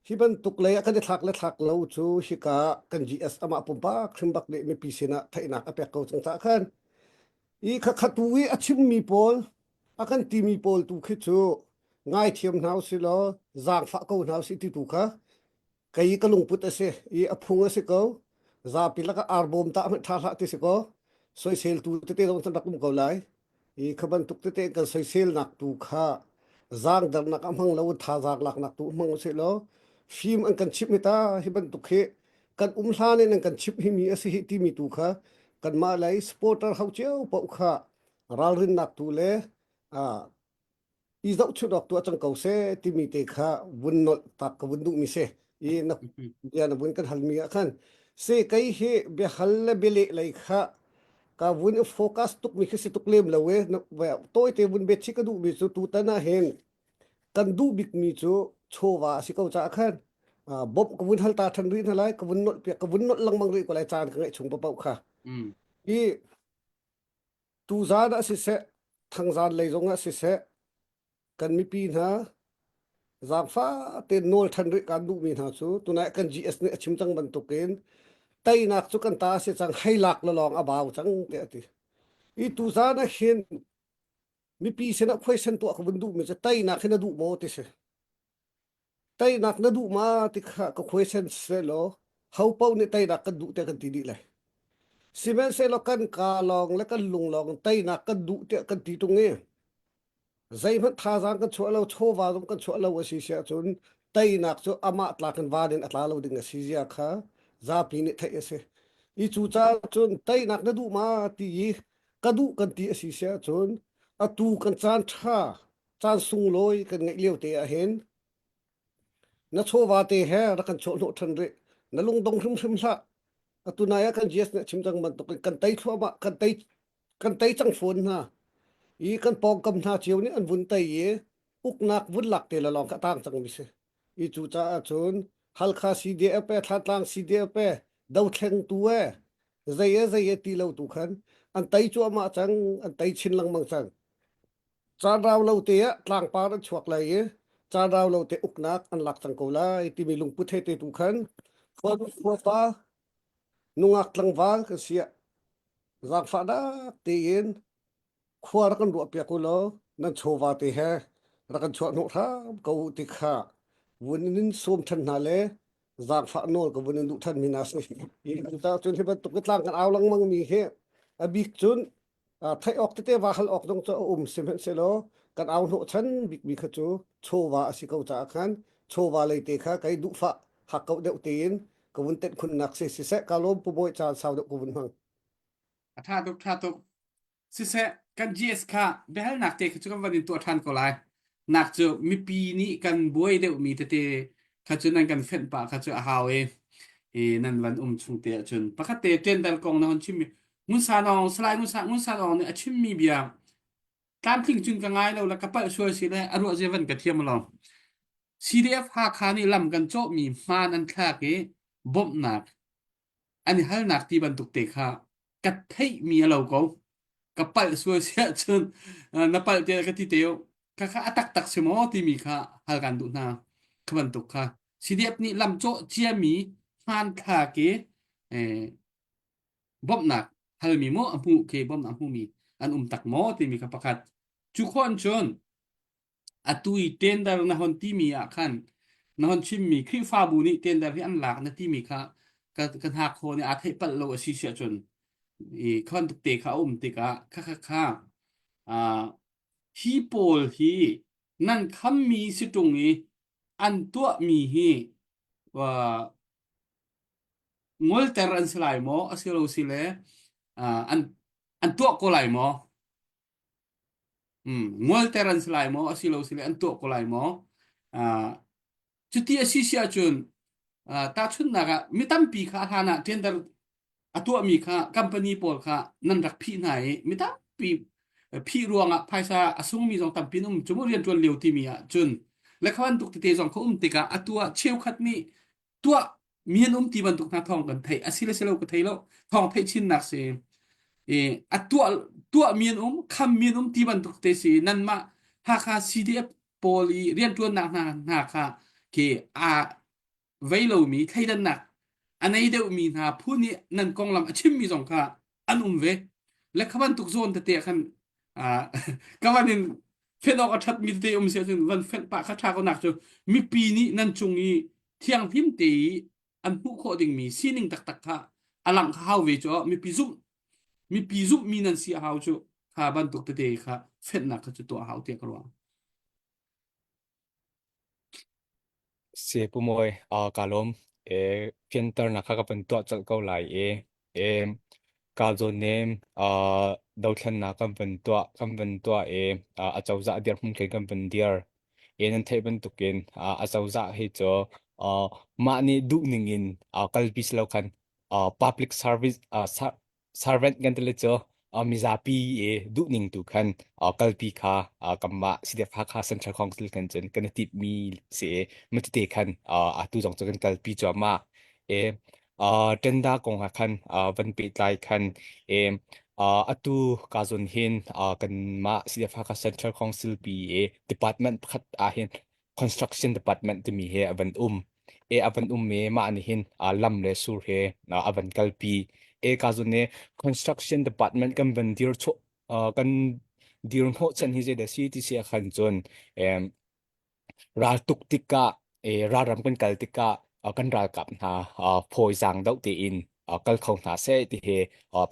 hi bantuk lei ah kan i thlak le thlak lo cu hika kan GS amah pumpak hrim bak nih mipi sinah theihnak a pek ko cang cah khan i khakha tu i a chimmi pawl a kan timi pawl tu khi cu ngaithiam hna usih law zaangfah ko hna usih ti tu kha kei ka lungput a si i a phung a si ko zapi lakah arbawm tah hmanh ṭha hlah ti si ko soiseltu tete zong can rak um ko lai i kha bantuk tete kan soiselnak tu kha zaangdernak a hmang lo thazaang laknak tu hmang usih law fim an kan chimh hi ta hi bantuk hi kan um hlan in an kan chimh hi mi a si hi timi tu kha kanmah lei supporter ho cio paoh kha ralrinnak tu le i zohchunh awk tuah cang ko seh timi te kha vun nolh tak ka vun duhmi si i na bia na vun kan halmi ah khan si kei hi biahal le bialeh lei kha ka vun i focus tukmi khi si tuk lem lo e tawi te vun bet chi ka duhmi cu tutan ah hin kan duh bikmi cu chawva a si ko caah khan bawmh ka vun hal ta ṭhan rih hna lai ka vun nolh piak ka vun nolh lengmang rih ko lai caan ka ngeih chung paoh kha i Tuzaan ah siseh, thangzaan lei zongah siseh, kan mipi hna zaangfah tein nawl ṭhan rih kaan duhmi hna cu tunai kan GS nih a chim cang bantukin teinak cu kan ta a si cang hei lak lawng a bau cang tiah a ti. I tuzaan ah hin mipi sinah khuaisen tuah ka vun duhmi cu teinak hi na duh maw ti si. Teinak na duh ma ti kha ka khuaisen seh law ho paoh nih teinak kan duh tiah kan ti dih lai. Sihmanhsehlaw kan kaa lawng le kan lung lawng teinak kan duh tiah kan ti ṭung i zeihmanh thazaang kan chuah lo, chawva zong kan chuah lo a si si ahcun teinak cu amah tlak in van in a tla lo ding a si zia kha zapi nih theih a si. I cucaah cun teinak na duh ma ti i ka duh kan ti a si si ahcun atu kan caan ṭha caan sunglawi kan ngeih lio te ah hin na chawva te he rak kan chawhhnawh ṭhan rih na lungdong hrimhrim hlah atu nai ah kan GS nih a chim cang bantuk in kan tei thluahmah kan tei kan tei cang fawn hna i kan pawngkam hna cio nih an vun tei i uknak vun lak te le lawng kha tang cang mi si i cu caah cun Halkha CDF e Thantlang CDF e dothlengtu e zei e zei e ti lo tu khan an tei cuahmah cang an tei chin lengmang cang Caan rau lo te ah tlangpar an chuak lai i caan rau lo te uknak an lak cang ko lai timi lungput he te tu khan khua khuapa nungak tlangval kan si ah zaangfahnak tein khua rak kan ruah piak u law nan chawva te he rak kan chuah hnawh hram ko u ti kha vun in sawm than hna le zaangfah nawl ka vun in duh than mi hna si. Hi cun hi bantuk tlang kan au lengmang mi hi a bik cun theih awk tete va hal awk zong cu a um sihmanhsehlaw kan au hnawh chan bikmi kha cu chawva a si ko caah khan chawva lei te kha kei duhfah hak ko deuh tein ka vun tenh khunnak si siseh ka lawm pu bawi caan sau deuh ka vun hmang A ṭha tuk ṭha tuk siseh kan GS kha biahalnak te kha cu kan van in tuah ṭhan ko lai nak cu mipi nih kan buai deuhmi tete kha cu nan kan fenh pah kha cu a hau i i nan van um chung te ahcun pakhat te tender kong na hon chimmi Ngun San Aung Salai Ngun San Ngun San Aung nih a chimmi bia tlamtling cun ka ngai lo le ka palh sual si le a ruah zia van ka thiam lo CDF Hakha nih lam kan cawhmi hmaan an thlak i bawmhnak an i halnak ti bantuk te kha ka theihmi a lo ko ka palh sual si ahcun na palh tiah ka ti te kha kha a taktak si maw timi kha hal kan duh hna kha bantuk kha CDF nih lam cawh ciami hmanthlak i eh, bawmhnak halmi maw a hmuh khi bawmhnak a hmumi an um tak maw timi kha pakhat cu khon cun atu i tender na hon timi ah khan na hon chimmi Khrihfabu nih tender hi an lak na timi kha ka ka hnakhaw nih aa theih palh lo a si siah cun i kha bantuk te kha a um tikah kha kha kha hi pawl hi nan khammi si ṭung i an tuahmi hi ngolter an si lai maw asilo si le an an tuah ko lai maw? Mm, ngolter an si lai maw asilo sile an tuah ko lai maw? Uh, cuti a si si ahcun uh, tahchunhnak ah mi tampi kha a hlan ah tender a tuahmi kha company pawl kha nan rak phih hna i mi tampi phih ruangah phaisa a sungmi zong tampi an um cu mu rianṭuan lio timi ah cun le kha bantuk tete zong kha um tikah atu ah cheukhat nih tuah mi an um ti bantuk hna thawng kan theih a si le si lo ka thei lo thawng theih chinnak si i a tuah tuah mi an um kham mi an um ti bantuk te si nanmah Hakha CDF pawl i rianṭuannak hna hna kha khi a vei lomi thleidannak a nei deuhmi hna phu nih nan konglam a chimmi zong kha an um ve le kha bantuk zawn tete ah khan ka van in fenh awk a ṭhatmi tete um si ahcun van fenh pah kha ṭha ko nak cu mipi nih nan cung i thianghlim te i an hmuh khawh dingmi sining taktak kha a langh kha hau ve cu mipi zumh mipi zumhmi nan si a hau cu kha bantuk tete kha fenhnak kha cu tuah a hau tiah ka ruah. Si Pu Mawi, aa kaa lawm. E, fianternak kha ka van tuah colh ko lai i e, ka zawn nem aa dothlennak kan van tuah kan van tuah i aa acozah dirhmun khin kan van dir. E nan theih bantukin aa acozah hi cu aa mah nih duh ning in aa kalpi si lo khan aa public service aa servant kan tile cu mizapi i duhning tu khan kalpi kha kanmah CDF Hakha Central Council khan cun kan i timhmi si i matete khan atu zong cu kan kalpi cuahmah. E tenda kong ah khan van pehtlai khan e atu ka zon hin kanmah CDF Hakha Central Council pi i department pakhat ah hin construction department timi he a van um e a van um me mah nih hin lam le sur he a van kalpi e ka zun ne construction department kan van dir chu kan dir hnawh chan hi zei si ti si khan cun ral tuk tikah e ralram kan kal tikah kan ralkap hna phawi zaang deuh tein kal kho hna seh ti he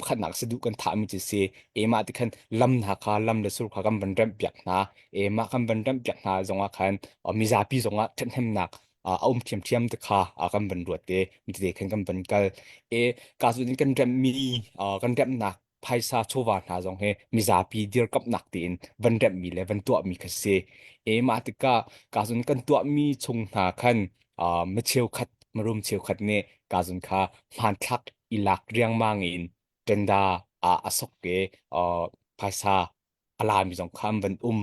pakhatnak si duh kan thahmi cu si e mah ti khan lam hna kha lam le sur kha kan van remh piak hna e mah kan van remh piak hna zongah khan mizapi zongah ṭhathnemnak a um ṭhiamṭhiam te kha kan van ruat te te khan kan van kal e ka zu in kan remhmi kan remhnak phaisa chawva hna zong hi mizapi dirkamhnak tiin van remhmi le van tuahmi kha si. E mah tikah ka zun kan tuahmi chung hna khan uh, mi cheukhat marum cheukhat nih ka zun kha hmanthlak i lak riangmang in tenda ah a sok ke uh, phaisa a lami zong kha an van um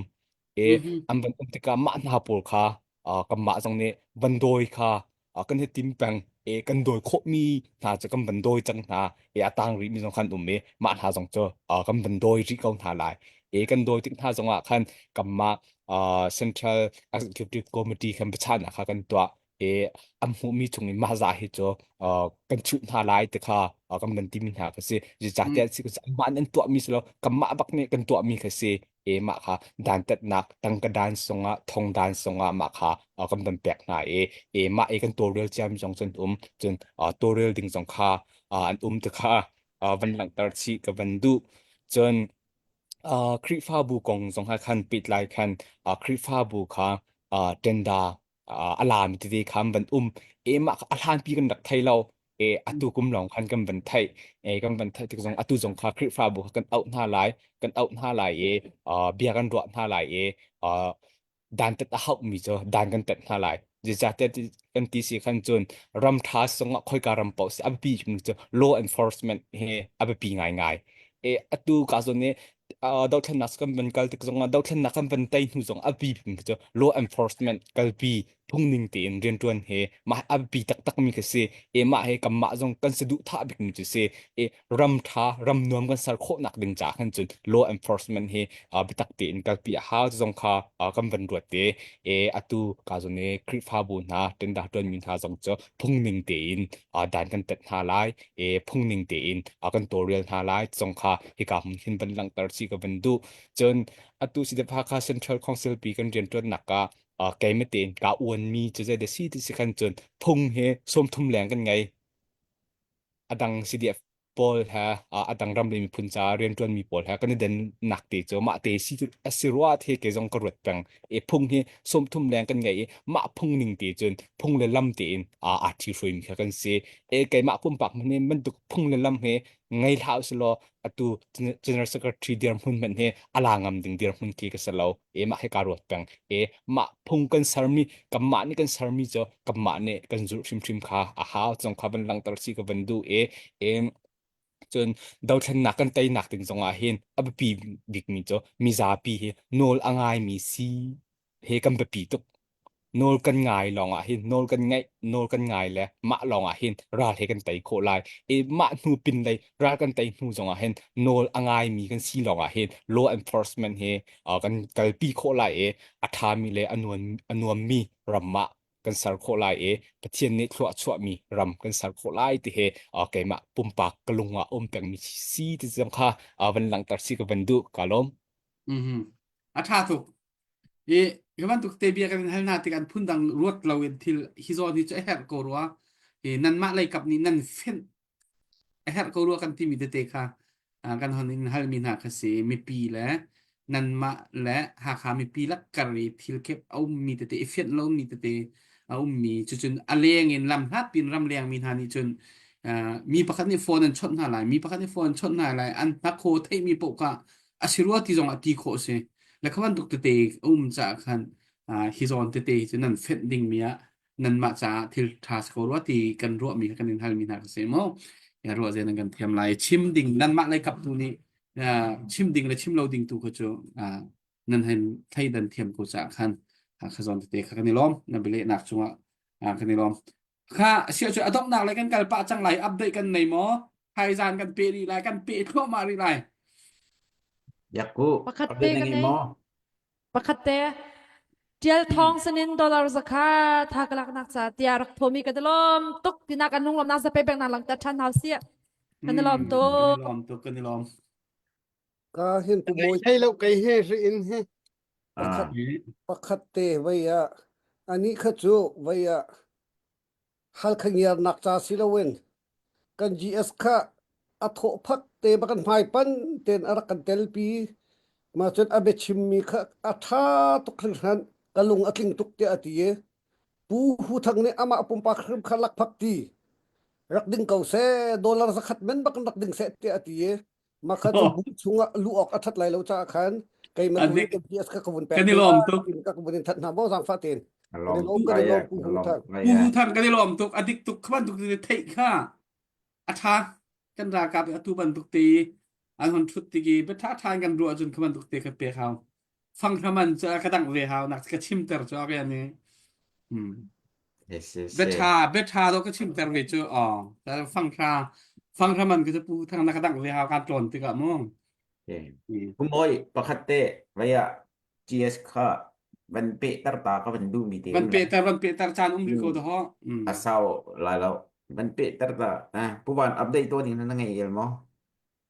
i an van um tikah mah hna pawl kha uh, kanmah zong nih van dawi kha uh, kan hi tim peng e kan dawi khawhmi hna cu kan van dawi cang hna e a tang rihmi zong khan um i mah hna zong cu uh, kan van dawi rih ko hna lai e kan dawi tik hna zongah khan kanmah uh, Central Executive Committee kan biachahnak kha kan tuah i an hmuhmi chung in mah za hi cu kan chuh hna lai ti kha kan van timi hna kha si zeicahtiah si mah an tuahmi si lo kanmah bak nih kan tuahmi kha si e mah kha dantatnak tangka dan sungah thong dan sungah mah kha kan van pek hna i e mah i kan tawlrel ciami zong cun um cun tawlrel ding zong kha an um ti kha van langhter chih ka van duh cun Khrihfabu kong zong ah khan pehtlai khan Khrihfabu kha tenda a lami tete kha an van um e mah kha a hlanpi kan rak thei lo e atu kum lawng khan kan van theih e kan van theih tik zong atu zong kha Khrihfabu kha kan auh hna lai kan auh hna lai i bia kan ruah hna lai i dan tat a hauhmi cu dan kan tat hna lai zeicahtiah kan ti si khan cun ram ṭha zongah khoika ram paoh si a biapi cu law enforcement hi a biapi ngaingai e atu ka zawn i dothlennak kan van kal tik zongah dothlennak kan van tei hnu zong a bi cu law enforcement kalpi phungning tein rianṭuan he mah a biapi taktak mi kha si e mah he kanmah zong kan saduhthah bik mi cu si e ram ṭha ram nuam kan ser khawhnak ding ca khan cun law enforcement hi biatak tein kalpi a hau zong kha kan van ruat te e atu ka zon i Khrihfabu hna tenda ṭuanmi hna zong cu phungning tein dan kan tat hna lai e phungning tein a kan tawlrel hna lai zong kha hika hmun hin van langhter si ka van duh cun atu si Hakha Central Council pi kan rianṭuannak ah keimah tein ka uanmi cu zei da si ti si khan cun phung he 30 leng kan ngei adang CDF pawl he a dang ram le miphun ca rianṭuanmi pawl he kan i dennak te cu mah te si a si rua the ke zong ka ruat peng. E phung hi 30 leng kan ngei i mah phung ning te cun phung le lam tein aa ṭhi hruaimi kha kan si. E keimah pumpak hmanh bantuk phung le lam he ngei hlah usih law atu General Secretary dirhmun hmanh hi a la ngam ding dirhmun khi ka si lo. E mah hi kaa ruat peng. E mah phung kan sermi kanmah nih kan sermi cu kanmah nih kan zulh hrimhrim kha a hau zong kha van langhter si ka van duh i e cun dothlennak kan teinak ding zong ah hin a biapi bikmi cu mizapi hi nawl a ngaimi si he kan biapi tuk nawl kan ngai lawng ah hin nawl kan ngaih nawl kan ngai le mah lawng ah hin ral he kan tei khawh lai i mah hnu pin lei ral kan tei hnu zong ah hin nawl a ngaimi kan si lawng ah hin law enforcement hi uh, kan kalpi khawh lai i a ṭhami le a nuam a nuammi ram ah kan ser khawh lai i Pathian nih thluah chuahmi ram kan ser khawh lai ti hi uh, keimah pumpak ka lung ah um pengmi si ti zong kha uh, van langhter si ka van duh ka lawm. Mm-hmm. A ṭha tuk. I hi bantuk te bia kan in hal hna tik an phundang ruat loin thil hi zawn hi cu a herh ko rua. I nanmah lei kap nih nan fenh a herh ko rua kan timi tete kha kan hon in halmi hna kha si. Mipi le nanmah le Hakha mipi lakkar i thil khep a ummi tete i fianh lomi tete a ummi cucun a leng in lam hlat pin ram lengmi hna nih cun mi pakhat nih phone an chawnh hna lai mi pakhat nih phone an chawnh hna lai an hnakhaw theihmi paoh kha a si rua ti zong ah ti khawh a si. Le kha bantuk tete a um caah khan hi zawn tete hi cu nan fenh dingmi ah nanmah caah thil ṭha si ko rua ti kan ruahmi kha kan in halmi hna ka si mu. Ya ruah zen nan kan thiam lai. Chim ding nanmah lei kap tu nih chim ding le chim lo ding tu kha cu nan hen thleidan thiam ko caah khan kha zawn tete kha kan i lawm. Na bialehnak cungah kan i lawm. Kha sia cu a donghnak lei kan kal pah cang lai update kan nei maw? Haizan kan pe rih lai kan pe thluahmah rih lai. Yakku Pakhat te update na ka ngei nei. maw? Pakhat te Tial thong sinin dollar zakha tha ka laknak ca tiah rak thomi ka lawm tuk tinak kan lunglawmnak zape pek nak langter than hau si kan i lawm Hmm, kan i tuk lawm tuk kan i lawm. Ka hin pu Ngei mawi thei lo kei he ri in he. pakhat Ah, pakhat te vei ah ani kha cu vei ah Halkha ngiarnak ca si loin kan GS kha a thawh phak te bak kan hmai pan ten a rak kan telpi. Mah cun a biachimmi kha a ṭha tuk hringhran ka lung a tling tuk tiah a ti i Pu Hu Thang nih amah pumpak hrim kha lakphak ti rak ding ko seh dollar zakhat men bak in rak ding seh tiah a ti i mah kha cu bu chungah luh awk a ṭhat lai lo caah khan keimah A tu dik. nih PS kha ka vun pek Kan i te lawm lai tuk. tiin ka vun in that hna maw zaangfah tein ka kan i lawm lawm tuk kan i ai lawm eh, Pu ka Hu lawm Thang tuk ai Pu eh. Hu Thang kan i lawm tuk. A dik tuk. Kha bantuk te theih kha a ṭha. Kan ralkap atu bantuk te an hon ṭhut tik i biaṭha ṭha in kan ruah cun kha bantuk te kha pek hau. Fang hraman cu ka dangh ve hau nak ka chimter cu a rian i. Hmm. Yes, yes, yes. Biaṭha biaṭha do ka chimter ve cu aw. Fanghra fanghra man ka cu pu thang na ka dangh ve hau kan tlawn tikah mu. Okay. Hmm. Pu Mawi pakhat te vei ah GS kha van pehter ta ka van duh mi te Van um lai. pehter van pehter caan um rih ko Hmm. dah ho. Hmm. A sau lai lo. Van pehter ta. Eh, Pu Van update to ding na ngei el maw?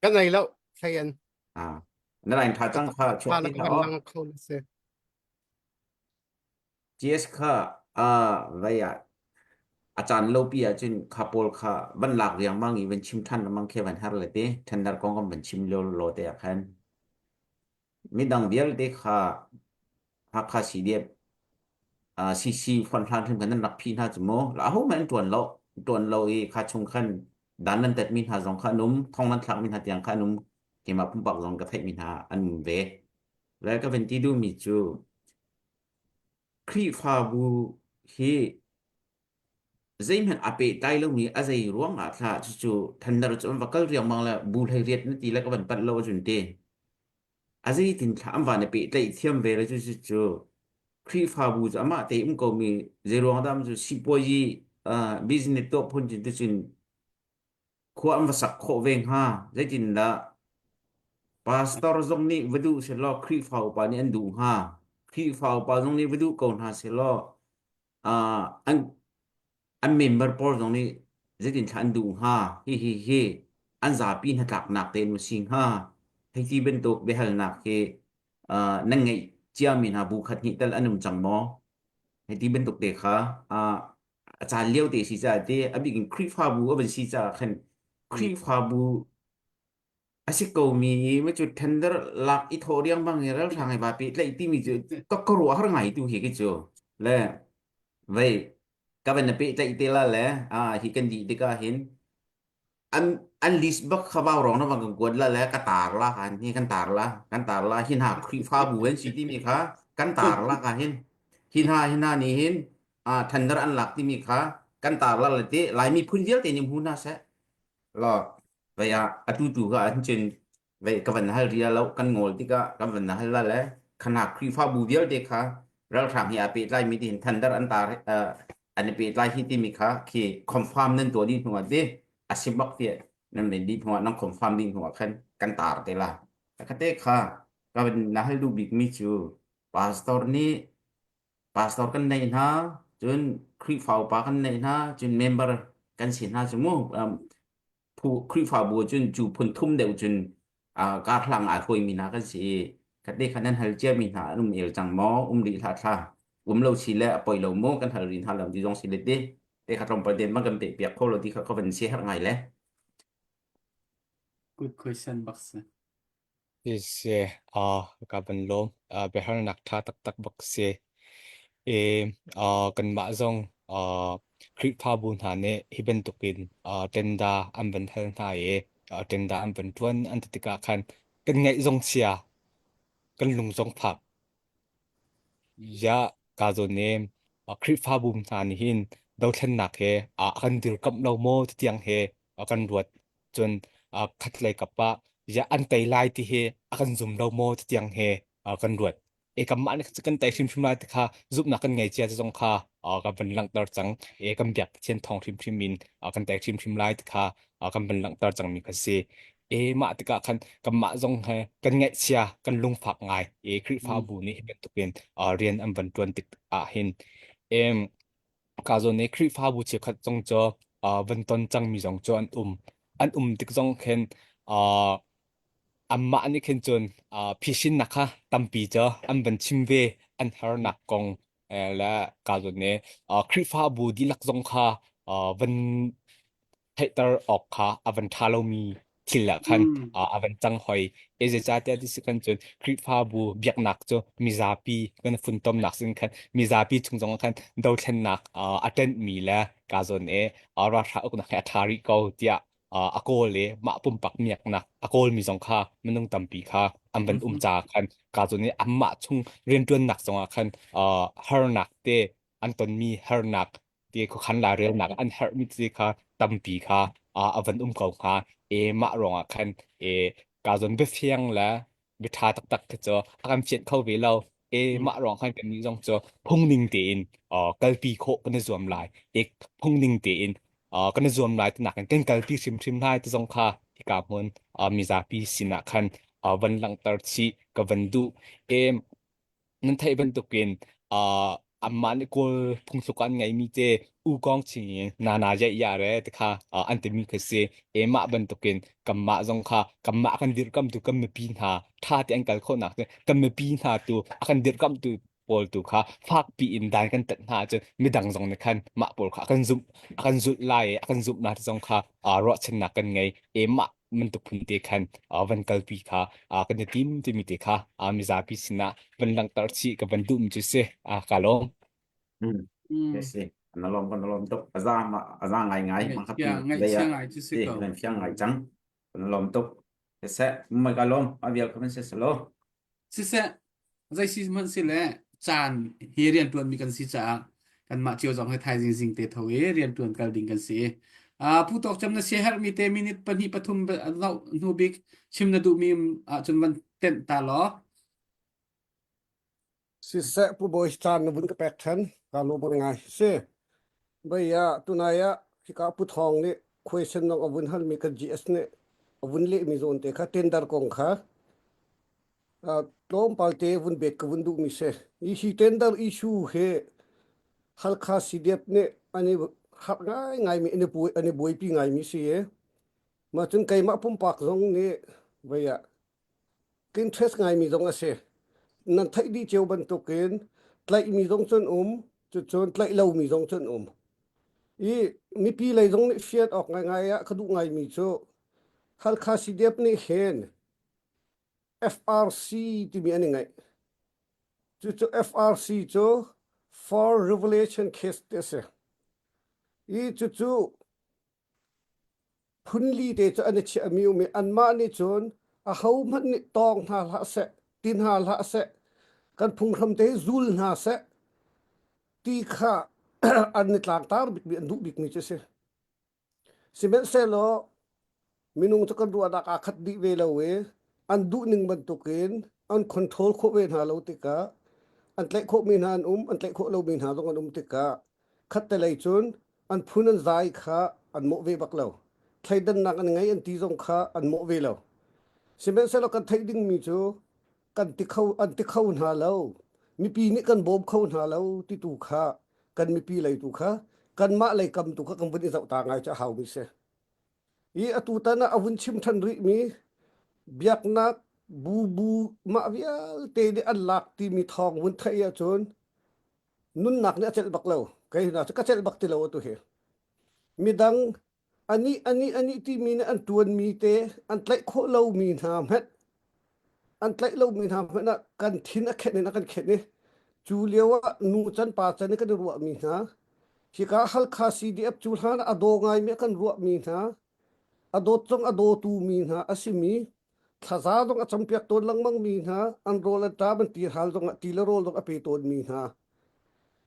Ka ngei lo thlayan. Ah. Na lain tha cang kha chuak Tha ti la ka hlah van aw. lang kho na si. GS kha ah vei ah a caan lopi ahcun kha pawl kha van lak riangmang i van chim ṭhan lengmang khi van har le ti tender kong kan van chim lio law te ah khan midang vialte kha Hakha CDF uh, CC fon hlan hrim khan nan rak phi hna cu mu la ho man ṭuan lo ṭuan lo i kha chung khan dan nan tet mi hna zong kha an um thong nan thlak mi hna tiang kha an um keimah pumpak zong ka theih mi hna an um ve le ka van ti duh mi cu Khrihfabu hi zeihmanh aa pehtlai lomi a zei ruang ah thla cucu thandar cu an va kal riangmang le bu hlei riat na ti le ka van panh lo ahcun ti a zeitin thla an van i pehtlaih thiam ve le cucu cu Khrihfabu cu amah te um komi zei ruang dah cu sipuazi uh, business tuah phun cun ticun khua an va sak khawh ve hnga zeitindah pastor zong nih va duh sehlaw Khrihfa upa nih an duh hnga Khrihfa upa zong nih va duh ko hna sehlaw uh, an an member pawl zong nih zeitin thla an duh hnga hi hi hi an zapi hnatlaknak tein ma si hnga hei ti bantuk biahalnak hi uh, nan ngeih ciami hna bu khat hnih tal an um cang maw hei ti bantuk te kha uh, a caan lio te si caah te a bik in Khrihfabu a van si caah khan. Khrihfabu a si ko mi ma cu tender lak i thawh riangmang i ralhrang i vapi tlaih timi cu ka ka ruah har ngai tu hi khi cu le vei ka van na pehtlaih te la le a hi kan dih tikah hin an an list bak kha vau rong na van kan kuat la le ka tar la kan hi kan tar la kan tar la hin ha Khrihfabu an si timi kha kan tar la ka hin hin ha hin ha ni hin a tender an lak timi kha kan tar la le ti Laimi phun vialte nih hmu hna seh lo vei ah atu tu ka an cun vei ka van hal ria lo kan ngol tikah kan van hal la le khana Khrihfabu vialte kha ralhrang hi aa pehtlai mi tihin thandar an tar an i pehtlai hi timi kha khi confirm nan tuah dih hnu ah ti a si bak ti nan len dih hnu ah nan confirm dih hnu ah khan kan tar te la khate kha ka van na hal duh bik mi cu pastor nih pastor kan neih hna cun Khrihfa upa kan neih hna cun member kan si hna cu mu phu Khrihfabu cun cu phun thum deuh cun kar hlang aa hruaimi hna kan si i khat khan nan hal ciami hna an um el cang maw um rih hlah thla um lo si le a poi lo maw kan hal rih hna lo ti zong si le ti te kha tlawmpal den bang kan pe piak kho lo ti kha ka van si herh ngai le Good question bak si. Si uh, ka van lawm. Uh, biahalnak ṭha taktak bak si. E, uh, kanmah zong uh, Khrihfabu hna nih hi bantukin uh, tenda an van hal hna i uh, tenda an van ṭuan an ti tikah khan kan ngaih zong chia, kan lung zong fak. Ya ka zawn i uh, Khrihfabu hna nih hin dothlennak he uh, a kan dirkamh lo maw ti tiang he uh, kan ruat. Cun uh, khatlei kap ah ya an tei lai ti hi a kan zum lo maw ti tiang he uh, kan ruat. E kanmah nih kan tei hrimhrim lai ti kha zumhnak kan ngei cia ti zong kha uh, kan van langhter cang. E kan biak Pathian thawng hrimhrim in uh, kan tei hrimhrim lai ti kha uh, kan van langhter cangmi kha si. E mah tikah khan kanmah zong he kan ngaihchia kan lungfak ngai. E Khrihfabu nih hi bantukin uh, rian an van ṭuan tik ah hin em ka zawn i Khrihfabu cheukhat zong cu uh, van ton cangmi zong cu an um. An um tik zong khin uh, anmah nih khin cun uh, phisinnak kha tampi cu an van chim ve an harnak kong eh, le ka zawn i uh, Khrihfabu dihlak zong kha uh, van theihter awk kha a van ṭha lomi thil ah khan Mm. a van cang hoi. E zeicahtiah ti si kan cun Khrihfabu biaknak cu mizapi kan funtomnak sin khan mizapi chung zong ah khan dothlennak a ṭenhmi le ka zawn e ralhrang uknak he a ṭha rih ko tiah a kawl i mah pumpak miaknak a kawlmi zong kha minung tampi kha an van um Mhm. ca khan ka zawn i anmah chung rianṭuannak zongah khan harnak te an tonmi harnak ti khuakhan lairelnak an herhmi ti kha tampi kha a van um ko hnga e mah ruangah khan e ka zawn biafiang le biaṭha taktak khi cu a kan fianh kho ve lo e mah ruang khan kannih zong cu phungning tein kalpi khawh kan i zuam lai e phungning tein kan i zuam lai tinak in kan kalpi hrimhrim lai ti zong kha hika hmun mizapi sinah khan van langhter chih ka van duh e Nan theih bantukin uh, anmah nih Kawl phungthluk an ngeimi te u kong ching in nana ye ya re ti kha uh, an timi kha si. E mah bantukin kanmah zong kha kanmah kan dirkamtu kan mipi hna tha te an kal khawhnak cu kan mipi hna tu a kan dirkamtu pawl tu kha fakpi in dan kan tat hna ahcun midang zong nih khan mah pawl kha a kan zumh a kan zulh lai i a kan zumh na ti zong kha uh, ruahchannak kan ngei. E mah bantuk phun te khan uh, van kalpi kha uh, kan i tim timi te kha uh, mizapi sinah van langhter chih ka van duhmi cu si uh, ka lawm. Mm. Mm. Si na lawm kan lawm tuk aza aza ngai ngai mangkhapi Ngaihchia ngai cu si ko. Nan fiang ngai cang kan lawm tuk siseh mai ka lawm a vial ka se selo Siseh, zei si hmanh si le caan hi rianṭuanmi kan si caah kanmah cio zong hi thaizing zing te tho i rianṭuan kal ding kan si. Uh, Pu Tawk Cem na siaherhmi te minute pahnih pathum zoh hnu bik chim na duhmi ahcun van tenh ta law. Siseh Pu Bawi caan na vun ka pek ṭhan ka lawm ngai si. Bai ah tunai ah hika Pu Thawng nih question nong a vun halmi ka GS nih a vun lehmi zawn te kha tender kong kha tlawmpal te vun bet ka vun duhmi si. Hi hi tender issue hi Halkha CDF nih an i harh ngaingaimi an i buai an i buaipi ngaimi si i mah cun keimah pumpak zong nih vei ah interest ngaimi zong a si. Nan theih dih cio bantukin tlaihmi zong cun um, cucun tlaih lomi zong cun um. I mipi lei zong nih fian awk ngaingai ah ka duh ngaimi cu Halkha CDF nih hin FRC timi an i ngeih. Cucu FRC cu For Revelation Case ti a si. I cucu phunli te cu an i chiahmi um i anmah nih cun ahohmanh nih tawng hna hlah seh, ti hna hlah seh, kan phunghram te hi zul hna seh ti kha an i tlangtar bikmi an duh bikmi cu a si. Sihmanhsehlaw minung cu kan ruahnak aa khat dih ve lo i an duhning bantukin an control khawh ve hna lo tikah an tlaih khawhmi hna an um, an tlaih khawh lomi hna zong an um tikah khattelei cun an phun an zai kha an mawh ve bak lo. Thleidannak an ngei an ti zong kha an mawh ve lo. Sihmanhsehlaw kan theih dingmi cu kan ti kho an ti kho hna lo. Mipi nih kan bawm kho hna lo ti tu kha kan mipi lei tu kha kanmah lei kam tu kha kan vun i zoh ta ngai cu a haumi si. I atu tan ah a vun chim than rihmi biaknak bu bu mah vialte nih an lak timi thawng vun theih ahcun nunnak nih a celh bak lo. Kei hna cu ka celh bak ti lo atu hi. Midang anih anih anih timi nih an ṭuanmi te an tlaih khawh lomi hna hmanh an tlaih lomi hna hmanh ah kan thin a khenh in a kan khenh i cu lio ah nu can pa can i kan i ruahmi hna hika Halkha CDF cu hlan ah a daw ngaimi a kan ruahmi hna a dawt zong a dawtu mi hna a simi thlaza zong a campiak tawn lengmang mi hna an rawl an ṭam an tihal zong ah ti le rawl zong a pe tawn mi hna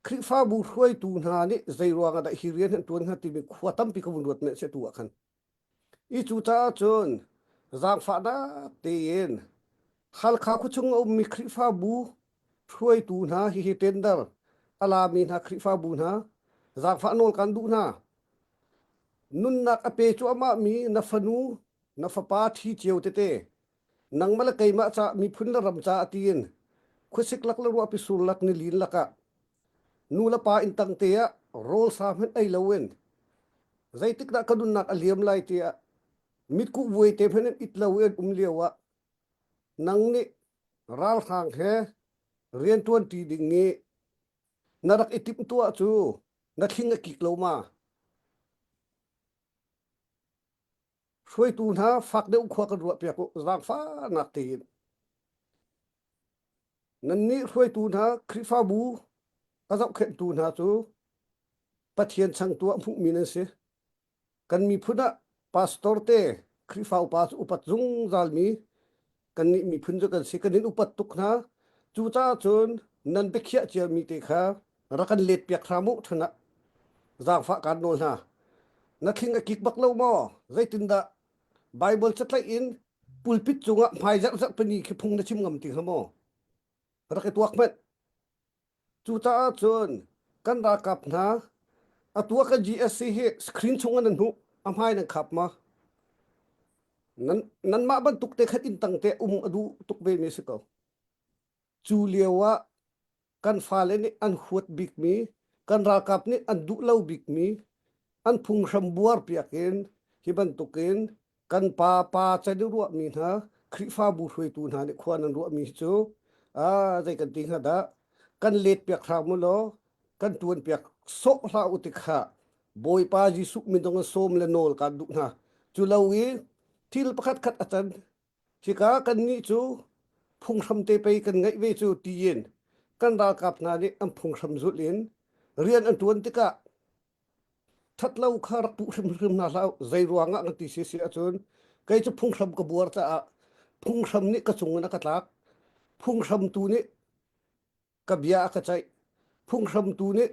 Khrihfabu hruaitu hna nih zei ruangah dah hi rian an ṭuan hnga timi khua tampi ka vun ruat meh tu ah khan. I cu caah cun zaangfahnak tein Halkha khuachung a ummi Khrihfabu hruaitu hna hihi tender a lami hna Khrihfabu hna zaangfah nawl kan duh hna. Nunnak a pe cuahmah mi na fanu na fapa thi cio tete nangmah le keimah ca miphun le ram ca tiin khuasik lak le ruahpi sur lak nilin lakah nu le pa inn tang te ah rawl sa hmanh ei loin zeitik dah ka nunnak a liam lai tiah mitkuh vuai te hmanh in it lo in um lio ah nang nih ralhrang he riantuan ṭi ding i na rak i timhtuah cu na thling a kik lo ma? Hruaitu hna fak deuh khua kan ruahpiak u zaangfahnak tein. Nannih hruaitu hna Khrihfabu a zohkhenhtu hna cu Pathian changtu ah hmuhmi nan si. Kan miphun ah pastor te Khrihfa upa cu upat zungzalmi kannih miphun cu kan si. Kan in upat tuk hna. Cucaah cun nan biakhiah ciami te kha rak kan let piak hram u ṭhan ah zaangfah kaan nawl hna. Na thling a kik bak lo maw? Zeitindah Bible catlaih in pulpit cungah hmai zarhzarh pani khi phung na chim ngam ti hnga maw? Rak i tuak hmanh. Cucaah cun kan ralkap hna atu ah kan GSC hi screen chung ah nan hmuh a hmai nan khap ma? Nan nanmah bantuk te khat inn tang te um a duh tuk ve mi si ko. Cu lio ah kan fale nih an huat bikmi, kan ralkap nih an duh lo bikmi, an phunghram buar piak in hi bantukin kan pa pa can i ruahmi hna Khrihfabu hruaitu hna nih khua nan ruahmi hi cu ah zei kan ti hnga dah kan let piak hram u law kan tuan piak sawh hlah u ti kha Bawipa Jesuh min dong in sawm le nawl kan duh hna cu lo i thil pakhat khat a can Hika kannih cu phunghram te pei kan ngeih ve cu tiin kan ralkap hna nih an phunghram zulh in rian an ṭuan tikah ṭhatlo kha rak puh hrimhrim hna hlah u. Zei ruangah kan ti si si ahcun kei cu phunghram ka buar caah phunghram nih ka cung in a ka tlak. Phunghram tu nih ka bia a ka ceih. Phunghram tu nih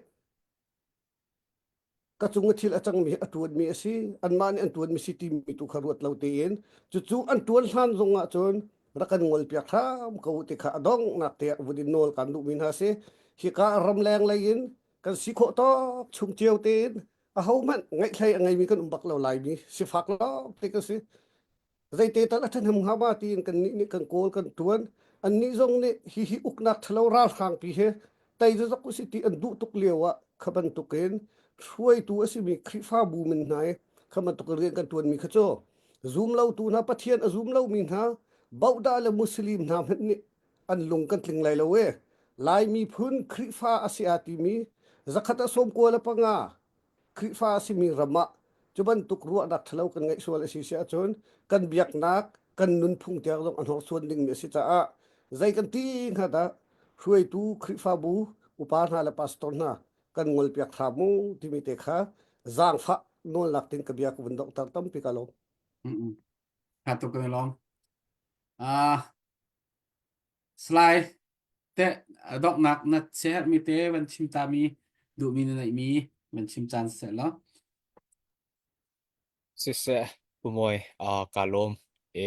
ka cung i thil a cangmi hi a ṭuanmi a si anmah nih an ṭuanmi si timi tu kha ruat lo tein cucu an ṭuan hlan zong ah cun rak kan ngolpiak hram ko ti kha a donghnak te ah vun in nawl kan duhmi hna si hika ramleng lei in kan si khawh tawk chung cio tein ahohmanh ngeihhlei a ngeimi kan um bak lo laimi sifak lawng te kan si Zeite tal a ṭhahnem hnga ma tiin kannih nih kan kawl kan ṭuan. Annih zong nih hihi uknak ṭhalo ralhrangpi he tei zazok usih ti an duh tuk lio ah kha bantukin hruaitu a simi Khrihfabu min hna i kha bantuk rian kan ṭuanmi kha cu zum lotu hna Pathian a zum lomi hna Bohdah le Muslim hna hmanh nih an lung kan tling lai lo e. Lai miphun Khrihfa a si aa timi zakhat a 95. Khrihfa a simi ram ah cu bantuk ruahnak ṭhalo kan ngeih sual a si si ahcun kan biaknak kan nunphung tiang zong a hnorsuan dingmi a si caah zei kan ti hnga dah hruaitu Khrihfabu upa hna le pastor hna kan ngolpiak hram mu timi te kha zaangfah nawlnak tin ka bia ka vun donghter tampi ka lawm. Tha tuk kan lawm. Ah Salai te donghnak na siaherhmi te van chim ta mi duhmi na neihmi van chim caan seh law. Siseh, Pu Mawi, uh, kaa lawm. E,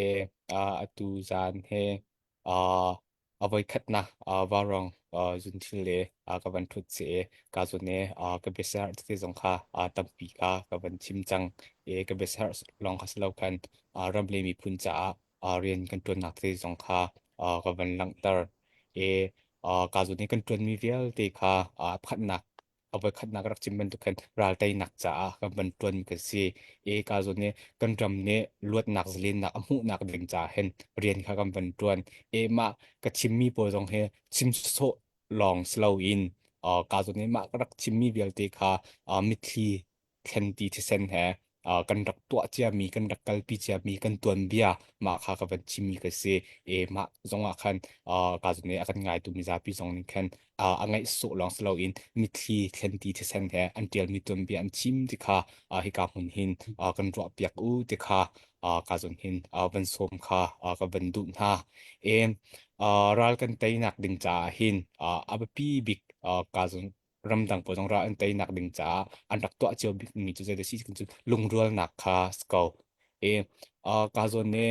uh, atu zaan he uh, a voikhatnak uh, vaurawng uh, zunthil le uh, ka van ṭhut si i ka zawn i uh, ka biaser tete zong kha uh, tampi kha ka van chim cang. E, ka biaser lawng kha si lo khan uh, ram le miphun caah uh, rian kan ṭuannak tete zong kha uh, ka van langhter. E, uh, ka zawn i kan ṭuanmi vialte kha uh, pakhatnak a voikhatnak rak chim bantuk khan ral teinak caah kan van ṭuanmi kan si. I ka zawn nih kan ram nih luatnak zalennak a hmuhnak ding caah hin rian kha kan van ṭuan. E mah ka chimmi pawl zong hi chim sawh lawng si loin uh, ka zawn nih mah ka rak chimmi vialte kha uh, mitthli thlen ti thisen he uh, kan rak tuah ciami kan rak kalpi ciami kan tuanbia mah kha ka van chimmi ka si e mah zong ah khan uh, ka zun a kan ngaitu mizapi zong nih khan uh, a ngaih sawh lawng si loin mitthli thlen ti thisen he an tialmi tuanbia an chim ti kha uh, hika hmun hin uh, kan ruah piak u ti kha uh, ka zun hin uh, van sawm kha uh, ka van duh hna e uh, ral kan teinak ding caah hin uh, a biapi bik uh, ka zun ramdang pawl zong ral an teinak ding caah an rak tuah cio bikmi cu zei si cu lungrualnak kha si ko. E uh, ka zawn nih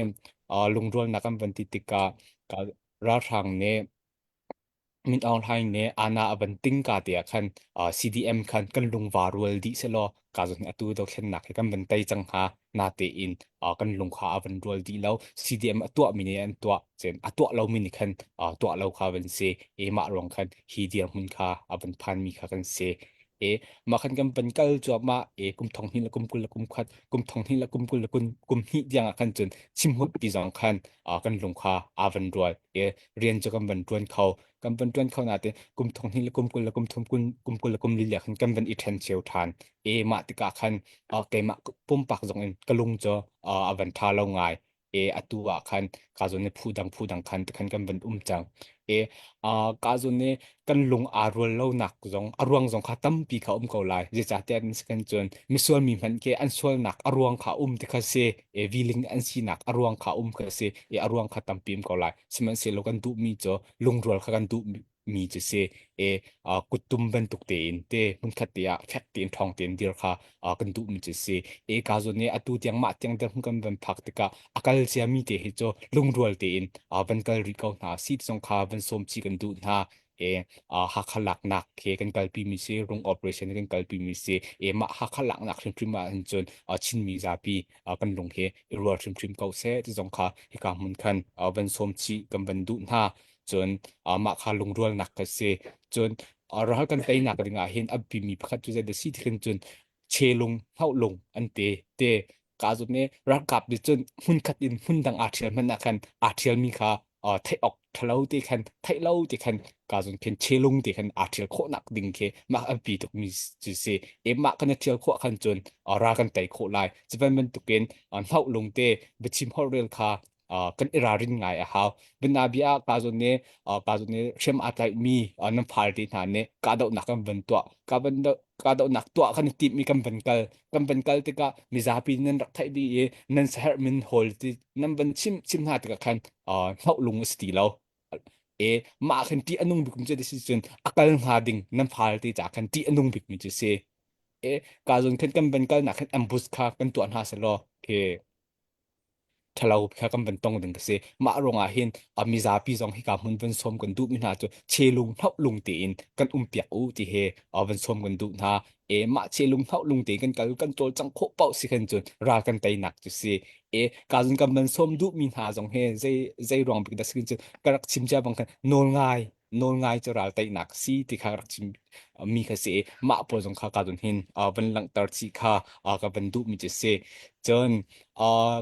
uh, lungrualnak kan van ti tikah ka ralhrang nih Min Aung Hlaing nih ana a van ting ka te ah khan uh, CDM khan kan lungva rual dih selaw ka zawn atu dothlennak hi kan van tei cang hnga na tein uh, kan lung kha a van rual dih lo CDM a tuah mi nih an tuah cun a tuah lo mi nih khan uh, tuah lo kha van si e mah ruang khan hi dirhmun kha a van phan mi kha kan si e mah khan kan van kal cuahmah e kum thong hnih le kum 20 le kum khat kum thong hnih le kum 20 le kum kum hnih tiang ah khan cun chimhut ti zong khan uh, kan lung kha a van rual e rian cu kan van tuan kho kan van tuan kho natin kum thong hnih le kum 20 le kum thum kum 20 le kum li le khan kan van i then cheu than e mah tikah khan uh, keimah pumpak zong in ka lung cu uh, a van tha lo ngai e atu ah khan ka zawn nih phu dang phu dang khan khan kan van um cang e uh, ka zawn nih kan lung aa rual lo nak zong a ruang zong kha tampi kha um ko lai zeicahtiah an si kan cun misual mi hmanh ke an sualnak a ruang kha um ti kha si e viling an sinak a ruang kha um kha si e a ruang kha tampi um ko lai sihmanhsehlaw kan duhmi cu lungrual kha kan duh mi cu si e kuttum bantuk tein te hmunkhat te ah fek tein ṭhawng tein dir kha kan duh mi cu si e ka zawn nih atu tiang mah tiang dirhmun kan van phak tikah a kal cia mi te hi cu lungrual tein van kal rih ko hna si zong kha van sawm chi kan duh hna e Hakha laknak he kan kalpi mi si rung operation kan kalpi mi si e mah Hakha laknak hrimhrim ah hin cun Chinmi zapi kan lung he i rual hrimhrim ko seh ti zong kha hika hmun khan van sawm chih kan van duh hna cun mah kha lungrualnak ka si cun ral kan teinak ding ah hin a biami pakhat cu zei dah si ti khin cun chelung hauhlung an te te ka zut ne ralkap nih cun hmunkhat in hmundang aa ṭhial hmanh ah khan aa ṭhialmi kha theih awk ṭhalo te khan theih lo te khan ka zun khin chelung te khan aa ṭhial khawhnak ding khi mah a biapi tukmi cu si e mah kan i ṭhial khawh khan cun ral kan tei khawh lai cuvan bantukin hauhlung te biachim holhrel kha kan i ralrin ngai a hau. Bianabia ah ka zawn nih ka zawn nih hriam aa tlaihmi nan fal te hna nih kahdohnak kan van tuah. Ka van kahdohnak tuah kan i timhmi kan van kal. Kan van kal tikah mizapi nan rak theih dih i nan saherh min hawl ti nan van chim chim hna tikah khan hnoh lung a si ti lo. E mah khan ṭih a nung bikmi cu si cun a kal hnga ding nan fal te ca khan ṭih a nung bikmi cu si. E ka zawn khan kan van kalnak khan ambush kha kan tuah hna selaw ke ṭhalo kha kan van tong ding ka si. Mah ruangah hin a mizapi zong hika hmun van sawm kan duhmi hna cu chelung hlauh tein kan um piak u ti he van sawm kan duh hna. E mah chelung hlauh tein kan kal kan cawlcangh khawh paoh si khan cun ral kan teinak cu si. E ka zun kan van sawm duhmi hna zong he zei zei ruang bik dah si cun ka rak chim cia bang khan nawl ngai. Nawlngai cu ral teinak si ti kha rak chim mi kha si i mah pawl zong kha ka zon hin van langhter chih kha ka van duh mi cu si. Cun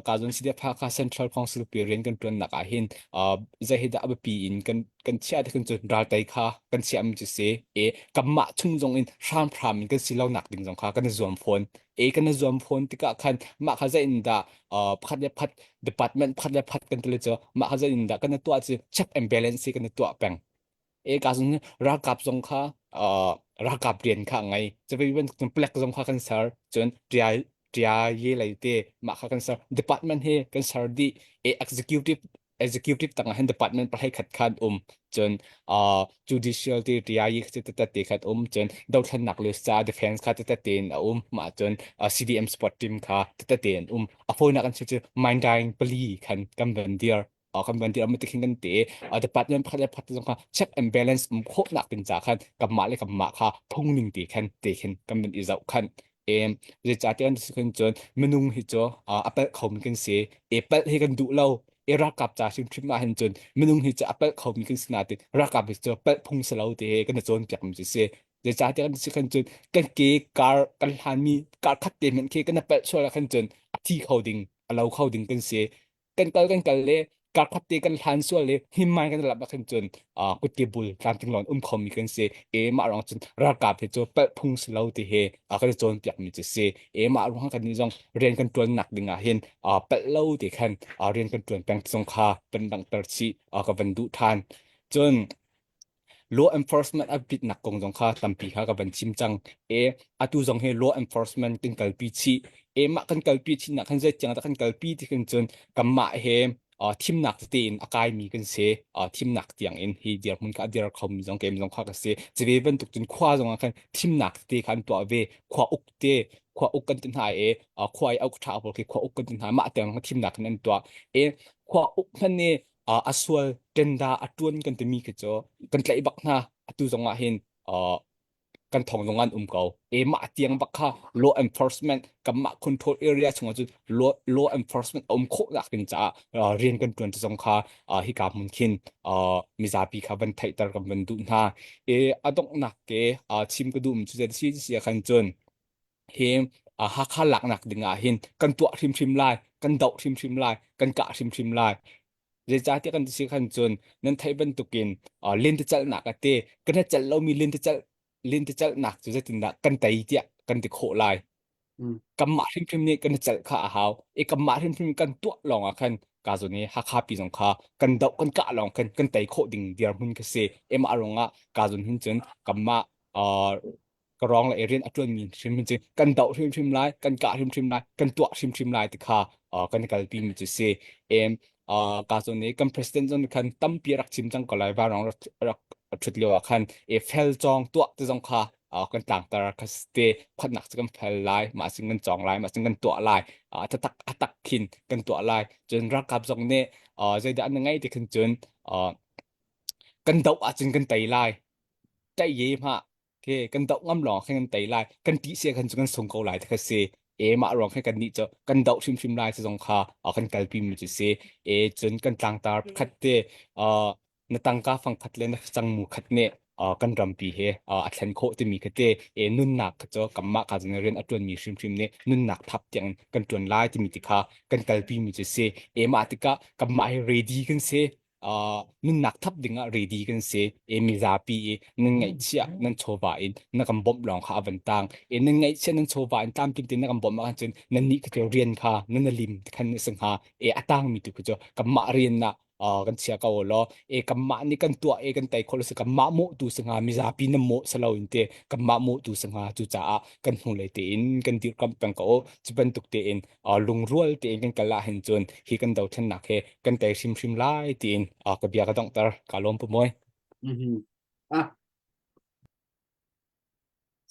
ka zon CDF Hakha Central Council pi rian kan ṭuannak ah hin zei hi dah a biapi in kan kan chiah ti cun ral tei kha kan chiah mi cu si i kanmah chung zong in hramhram in kan si lo nak ding zong kha kan i zuam fawn. E kan i zuam fawn tikah khan mah kha zei in dah pakhat le pakhat department pakhat le pakhat kan tile cu mah kha zei in dah kan i tuah cu check and balance hi kan i tuah peng. E ka zong ralkap zong kha ralkap rian kha ngei cu bantuk plek zong kha kan ser cun ṭial ṭia ye lei te mah kha kan ser department he kan ser dih e executive executive tangah hin department pahlei khat khan um cun uh, judicial ti TIE te te te khat um cun dothlennak le sa defense kha te te tein a um mah cun uh, CDM sport team kha te te tein um a fawinak an chu mind dying pali khan kan van dir uh, kan van dir am te khin kan te uh, department pakhat le pakhat zong kha check and balance um khawh nak tin cha khan kanmah le kanmah kha phung ning ti khan te khin kan van i zoh khan em zeicahtiah an si khin cun minung hi cu a palh khomi kan si e palh hi kan duh lo e ralkap ca hrimhrim ah hin cun minung hi cu a palh khomi kan si nain ralkap hi cu palh phung si lo ti hi kan i cawnpiak mi cu si zeicahtiah kan si khin cun kan ke kar kan hlanmi kar khat te hmanh khi kan i palh sual ah khan cun a thi kho ding a lo kho ding kan si kan kal kan kal le karkhat te kan hlan sual le himman kan lap khin cun kutke bul tlamtling lon um khomi kan si e mah rong cun ralkap hi cu palh phung si lo ti he kan cawn piak mi cu si e mah ruang kan ni zong rian kan tuan nak ding ah hin palh lo ti khan rian kan tuan peng zong kha kan langhter chih ka van duh than cun Law enforcement a bitnak kong zong kha tampi kha ka van chim cang. E atu zong hi law enforcement kan kalpi chih. E mah kan kalpi chihnak khan zei tiang dah kan kalpi ti khin cun kanmah he uh, thimnak tete in a kaimi kan si. Uh, thimnak tiang in hi dirhmun kha a dir khomi zong kem zong kha ka si. Cuve bantuk cun khua zong ah khan thimnak tete kha an tuah ve. Khua uk te khua uk kan ti hna i uh, khua i a uk ṭha pawl khi khua uk kan ti hna. Mah tiang thimnak khan an tuah. E khua uk hmanh nih a sual tenda a tuan kan timi khi cu kan tlaih bak hna atu zong ah hin kan thong zong an um ko e mah tiang bak kha law enforcement kanmah control area chungah cun law, law enforcement a um khawh nak ding caah rian kan tuan zong kha hika hmun khin mizapi kha van theihter kan van duh hna e a donghnak ke chim ka duh mi cu si si khan cun hi Hakha laknak ding ah hin kan tuah hrimhrim lai kan doh hrimhrim lai kan kah hrimhrim lai zeicahtiah kan si khan cun nan theih bantukin lentecelhnak a te kan i celh lomi lentecelh lentecelhnak cu zeitindah kan tei tiah kan ti khawh lai kanmah hrimhrim nih kan i celh kha a hau i kanmah hrimhrim kan tuah lawng ah khan ka zon i Hakha pi zong kha kan doh kan kah lawng khan kan tei khawh ding dirhmun kha si emah ruangah ka zon hin cun kanmah ka rong le rian a ṭuanmi hrim cu kan doh hrimhrim lai kan kah hrimhrim lai kan tuah hrimhrim lai ti kha kan kalpi mi cu si em ka zawn nih kan president zong khan tampi rak chim cang ko lai vanrong rak rak ṭhut lio ah khan e fel cawng tuah te zong kha kan tlangtar kha te khuatnak cu kan fel lai mah sin kan cawng lai mah sin kan tuah lai tatak atak khin kan tuah lai cun ralkap zong nih zeidah an ngei ti khin cun kan doh ahcun kan tei lai tei ye ma ke kan doh ngam lawng khan kan tei lai kan tih sia khan cu kan sung ko lai ti kha si e mah ruang khan kan nih cu kan doh hrimhrim lai ti zong kha kan kalpi mi cu si e cun kan tlangtar pakhat te na tangka fang khat le na cangmu khat nih kan rampi he a thlen khawh timi kha te e nunnak kha cu kanmah ka zong rian a ṭuan mi hrimhrim nih nunnak thap tiang kan ṭuan lai timi ti kha kan kalpi mi cu si e mah tikah kanmah hi ready kan si uh, nunnak thap dingah ready kan si e mizapi i nan ngaihchiah nan chawva in na kan bawmh lawng kha a van tang e nan ngaihchiah nan chawva in tlamtling tein na kan bawmh ahcun cun nan nih kha rian kha nan na lim khan na si hnga e a tang mi tu khu cu kanmah rian na uh, kan chia ko law e kanmah nih kan tuah e kan tei khol si kanmah mawh tu si hnga mizapi na mawh si lo in te kanmah mawh tu si hnga cu caah kan hnulei tein kan dirkamh peng ko cu bantuk tein lungrual tein kan kal ah hin cun hi kan dothlennak he kan tei hrimhrim lai tiin ka bia ka donghter ka lawm pu Mawi. Mm-hmm. Ah.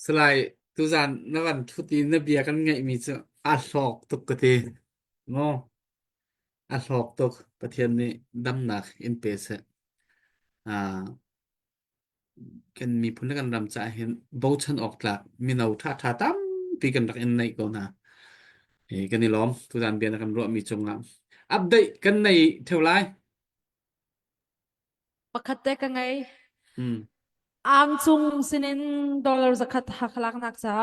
Salai tuzan na van thut i na bia kan ngaihmi cu a hlawk tuk ka ti. Ngo a hlawk tuk Pathian nih damnak in pe seh. Ah kan miphun le kan ram caah hin bochan awk tlak mino ṭhaṭha tampi kan rak in neih ko hna. Hi kan i lawm tuzan bia na kan ruahmi cungah. Update kan nei theo lai. Pakhat te ka ngei. Mm. Ang cung sinin dollar zakhat hakhalaknak ca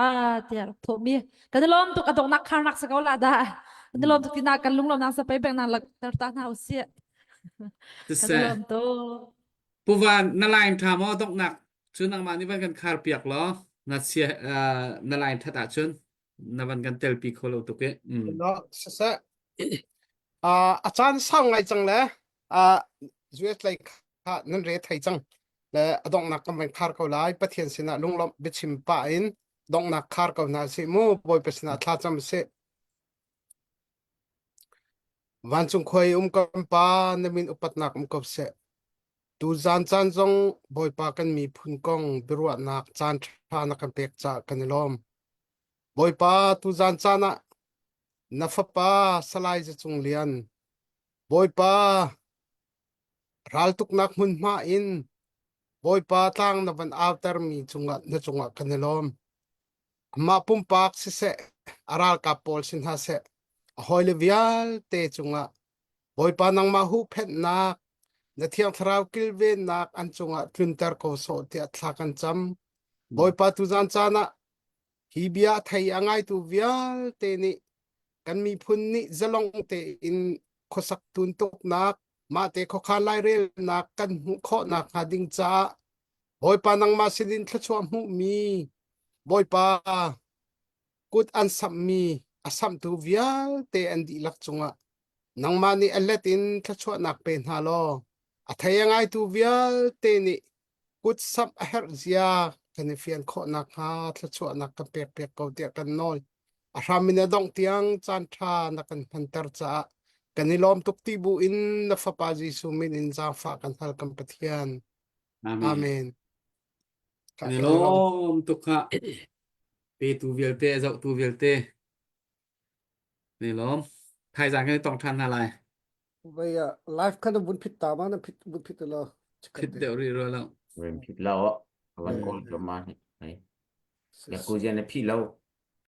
tiah rak thawhmi. Kan i lawm tuk a donghnak kharnak sa ko la dah. Kan i lawm tuk tina kan lunglawmnak sa pei beng na lak ter ta hna usih. Kan i lawm tuk. Puvan na line tha maw donghnak cu nangmah nih van kan khar piak law na sia na line that ahcun na van kan telpi kho lo tuk i. Mm. No, siseh. Uh, a caan sau ngai cang le uh, US lei kha nan re thei cang le a donghnak kan van khar ko lai Pathian sinah lunglawmh biachim pah in donghnak khar ko hna sih mu Bawipa sinah thla cam sih Vancung khua i um kan Pa na min upatnak um ko seh Tuzaan caan zong Bawipa kan miphun kong biaruahnak caan ṭha na kan pek caah kan i lawm. Bawipa tuzaan caan ah na fapa Salai Za Cung Lian, Bawipa raltuknak hmunhma in Bawipa tlang na van autermi cungah na cungah kan i lawm. Amah pumpak siseh, a ralkap pawl si hna seh, a hawile vialte cungah Bawipa nangmah huhphenhnak, na Thiang Thlarau kilvennak an cungah tlunter ko sawh tiah thla kan cam. Bawipa tuzan caan ah hi bia a thei a ngaitu vialte nih kan miphun nih zalong tein khuasak tuntuknak, mahte khuakhan lairelnak kan hmuh khawhnak hnga ding caah Bawipa nangmah sinin thluachuah hmuhmi Bawipa kut an samhmi a samhtu vialte an dihlak cungah nangmah nih a let in thluachuahnak pe hna law a thei a ngaitu vialte nih kut samh a herh zia kan i fian khawh nakhnga thluachuahnak kan pekpiak ko tiah kan nawl. A hram in a dongh tiang caan ṭha na kan hmanter caah kan i lawm tuk ti bu in na Fapa Jesuh min in zaangfah kan hal kan Pathian. Amen. Amen. Kan i lawm tuk kha. Petu vialte, a zohtu vialte. Ni lawm. Thaizang kan i tong ṭhan hna lai. Vai live kha na vun phit ta ma na phit vun phit lo. Phit deuh rih rua lo. Vun phit lo. Avan kawl ma ni. Ya ku na phit lo.